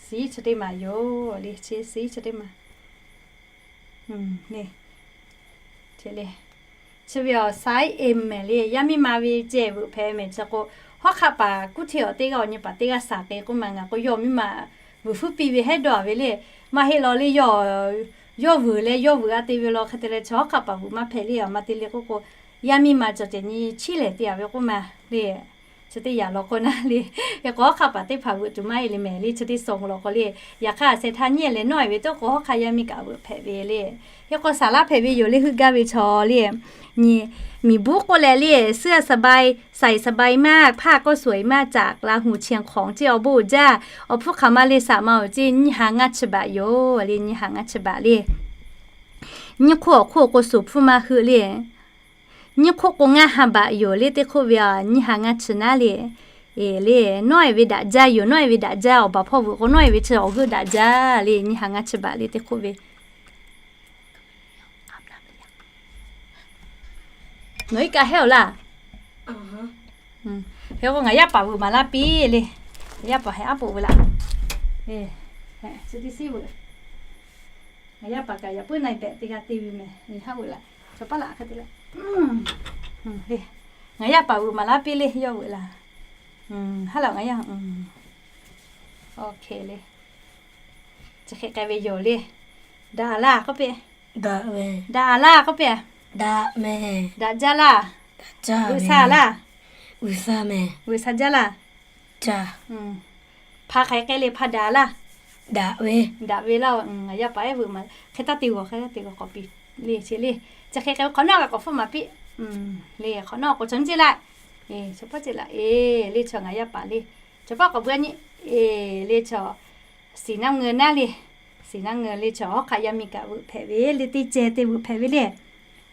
siˉ chi teˇ maˬ yoˬ le, chi siˉ chi teˇ maˬ. Chi ve awˬ siˉ M mehˍ le, yaˇ miˇ ma ve ceh veuꞈ hpehꞈ mehˍ chi k'o, hawˉ hk'aˆ paˍ kuˉ hteˇ awˬ teˇ g'aˇ awˬ nyi paˍ teˇ g'aˇ saˍ k'e k'oˆ ma, ngaˬ k'o yawˇ miˇ ma vuiˬ hpuˉ piˇ ve hehˉ dawˇ a ve le. Maˇ heˆ law le, yawˇ yawˇ vuiˬ leh yawˇ vuiˬ a te ve law hk'e te leh, chaw hawˉ hk'aˆ paˍ vuiˬ maˇ hpehꞈ le, a ma te le k'oˆ k'o, yaˇ miˇ ma cawˬ cehˬ nyi chiˇ lehˬ te a ve k'oˆ ma le. Chi teˇ yanˇ law k'o naˉ le, hk'e k'o hawˉ hk'aˆ paˍ teˇ hpaˍ veuꞈ tuˬ maˇ heˆ le mehˍ le, chi teˇ song law k'o le. Yaꞈ hk'aˇ a sheh htaˇ nyiˇ leh nawˇ e ve toˆ k'o hawˉ hk'aˆ yaˇ miˇ kaꞈ veuꞈ hpehꞈ ve le. Hk'e k'o saˍ laˇ hpehꞈ ve yoˬ le, heuˆ gaˇ ve chaw le. Nyi, miˬ buˉ k'oˆ leh le, เสื้อสบาย ใส่สบายมาก ผ้าก็สวยมาก จากลาหูเชียงของ ceˇ awˬ bon uiˍ jaˇ. Awˬ hpfuhˇ hk'aˬ ma le saˍ ma oˬ ceˇ, nyiˇ ha ngaˇ chi baꞈ yoˬ le, nyiˇ ha ngaˇ chi baꞈ le. Nyiˇ hk'oˆ awˬ hk'oˆ k'o suˍ hpfuhˇ maˇ heuˆ le. Nyiˇ hk'oˆ k'o ngaˇ ha baꞈ yoˬ le, teˇ hk'oˆ ve a nyiˇ ha ngaˇ chi naˉ le. Eˬ le, nawˇ e ve daꞈ jaˇ yoˬ, nawˇ e ve daꞈ jaˇ, awˬ baˬ hpawˇ veuꞈ k'o nawˇ e ve chi awˬ g'euˆ daꞈ jaˇ le, nyiˇ ha ngaˇ chi baꞈ le teˇ hk'oˆ ve. Nawˬ iˉ kaˆ hehˉ awˬ laˇ. Hk'e k'o ngaˬ yaˇ paˍ veuꞈ maˍ laˇ piˇ le. Ngaˬ yaˇ paˍ heh aˉ poꞈ veuꞈ laꞈ. Ngaˬ yaˇ paˍ kaꞈ yaꞈ puiˉ na behꞈ teˇ g'aˇ te ve mehˍ, haˉ veuꞈ laꞈ. Chaw paˉ laꞈ hk'e te le. Ngaˬ yaˇ paˍ veuꞈ maˍ laˇ piˇ le, yawˇ veuꞈ laꞈ. Haˉ laꞈ ngaˬ yaˇ. Oˇ hk'e le. Chi hk'e k'ai ve yoˬ le. Daꞈ laˇ k'oˆ piˇ. Daꞈ ve. Daꞈ laˇ k'oˆ piˇ. Daꞈ mehˍ. Daꞈ jaˇ laˇ. Daꞈ jaˇ. Veuꞈ sha laˇ. Veuꞈ sha mehˍ. Veuꞈ sha jaˇ laˇ. Jaˇ. Hpa hk'aˬ hk'e le, hpa daꞈ laˇ. Daꞈ ve. Daꞈ ve laˇ. Ngaˬ yaˇ paˍ ehˉ veuꞈ maˍ hk'e taˇ te g'awˬ, hk'e taˇ te g'awˬ k'awꞈ piˇ le, chi le. Chi hk'e k'ai hk'awꞈ nawˉ kaꞈ k'awꞈ hpfuhˇ maˍ piˇ le. Hk'awꞈ nawˉ k'o chaw nyiˇ ceˇ laˇ. Chaw paˉ ceˇ laˇ. Eˬ le, chaw ngaˬ yaˇ paˍ le. Chaw paˉ k'awꞈ beuꞈ nyi. Eˬ le, chaw siˍ naˉ ngeu naˉ le. Siˍ naˉ ngeu le, chaw hawˉ hk'aˆ yaˇ miˇ kaꞈ veuꞈ hpehꞈ ve le, teˇ ceh te veuꞈ hpehꞈ ve le.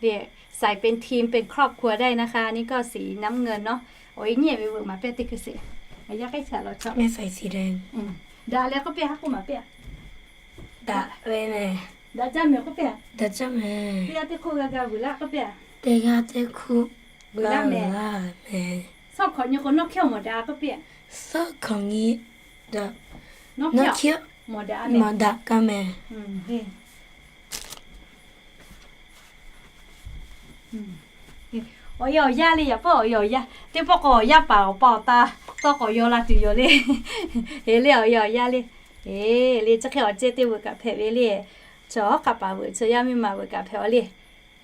Le, ใส่เป็นทีม เป็นครอบครัวได้นะคะ นี่ก็สีน้ำเงินเนาะ. Awˬ e nyiˇ ve veuꞈ maˍ piˇ teˇ hkui sheˍ. Ngaˬ yaˇ k'ai chaꞈ law chaw. Daꞈ leh k'oˆ piˇ, haˉ k'oˆ maˍ piˇ. Daꞈ ve mehˍ. Daꞈ jaˇ mehˍ k'oˆ piˇ. Daꞈ jaˇ mehˍ. Teˇ g'aˇ teˇ hk'oˆ g'a g'a veuꞈ laˇ k'oˆ piˇ. Teˇ g'aˇ teˇ hk'oˆ g'a veuꞈ laˇ mehˍ. Sawˉ hkawꞈ nyi k'o nawˇ hkiˇ awˬ mawˬ daꞈ k'oˆ piˇ. Sawˉ hkawꞈ nyi nawˇ hkiˇ mawˬ daꞈ kaˇ mehˍ. Awˬ e awˬ yaˇ le, yaꞈ pawˆ awˬ e awˬ yaˇ. Teˇ pawˆ k'o awˬ yaˇ paˍ awˬ pa awˬ ta tawˇ k'awꞈ yaw la tuˬ yoˬ le. Eˬ le, awˬ e awˬ yaˇ le. Eˬ le, chi hk'e awˬ ceh te veuꞈ kaꞈ hpehꞈ ve le. Chaw hawˉ hk'aˆ paˍ veuꞈ, chaw yaˇ miˇ ma veuꞈ kaꞈ hpehꞈ a le.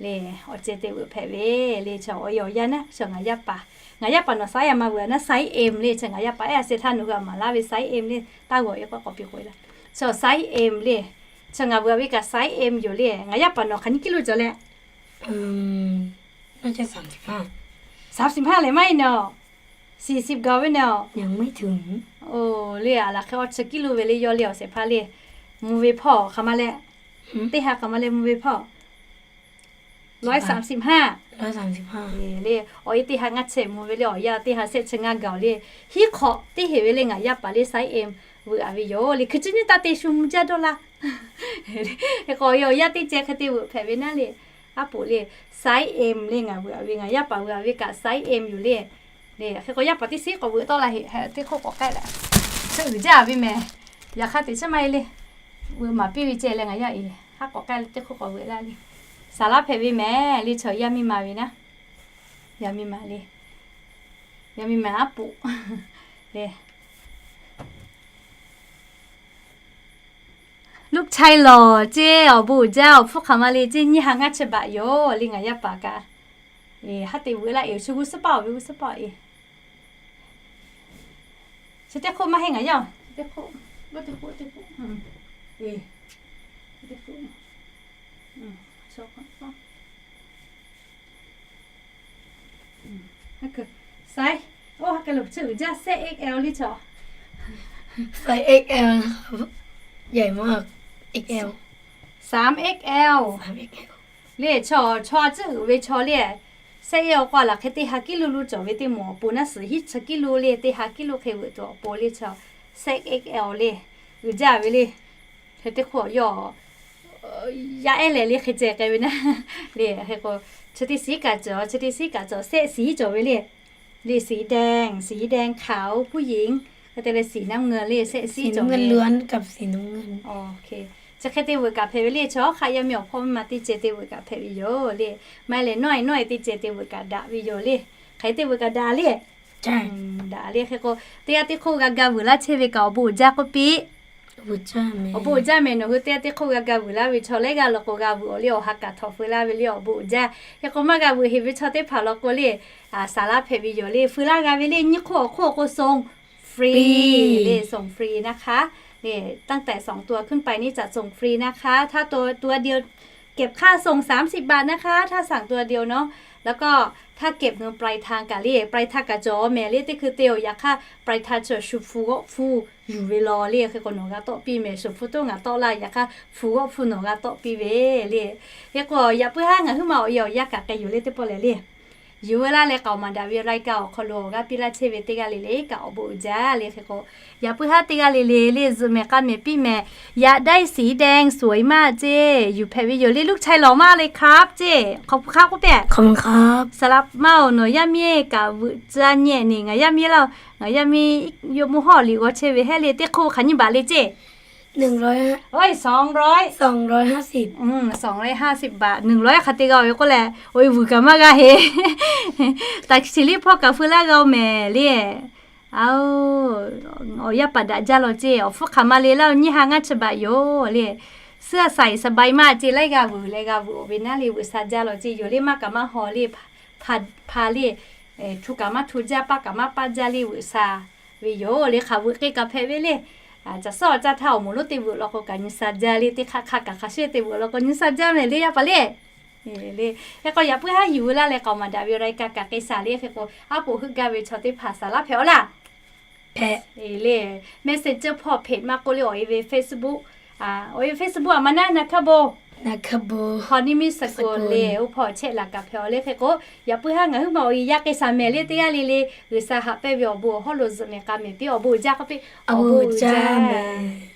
Le, awˬ ceh te veuꞈ hpehꞈ ve le. Chaw awˬ e awˬ yaˇ naˉ, chaw ngaˬ yaˇ paˍ, ngaˬ yaˇ paˍ nawˬ size a ma veuꞈ a naˉ, size M le. Chaw ngaˬ yaˇ paˍ ehˉ a sheh htaˇ nawˬ hui a maˍ laˇ ve size M le. Taˇ g'awˬ e k'o k'awꞈ piˇ k'oꞈ e laˇ. Chaw size M le. Chaw ngaˬ veuꞈ a ve kaꞈ size M yoˬ le. Ngaˬ yaˇ paˍ nawˬ hk'aˬ nyi กิโล cawˬ leh สามสิบห้า lehˬ maˇ heˆ nawˬ. สี่สิบ gawˬ ve nawˬ. Oˬ le, a laˬ hk'e awˬ chi กิโล ve le, yawˇ le awˬ shehˍ hpaˇ le. Mvuh ve hpawˇ hk'aˬ ma leh, teˇ ha hk'aˬ ma leh mvuh ve hpawˇ. ร้อยสามสิบห้า le. Awˬ e teˇ ha ngaˇ chehˇ mvuh ve le, awˬ yaˇ teˇ ha shehˆ chi ngaˇ gawˬ le. Hiˉ hk'awꞈ teˇ heˍ ve le, ngaˬ yaˇ paˍ le size M veuꞈ a ve yoˬ le. Hkui chi nyiˇ taˇ te shu mvuh jaˇ dawˇ laˇ. Hk'e k'o awˬ e awˬ yaˇ teˇ ceh hk'e te veuꞈ hpehꞈ ve naˉ le. Aˉ poꞈ le, size M le ngaˬ veuꞈ a ve, ngaˬ yaˇ paˍ veuꞈ a ve kaꞈ size M yoˬ le. Le, hk'e k'o yaˇ paˍ teˇ shiˉ k'awꞈ veuꞈ tawˆ la heꞈ, teˇ hk'oˆ k'awꞈ k'ai leh, chi uiˍ jaˇ ve mehˍ. Yaꞈ hk'aˇ teꞈ chiˉ maˇ e le. Veuꞈ maˍ piˇ ve ceh leh ngaˬ yaˇ e, haˉ k'awꞈ k'ai leh teˇ hk'oˆ k'awꞈ veuꞈ laˇ le. Saˍ laˉ hpehꞈ ve mehˍ le chaw, yaˇ miˇ ma ve naˉ. Yaˇ miˇ ma le. Yaˇ miˇ ma aˉ poꞈ le. ลูกชายหล่อ ceˇ, awˬ bon uiˍ jaˇ, awˬ hpfuhˇ hk'aˬ ma le ceˇ, nyiˇ ha ngaˇ chi baꞈ yoˬ le ngaˬ yaˇ paˍ kaꞈ. Haˉ te veuꞈ laˇ e, chi g'uˇ suhˉ paˆ awˬ ve g'uˇ suhˉ paˆ e. Chi teˇ hk'oˆ maˇ heˆ ngaˬ yaˇ, chi teˇ hk'oˆ, teˇ hk'oˆ, teˇ hk'oˆ, teˇ hk'oˆ. Size, oˇ ha ka lo chi uiˍ jaˇ, size X L le chaw. Size X L, ใหญ่มาก X L. สาม X L. สาม X L. Le chaw, chaw a ciˉ uiˍ ve chaw le, size X L k'o laˬ hk'e teˇ ha kiˇ lo lo cawˬ ve teˇ moˍ awˬ pon naˉ, suhˍ hiˉ chi kiˇ lo le, teˇ ha kiˇ lo hk'e veuꞈ tuˬ awˬ pon le chaw, size X L le, uiˍ jaˇ ve le. Hk'e teˇ hk'oˆ yawˇ yaˇ ehˉ lehˬ le hk'e ceh k'ai ve naˉ. Le hk'e k'o, chi teˇ siˉ kaꞈ cawˬ, chi teˇ siˉ kaꞈ cawˬ, siˉ siˉ cawˬ ve le. Le สีแดง, สีแดงขาว ผู้หญิง, hk'e te leh สีน้ำเงิน le, siˉ siˉ cawˬ ve. สีน้ำเงินล้วนกับสีน้ำเงิน. Chi hk'e te veuꞈ kaꞈ hpehꞈ ve le chaw, hk'aˬ yaˇ miˇ awˬ hpawˇ miˇ ma teˇ ceh te veuꞈ kaꞈ hpehꞈ ve yoˬ le. Maˇ heˆ leh nawˉ e nawˉ e teˇ ceh te veuꞈ kaꞈ daꞈ ve yoˬ le. Hk'e te veuꞈ kaꞈ daꞈ le. Daꞈ le. Hk'e k'o, teˇ g'aˇ teˇ hk'oˆ g'a ga vuiˬ laˇ chehˇ ve kaꞈ awˬ bon uiˍ jaˇ k'oˆ piˇ. Awˬ bon uiˍ jaˇ mehˍ, nawˬ hui teˇ g'aˇ teˇ hk'oˆ g'a ga vuiˬ laˇ ve chaw lehˬ g'a law k'o g'a vuiˬ awˬ le, awˬ ha kaꞈ htawnˍ feu laˇ ve le, awˬ bon uiˍ jaˇ. Hk'e k'o maˇ g'a vuiˬ heˍ ve chaw teˇ hpaˍ law k'o le, saˍ laˉ hpehꞈ ve yoˬ le, feu laˇ g'a ve le, nyiˇ hk'oˆ awˬ hk'oˆ k'o ส่งฟรี le, ส่งฟรี นะคะ. Le, ตั้งแต่สองตัวขึ้นไปนี่จะส่งฟรีนะคะ ถ้าตัวเดียวเก็บค่าส่งสามสิบบาทนะคะ ถ้าสั่งตัวเดียวเนาะ แล้วก็ถ้าเก็บเงินปลายทาง kaꞈ le, ปลายทาง kaꞈ cawˬ mehˍ le, teˇ hkui te awˬ yaꞈ hk'aˇ ปลายทาง chaw shu hpu g'awˆ hpu yuˬ ve law le, hk'e k'o nawˬ g'a tawˆ piˇ mehˍ, shu hpu toˇ ngaˬ tawˆ laˇ, yaꞈ hk'aˇ hpu g'awˆ hpu nawˬ g'a tawˆ piˇ ve le. Hk'e k'o yaꞈ puiˉ haˉ ngaˬ huiˉ ma awˬ e awˬ yaˇ kaꞈ k'ai yoˬ le teˇ pawˆ lehˬ le. Yuˬ veu laˇ leh k'aoˍ maˍ daꞈ ve รายการ awˬ hk'aw lo awˬ g'aˇ piˇ laˇ chehˇ ve teˇ g'aˇ le le kaꞈ awˬ bon uiˍ jaˇ le. Hk'e k'o yaꞈ puiˉ haˉ teˇ g'aˇ le le le zuhꞈ mehˍ k'a mehˍ piˇ mehˍ, อยากได้สีแดงสวยมาก ceˇ, yuˬ hpehꞈ ve yoˬ le, ลูกชายหล่อมากเลยครับ ceˇ, hk'aw hpu hk'aˉ k'oˆ pehˇ. Hk'aw hpu hk'aˉ. Saˍ laꞈ maˇ oˬ, nawˬ yaˇ miˇ kaꞈ veuꞈ caˇ nyehˆ neˬ, ngaˬ yaˇ miˇ laˇ, ngaˬ yaˇ miˇ yawˇ mawˇ hawˉ liꞈ g'aw chehˇ ve heˆ le, teˇ hk'oˆ hk'aˬ nyiˇ baꞈ le ceˇ. สองร้อย สองร้อยห้าสิบ สองร้อยห้าสิบบาท, หนึ่งร้อย hk'aˬ te g'a oˬ ve k'oˆ leh, oˇ e vuiˬ kaꞈ maˇ g'a heˆ. Taꞈ chi liˇ hpawˇ kaꞈ feu laˇ g'a oˬ mehˍ le. Aoˬ, awˬ yaˇ paˍ daꞈ jaˇ law ceˇ, awˬ hpfuhˇ hk'aˬ ma le laˇ, nyiˇ ha ngaˇ chi baꞈ yoˬ le. เสื้อใส่สบายมาก ceˇ, laiˉ g'a vuiˬ leh g'a vuiˬ awˬ ve naˉ le, vuiˬ sha jaˇ law ceˇ, yoˬ le maˇ kaꞈ maˇ haw le, hpa le, htu kaꞈ maˇ htu jaˇ, paˇ kaꞈ maˇ paˇ jaˇ le, vuiˬ sha ve yoˬ le. Hk'aˬ vuiˬ k'e kaꞈ hpehꞈ ve le. Caˬ sawˉ caˇ htaˇ awˬ moˍ lonˉ teˇ vuiˬ law k'o kaꞈ nyi sha jaˇ le, teˇ hk'aˇ hk'aˇ kaꞈ hk'aˬ shehˇ teˇ vuiˬ law k'o nyi sha jaˇ mehˍ le, yaˇ paˍ le. Le, hk'e k'o yaꞈ puiˉ haˉ yuˬ veu laˇ leh k'aoˍ maˍ daꞈ ve รายการ kaꞈ k'ai shaˍ le. Hk'e k'o aˉ poꞈ heuˆ gaˇ ve chaw teˇ hpaˍ saˍ laˉ hpehꞈ aw laˇ. Hpehꞈ le, Messenger พอเพจ maˇ k'oˆ le, awˬ e ve Facebook, awˬ e ve Facebook aˬ ma naˉ, naˍ hkaˇ bon, naˍ hkaˇ bon, Hawˍ niˇ miˇ suh ko le, oˇ hpawˇ chehˇ laˬ kaꞈ hpehꞈ aw le. Hk'e k'o yaꞈ puiˉ haˉ ngaˬ huiˉ ma awˬ e yaˇ k'ai shaˍ mehˍ le, teˇ g'aˇ le le, G'uiˬsha haꞈ pehnˇ ve awˬ bon awˬ hawˉ lo zuhꞈ mehˍ k'a mehˍ piˇ, awˬ bon uiˍ jaˇ k'oˆ piˇ, awˬ bon uiˍ jaˇ mehˍ.